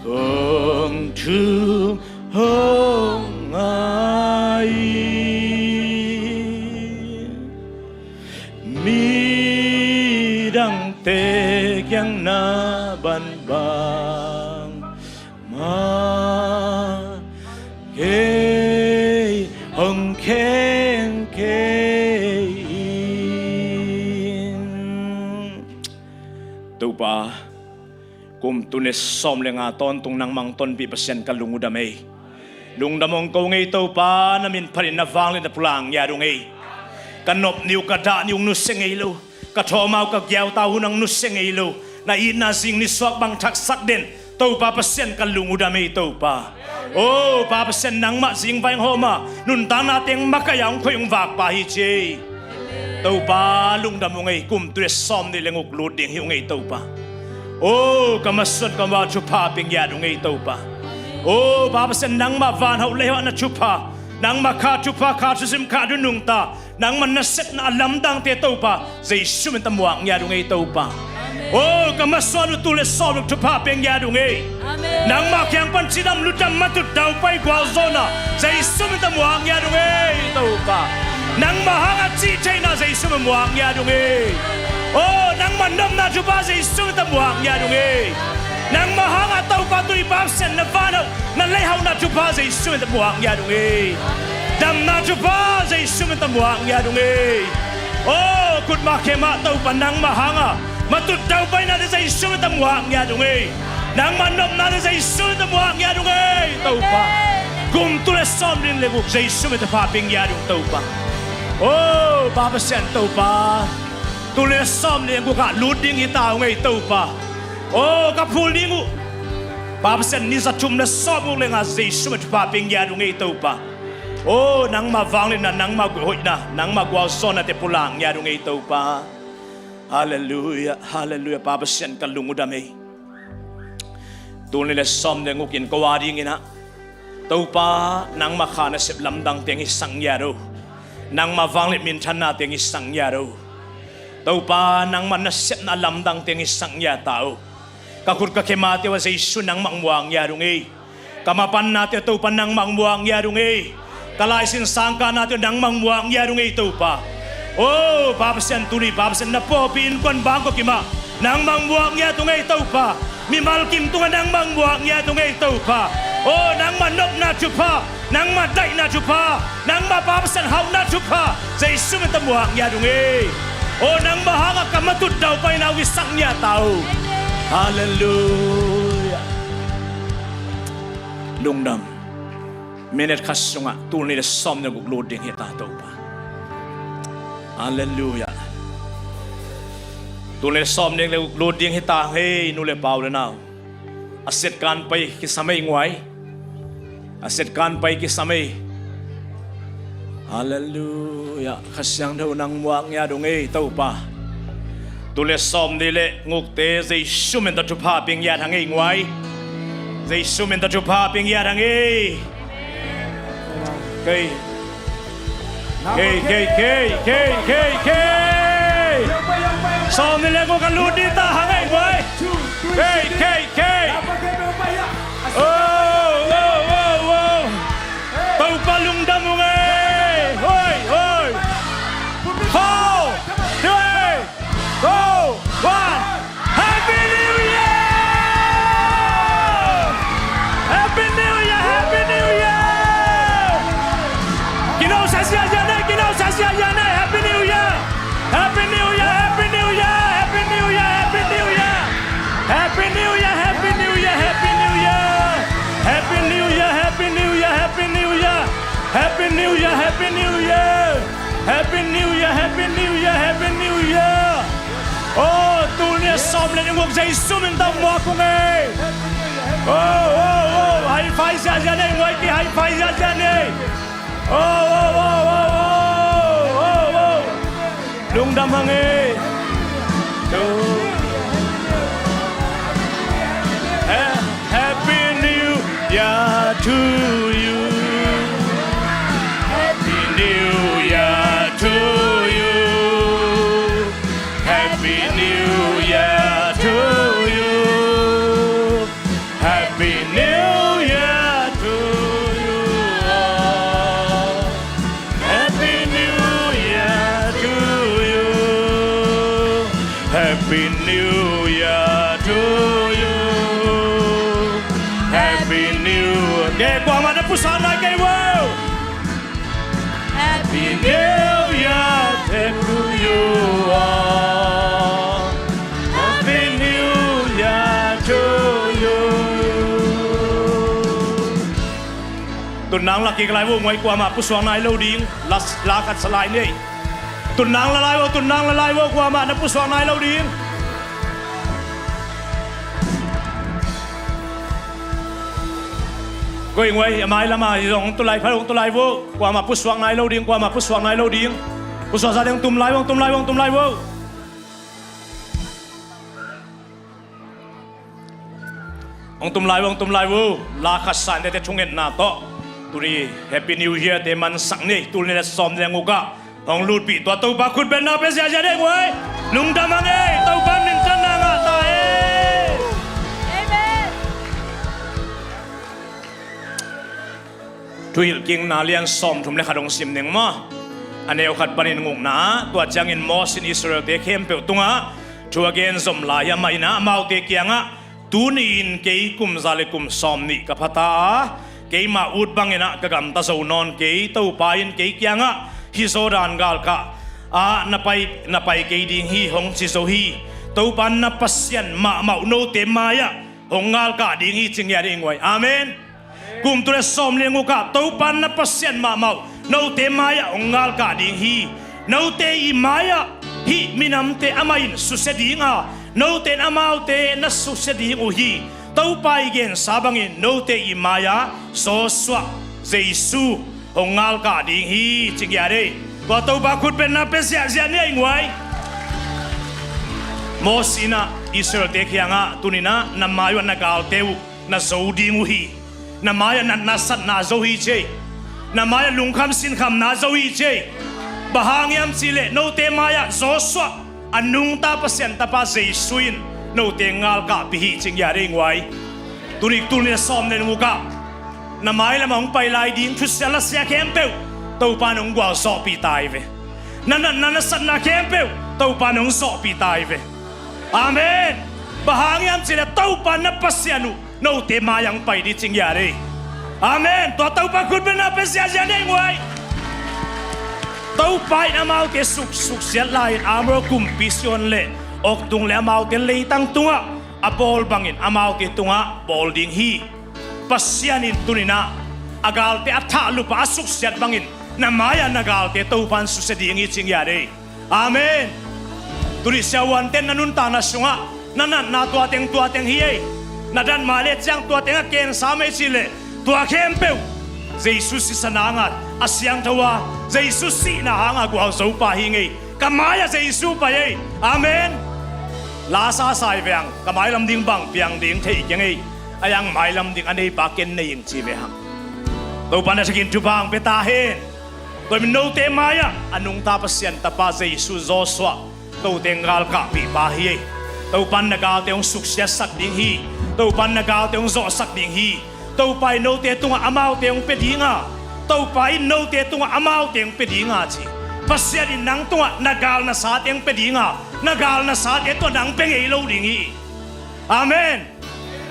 kong thum hong ngai in. Midangte kiang na bangbang mah, kei hong kheng kei in. Topa, kum tul le sawm le nga tawntung nangmah hong tonpih Pasian ka lung uh dam ei. Lungdam hong ko ngei Topa, na min phatin na vangliatna pulak ngiat uh ngei. Ka nop ni uh, ka dah ni uh nusia ngei lo. Ka thawhmau ka giautau hun hong nusia ngei lo. Na itna zing nisuak bang thaksak den Topa Pasian ka lung uh dam ei Topa. Oh Pa Pasian, nangmah zingvai hong hawm a, nuntakna teng makaih a hong khoih hong vakpa hi ci ei. Topa lungdam uh ngei, kum tul le sawm nih le guk lut ding hi uh ngei Topa. Oh ka masuan ka ma thupha pia ngiat uh ngei Topa. Oh Pa Pasian, nangmah van hauh lei hauh na thupha, nangmah kha thupha, kha thusim, kha thu nungta, nangmah nasepna a lamdangte Topa, Jesu min ta muak ngiat uh ngei Topa. Oh ka masuan uh tul le sawm le guk thupha pia ngiat uh ngei. Nangmah kiang pan cidam lutdam matut daupai gualzawhna Jesu min ta muak ngiat uh ngei Topa. Nangmah hanga cih theihna Jesu min muak ngiat uh ngei. Oh nangmah nopna thupha Jesu min ta muak ngiat uh ngei. Nangmah hanga Topa tuni Pa Pasian na van hauh na lei hauhna thupha Jesu min ta muak ngiat uh ngei. Damna thupha Jesu min ta muak ngiat uh ngei. Oh kutmah khe mah Topa, nangmah hanga matut daupainate Jesu min ta muak ngiat uh ngei. Nangmah nopnate Jesu min ta muak ngiat uh ngei Topa. Kum tul le sawm nih le guk Jesu min ta pha pia ngiat uh Topa. Oh Pa Pasian Topa, tul le sawm nih le guk ah lut ding hi ta uh ngei Topa. Oh ka phul ding uh Pa Pasian, ni za thum le sawm guk le nga Jesu min ta pha pia ngiat uh ngei Topa. Oh nangmah vangliatna, nangmah hoihna, nangmah gualzawhnate pulak ngiat uh ngei Topa. Halleluiah, halleluiah, Pa Pasian ka lung uh dam ei. Tul nih le sawm le guk in ko a dingin ah Topa, nangmah kha nasep lamdang teng hi sang ngiat o. Nangmah vangliat minthanna teng hi sang ngiat o. Topa, nangmah nasepna lamdang teng hi sang ngiat ta o. Ka khut ka khe mate uh ah Jesu nangmah muak ngiat uh ngei. Ka mapannate uh Topa nangmah muak ngiat uh ngei. Ka laisin sangkahnate uh nangmah muak ngiat uh ngei Topa. O Pa Pasian, tuni Pa Pasian na pawlpi innkuan bangkua kimah nangmah muak ngiat uh ngei Topa. Mimal kim tungah nangmah muak ngiat uh ngei Topa. O nangmah nopna thupha, nangmah daihna thupha, nangmah Pa Pasian hauhna thupha Jesu min ta muak ngiat uh ngei. O nangmah hangah ka matut daupaina uh hi sang ngiat ta uh. Halleluiah. Lungdam. Minute khat sungah tul nih le sawm le guk lut ding hi ta Topa. Halleluiah. Tul nih le sawm le guk lut ding hi ta hei nu le pa u le nau. A siatkan pai kisam ei nguai. A siatkan pai kisam ei. Halleluiah. Kha Siangtho nang muak ngiat uh ngei Topa. Tul le sawm nih le ngukte Jesu min tawh thupha pia ngiat hang ei nguai. Jesu min tawh thupha pia ngiat hang ei. Kei. Kei, kei, kei, kei, kei, kei. Sawm nih le nguk a lut ding ta hang ei nguai. Kei, kei, kei. Oh, oh, oh, oh. Topa lungdam ung ei. Hoi, hoi. Four, three, two, one. Happy New Year! Happy New Year! Happy New Year! Kino sa sia sia nei, kino sa sia sia nei. Happy New Year! Happy New Year! Happy New Year! Happy New Year! Happy New Year! Happy New Year! Happy New Year! Happy New Year! Happy New Year! Happy New Year! Happy New Year! Happy New Year! Happy New Year! Happy New Year, Happy New Year, Happy New Year. Oh, tul nih a sawm le nguk Jesu min tawh muak ung ei. Oh, oh, oh, high five ziahziah nei, nguai ki high five ziahziah nei. Oh, oh, oh, oh, oh, oh, oh. Lungdam hang ei. Oh. Ha-, Happy New Year to you. Happy New Year to you. Happy New Year to you. Happy New Year to you all. Happy New Year to you. Happy New Year to you. Happy New Year. Kei kuamah na pusuak nai kei vo. Happy New Year to you all. Happy New Year to you. Tun nang la kik lai vo, nguai kuamah pusuak nai lo ding. La, la khat sa lai nei. Tun nang la lai vo, tun nang la lai vo, kuamah na pusuak nai lo ding. Koi nguai, a mai lamah zong tu lai, phal hong tu lai vo. Kuamah pusuak nai lo ding, kuamah pusuak nai lo ding. Pusuak sa ding tum lai vo, tum lai vo, tum lai vo. Hong tum lai vo, hong tum lai vo. La khat sa in tete thungetna tawh. Tuni Happy New Year te mansak ni, tul nih le sawm nih le nguk ah hong lutpih tua Topa khutbetna pia ziahziah ding uh ei. Lungdam hang ei, Topa min thanna ngah ta ei. Amen. Thuhilhkikna lian sawmthum le khat hong sim ning maw. A neu khat panin ngukna ah, tua ciangin Moses in Israel-te khempeuh tungah thu a gen zom lai-ah amah in ah amaute kiangah, tuni-in kei kum za le kum sawmnih ka pha ta a, keima ut bangin ah ka gamta zo nawn kei. Topa in kei kiangah, hih Jordan galkah ah na pai, na pai kei ding hi, hong ci zo hi. Topa na Pasian mahmah uh note mai-ah hong galkah ding hi, ci ngiat ding uh ei. Amen. Kum tul le sawm le nguk ah Topa na Pasian mahmah uh note mai-ah hong galkah ding hi. Note i mai-ah hih minamte amah in susia ding a, note in amaute na susia ding uh hi. Topa i gensa bangin note i mai-ah Joshua, Jesu hong galkah ding hi, ci ngiat ei. Tua Topa khutbetna pia ziahziah ni ei nguai. Moses in ah Israel-te kiangah, tuni-in ah na mai uh ah na galte uh na zo ding uh hi. Na mai-ah natna satna zo hi, ci ei. Na mai-ah lungkham sinkhamna zo hi, ci ei. Bang hang hiam cih leh note mai-ah Joshua, a nungta Pasian tapa Jesu in note galkahpih hi, ci ngiat ei nguai. Tuni tul nih le sawm le nguk ah na mai lamah hong pai lai ding thusia lasia khempeuh Topa in hong gualzawhpih ta hi ve. Na natna na satna khempeuh Topa in hong zawhpih ta hi ve. Amen. Bang hang hiam cih leh Topa na Pasian uh note mai-ah hong pai ding, ci ngiat ei. Amen. Tua Topa khutbetna pia ziahziah ni ei nguai. Topa in amaute suk, suksiat lai-in Amor kumpi Sihon le Og tung le amaute leitang tungah a bawl bangin amaute tungah bawl ding hi. Pasian in tuni-in ah a galte a thahlup a, a suksiat bangin na mai-ah na galte Topa in susia ding hi, ci ngiat ei. Amen. Tuni siavuante na nuntakna sungah na natna tua teng, tua teng hi ei. Na dat mah leh ciang tua teng a kensa mei cih leh, tua khempeuh Jesu sisan hanga, a siangtho a, Jesu sihna hanga gualzo pah hi ing ei. Ka mai-ah Jesu pai ei. Amen. La sasa hi ve hang, ka mailam ding bang piang ding thei keng ei. A iang mailam ding a neipa ken nei ing ci ve hang. Topa na thakin thupha hong pia ta hen. Tua in note mai-ah a nungta Pasian tapa Jesu Joshua, tote galkapih pa hi ei. Topa in na galte hong suksiatsak ding hi. Topa in na galte hong zawhsak ding hi. Topa in note tungah amaute hong pia dinga, Topa in note tungah amaute hong pia dinga ci. Pasian in nang tungah na gal na sate hong pia dinga, na gal na sate tungah nang pia ngei lo ding hi. Amen.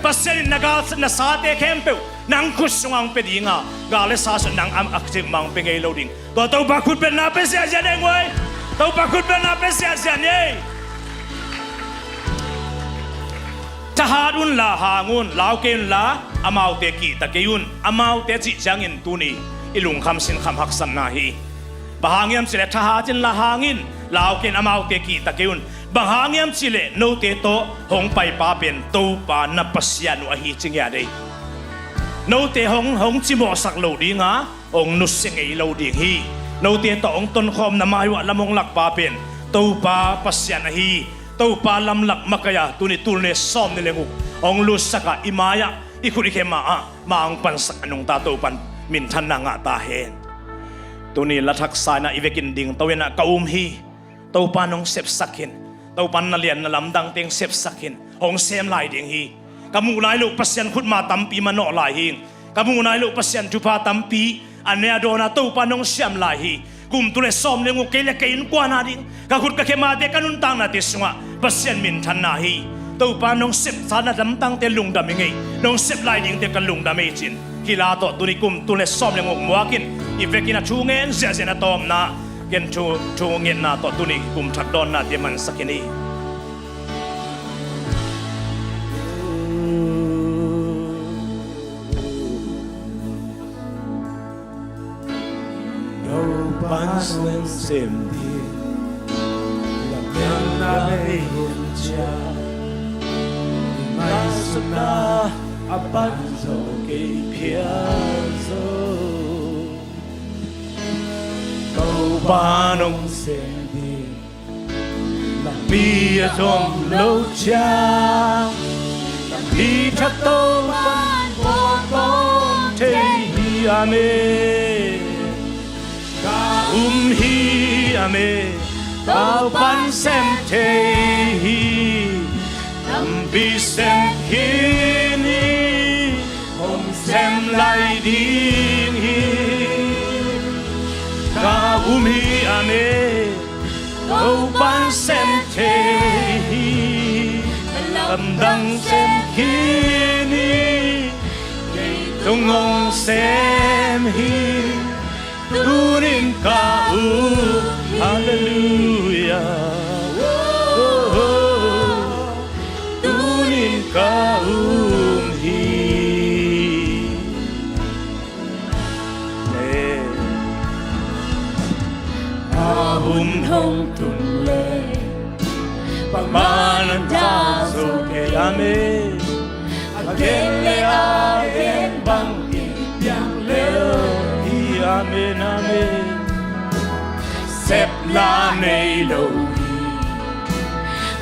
Pasian in na gal na sate khempeuh nang khut sungah hong pia dinga, gal le sa sungah nang a, a khut sungah hong pia ngei lo ding. Tua Topa khutbetna pia ziahziah ni ei. Topa khutbetna pia ziahziah ni ei. Thahat unla hang un, lau kei unla amaute kihta kei un. Amaute cih ciangin tuni i lungkham sinkham haksatna hi. Bang hang hiam cih leh thahat inla hang in, lau kei in, amaute kihta kei un. Bang hang hiam cih leh note tawh hong paipa pen Topa na Pasian uh ahi ci ngiat ei. Note hong, hong cimawhsak lo dinga, hong nusia ngei lo ding hi. Note tawh hong tonkhawm na mai uh ah lam hong lakpa pen Topa Pasian ahi. Topa lamlak makaih a tuni tul nih sawm nih le guk hong lutsak a, i mai-ah i khut i khe ma-ah ma hong pansak a nungta Topa in minthanna ngah ta hen. Tuni la thaksa in ah i vekin dingto in ah ka um hi. Topa nong sepsak in. Topa in na lian na lamdangte hong sepsak in. Hong sem lai ding hi. Ka muh nai loh Pasian khutma tampi manawh lai hi. Ka muh nai loh Pasian thupha tampi a ne a dawn a Topa nong siam lai hi. Kum tul nih sawm le guk kei le kei innkuan a ding, ka khut ka khe mate ka nuntaknate sungah Pasian minthanna hi. Topa nong sepsa na lamdangte lungdam ing ei. Nong sep lai dingte ka lungdam ei ci-in, hih la tawh tuni kum tul nih sawm le guk muak in, i vekin a thu ngen ziahziah na tawpna, ken thu, thu ngetna tawh tuni kum thak dawnnate mansak in hi. Topa nong sem ding lamdang na nei hun ciang, i ngaihsutna a pan zo kei phial zo. Topa nong sem ding lampi a zom lo ciang, lampi thak Topa in bawl kawm thei hi. Amen. Ka um hi. Amen. Topa in sem thei hi. Lampi sem khin hi. Hong sem lai ding hi. Ka um hi. Amen. Topa in sem thei hi. Lamdang sem khin hi. Kei tung hong sem hi. Tunin ka um. Halleluia. Oh, oh. Tunin ka um hi. Amen. A hun hong tun le, bangmah in dal zo kei. Amen. A gen le a gen bang in piang le uh hi. Amen, amen. Sep la nei lo hi.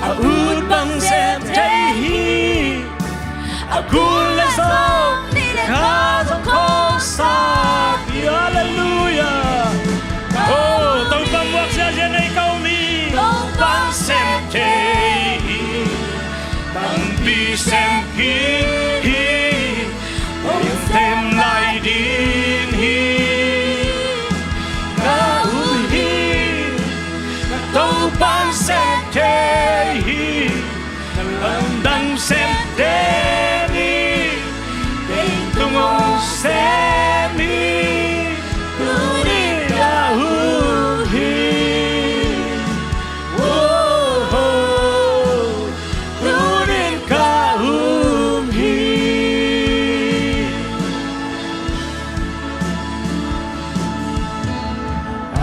A ut bang sem thei hi. A kul le sawm nih le kha zong khawlsak hi. Halleluia. Oh, Topa muak ziahziah nei ka um hi. Topa in sem thei hi. Tampi sem khin hi. Hong sem lai ding hi. Ka um hi. Topa in sem thei hi. Lamdang sem thei hi. Kei tung hong sem hi. Tunin ka um hi. Oh, oh. Tunin ka um hi.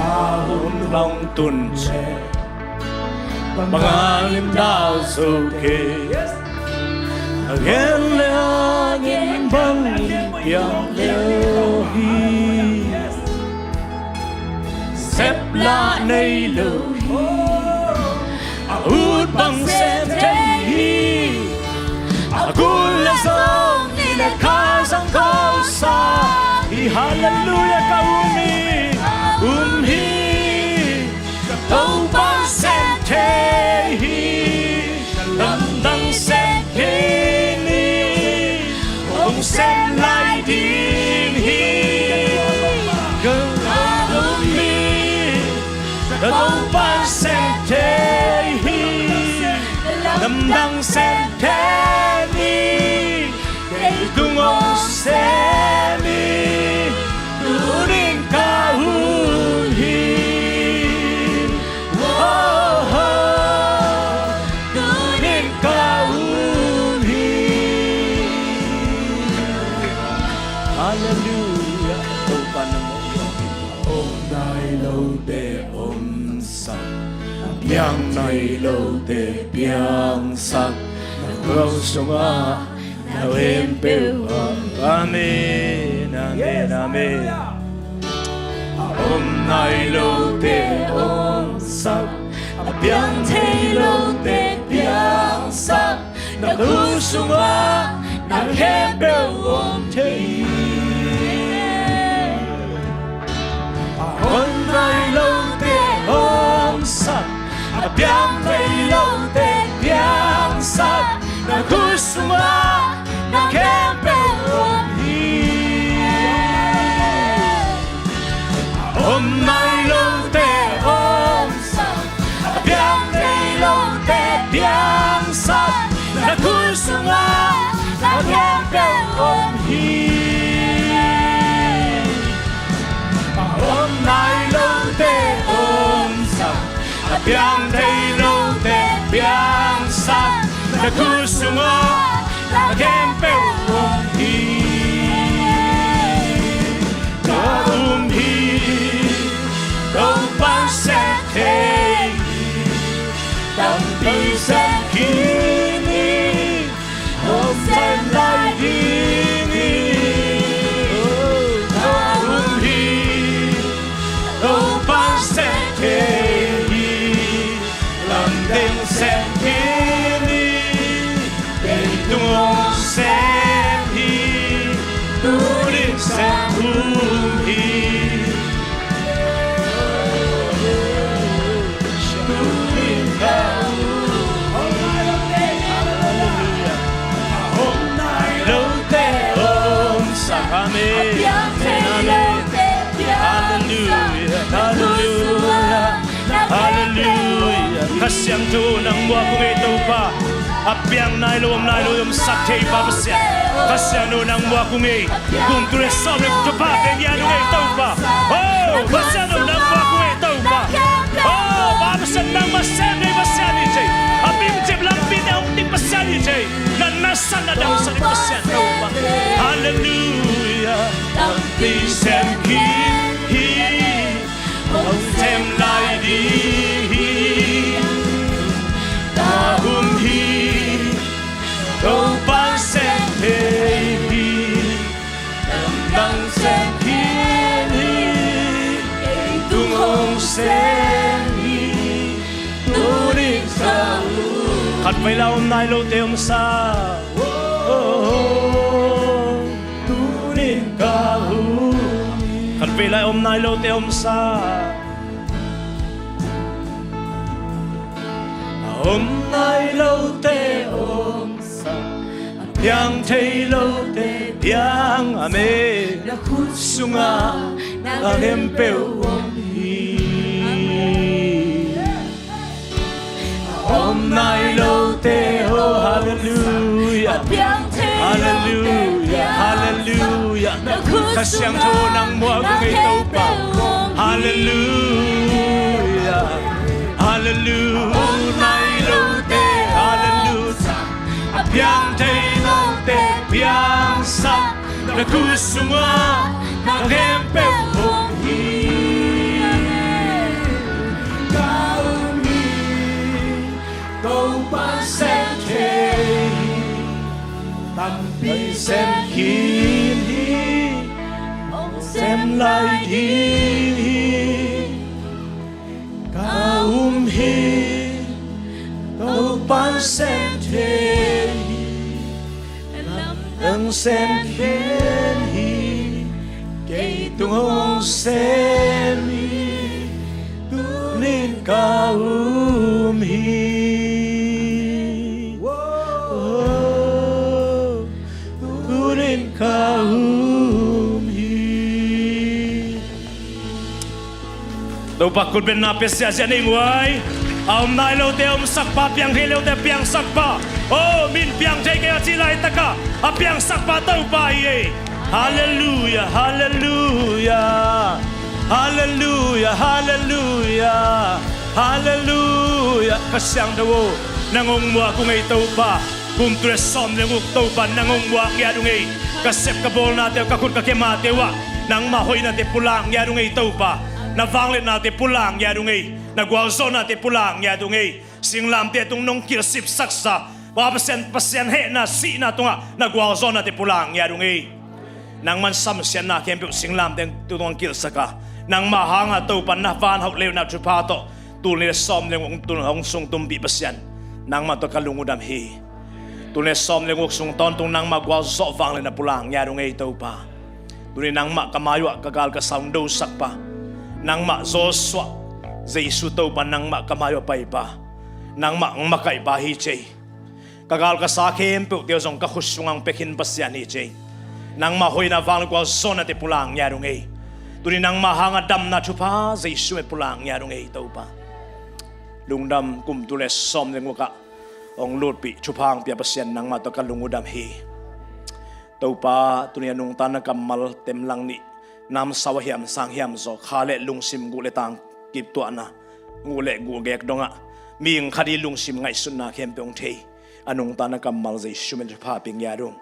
A hun hong tun ciang, bangmah in dal zo kei. A gen le a gen bang in piang le uh hi. Sep la nei lo hi. A ut bang sem thei Halleluia, ka um hi, um hi. Topa'n sem thei hi. Lamdang sem khin hi. Hong sem lai ding hi. Ka um hi. Topa'n sem thei hi. Lamdang sem khin hi. Kei tung hong sem hi. Tuni-in ka um hi. Oh, oh. Tuni-in ka um hi. Halleluia. Topa nang om hi. Om nai lote omsak, a piang nai lote piangsak, na khuak sungah na khempeuh om. Amen, amen, amen. A om nai lote omsak, a piang thei lote piangsak, na khuak sungah na khempeuh om thei hi. A om nai lote omsak, a piang thei lote piangsak, na khuak sungah na khempeuh om hi. A om nai lote omsak, a piang thei lote piangsak, na khuak sungah na khempeuh om hi. A om nai lote omsak, a piang thei lote piangsak, na khuak sungah na khempeuh om hi. Ka um hi. Topa'n sem thei hi. Tampi sem khin hi. Hong sem lai ding hi. Ka um hi. Topa'n sem thei hi. Lamdang sem khin hi. Kei tung hong sem hi. Tuni-in ka um hi. Tuni-in ka um hi. Halleluia. Om nai lote omsak. Amen. Amen. Halleluia. Halleluia. Halleluia. Kha Siangtho nang muak ung ei Topa. A piang nai lo, om nai lo, omsak thei pa Pasian. Kha Siangtho nang muak ung ei. Kum tul le sawm le thum pa piang ngiat ung ei Topa. Oh, Kha Siangtho nang muak ung ei Topa. Oh, pa Pasian nangmah sem thei Pasian hi thei. A pimcip lampi teng hong dik Pasian hi thei. Na nasan na damsak ding Pasian Topa. Halleluia. Tampi sem khin hi. Hong sem lai ding hi. Ka um hi. Topa'n sem thei hi. Lamdang sem khin hi. Kei tung hong sem hi. Tuni-in ka um. Khatvei lai om nai lote omsak. Oh, oh, oh. Tuni-in ka um hi. Khatvei lai om nai lote omsak. A om nai lote omsak, a piang thei lote piang. Amen. Na khut sungah na khempeuh om hi. Om nai lote, oh, halleluia. Halleluia, halleluia. Kha Siangtho nang muak ung ei Topa. Halleluia, halleluia. Om nai lote, halleluia. A piang thei lote piangsak, na khut sungah na khempeuh om hi. Ka um hi. Topa'n sem thei hi. Tampi sem khin hi. Hong sem lai ding hi. Ka um hi. Topa'n sem thei hi. Lamdang sem khin hi. Kei tung hong sem hi, tunin ka um hi. Oh, tunin ka um hi. Topa khut bengna pia siasia nei nguai. A om nai lote a omsak pa, piang thei lote a piangsak pa. Oh, min piang thei kei a ci laitak a piangsak pa Topa hi ei. Halleluia, halleluia. Halleluia, halleluia. Halleluia. Kha Siangtho aw, nang hong muak ung ei Topa. Kum tul le sawm le guk Topa nang hong muak ngiat ung ei. Ka sep ka bawlnate uh, ka khut ka kemate uh ah nangmah hoihnate pulak ngiat ung ei Topa. Na vangliatnate pulak ngiat ung ei. Na gualzawhnate pulak ngiat ung ei. Singlamteh tung nong kilsipsaksa Pa Pasian, Pasian hehna sihna tungah na gualzawhnate pulak ngiat ung ei. Nangman samsiatna khempeuh singlamteh tung hong kilsak a, nangmah hanga Topa na van hauh leu na thupha tawh tul nih le sawm le guk tul hong sungtumpih Pasian, nangmah tawh ka lung uh dam hi. Tul nih le sawm le guk sung tawntung nangmah gualzawh vangliatna pulak ngiat ung ei Topa. Tuni nangmah ka mai uh ah ka gal ka sa hong dosak pa, nangmah Joshua, Jesu Topa nangmah ka mai uh a pai pa, nangmah hong makaih pa hi ci ei. Ka gal ka sa khempeuhte uh zong ka khut sungah hong pia khin Pasian hi ci ei. Nangmah hoihna vangliatna gualzawhnate pulak ngiat ung ei. Tuni nangmah hanga damna thupha Jesu min pulak ngiat ung ei Topa. Lungdam. Kum tul le sawm le guk ah hong lutpih thupha hong pia Pasian nangmah tawh ka lung uh dam hi. Topa, tuni a nungta na kammal temlang nih namsau a hiam sang hiam zaw, kha le lungsim, guh le tang kiptuahna, guh le guh gek dongah mihing khat i lungsim ngaihsutna khempeuh hong thei a nungta na kammal Jesu min thupha pia ngiat ung.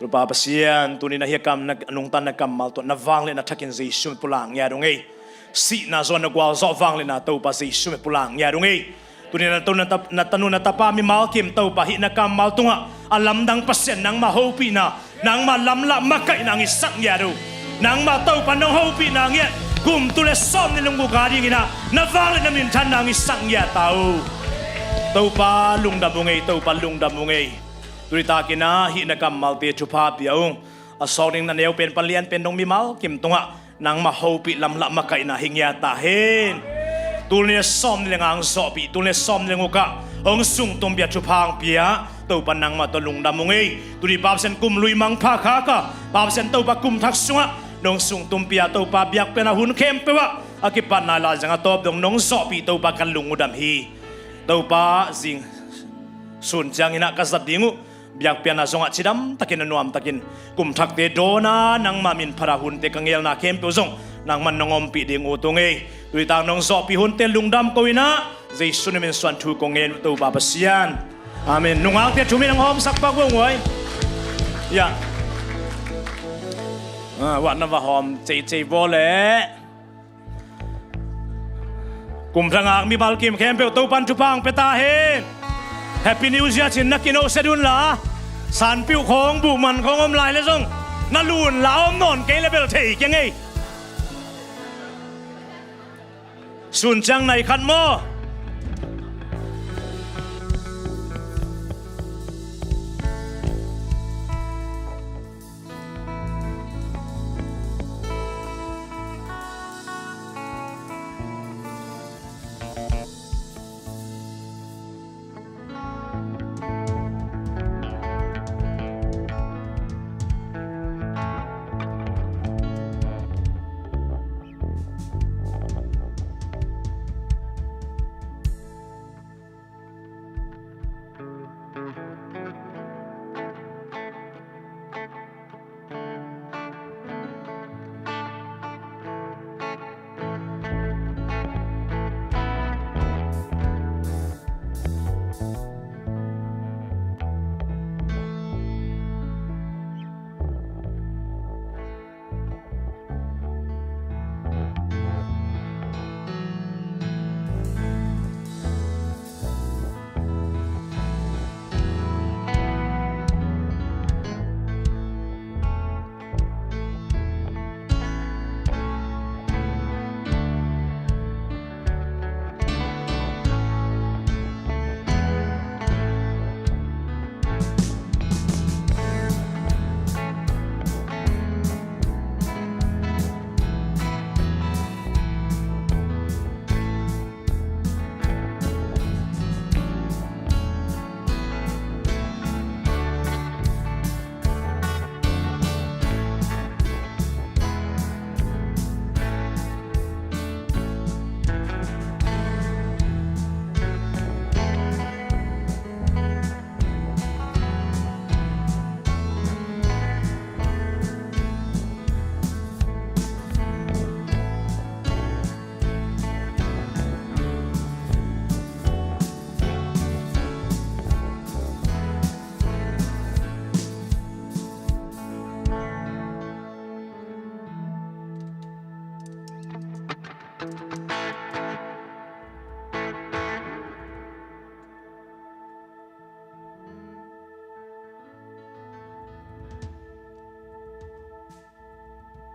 Topa Pasian, tuni na hiakam na nungta na kammal tawh na vangliatna thakin Jesu min pulak ngiat ung ei. Sihna zaw na gualzawh vangliatna Topa Jesu min pulak ngiat ung ei. Tuni na tanu na tap-, na tanu na tapa mimal kim Topa hih na kammal tungah a lamdang Pasian nangmah hopihna, nangmah lamlah makaihna hong hisak ngiat uh. Nangmah Topa nong hopihna ngiat kum tul le sawm nih le guk a dingin ah na vangliatna minthanna hong hisak ngiat ta uh. Topa lungdam ung ei, Topa lungdam ung ei. Tuni takin ah hih na kammalte thupha pia ung. A sawk ding na neu pen pan lian pen dong mimal kim tungah nangmah hopih lamlah makaihna hi ngiat ta hen. Tul nih le sawm nih le nga hong zawhpih, tul nih le sawm nih le guk ah hong sungtumpih a thupha hong pia Topa nangmah tawh lungdam ung ei. Tuni Pa Pasian kum lui mangpha khak a, Pa Pasian Topa kum thak sungah nong sungtumpih a Topa biakpiakna hun khempeuh ah a kipat nai lai zang a tawp dong nong zawhpih Topa ka lung uh dam hi. Topa zing sun ciangin ah ka zat ding uh biakpiakna zongah cidam takin a nuam takin kum thakte dawn a nangmah min phat a hunte ka ngelna khempeuh zong nangman nong ompih ding uh tung ei. Tuni tak nong zawhpih hunte lungdam ko in ah Jesu na min suan thu kong ngen uh Topa Pasian. Amen. Nungakte thum in hong hawmsak pak uh nguai. Ya. Ah, wat na va hawm ceicei vawleh. Kum thak ngak mimal kim khempeuh Topan thupha hong pia ta hen. Happy New Year cin na kinohsia dun la, sanpiuh khawng buhman khawng om lai le zong na lun la om nawn kei le bel thei keng ei. Sun ciang nai khat maw?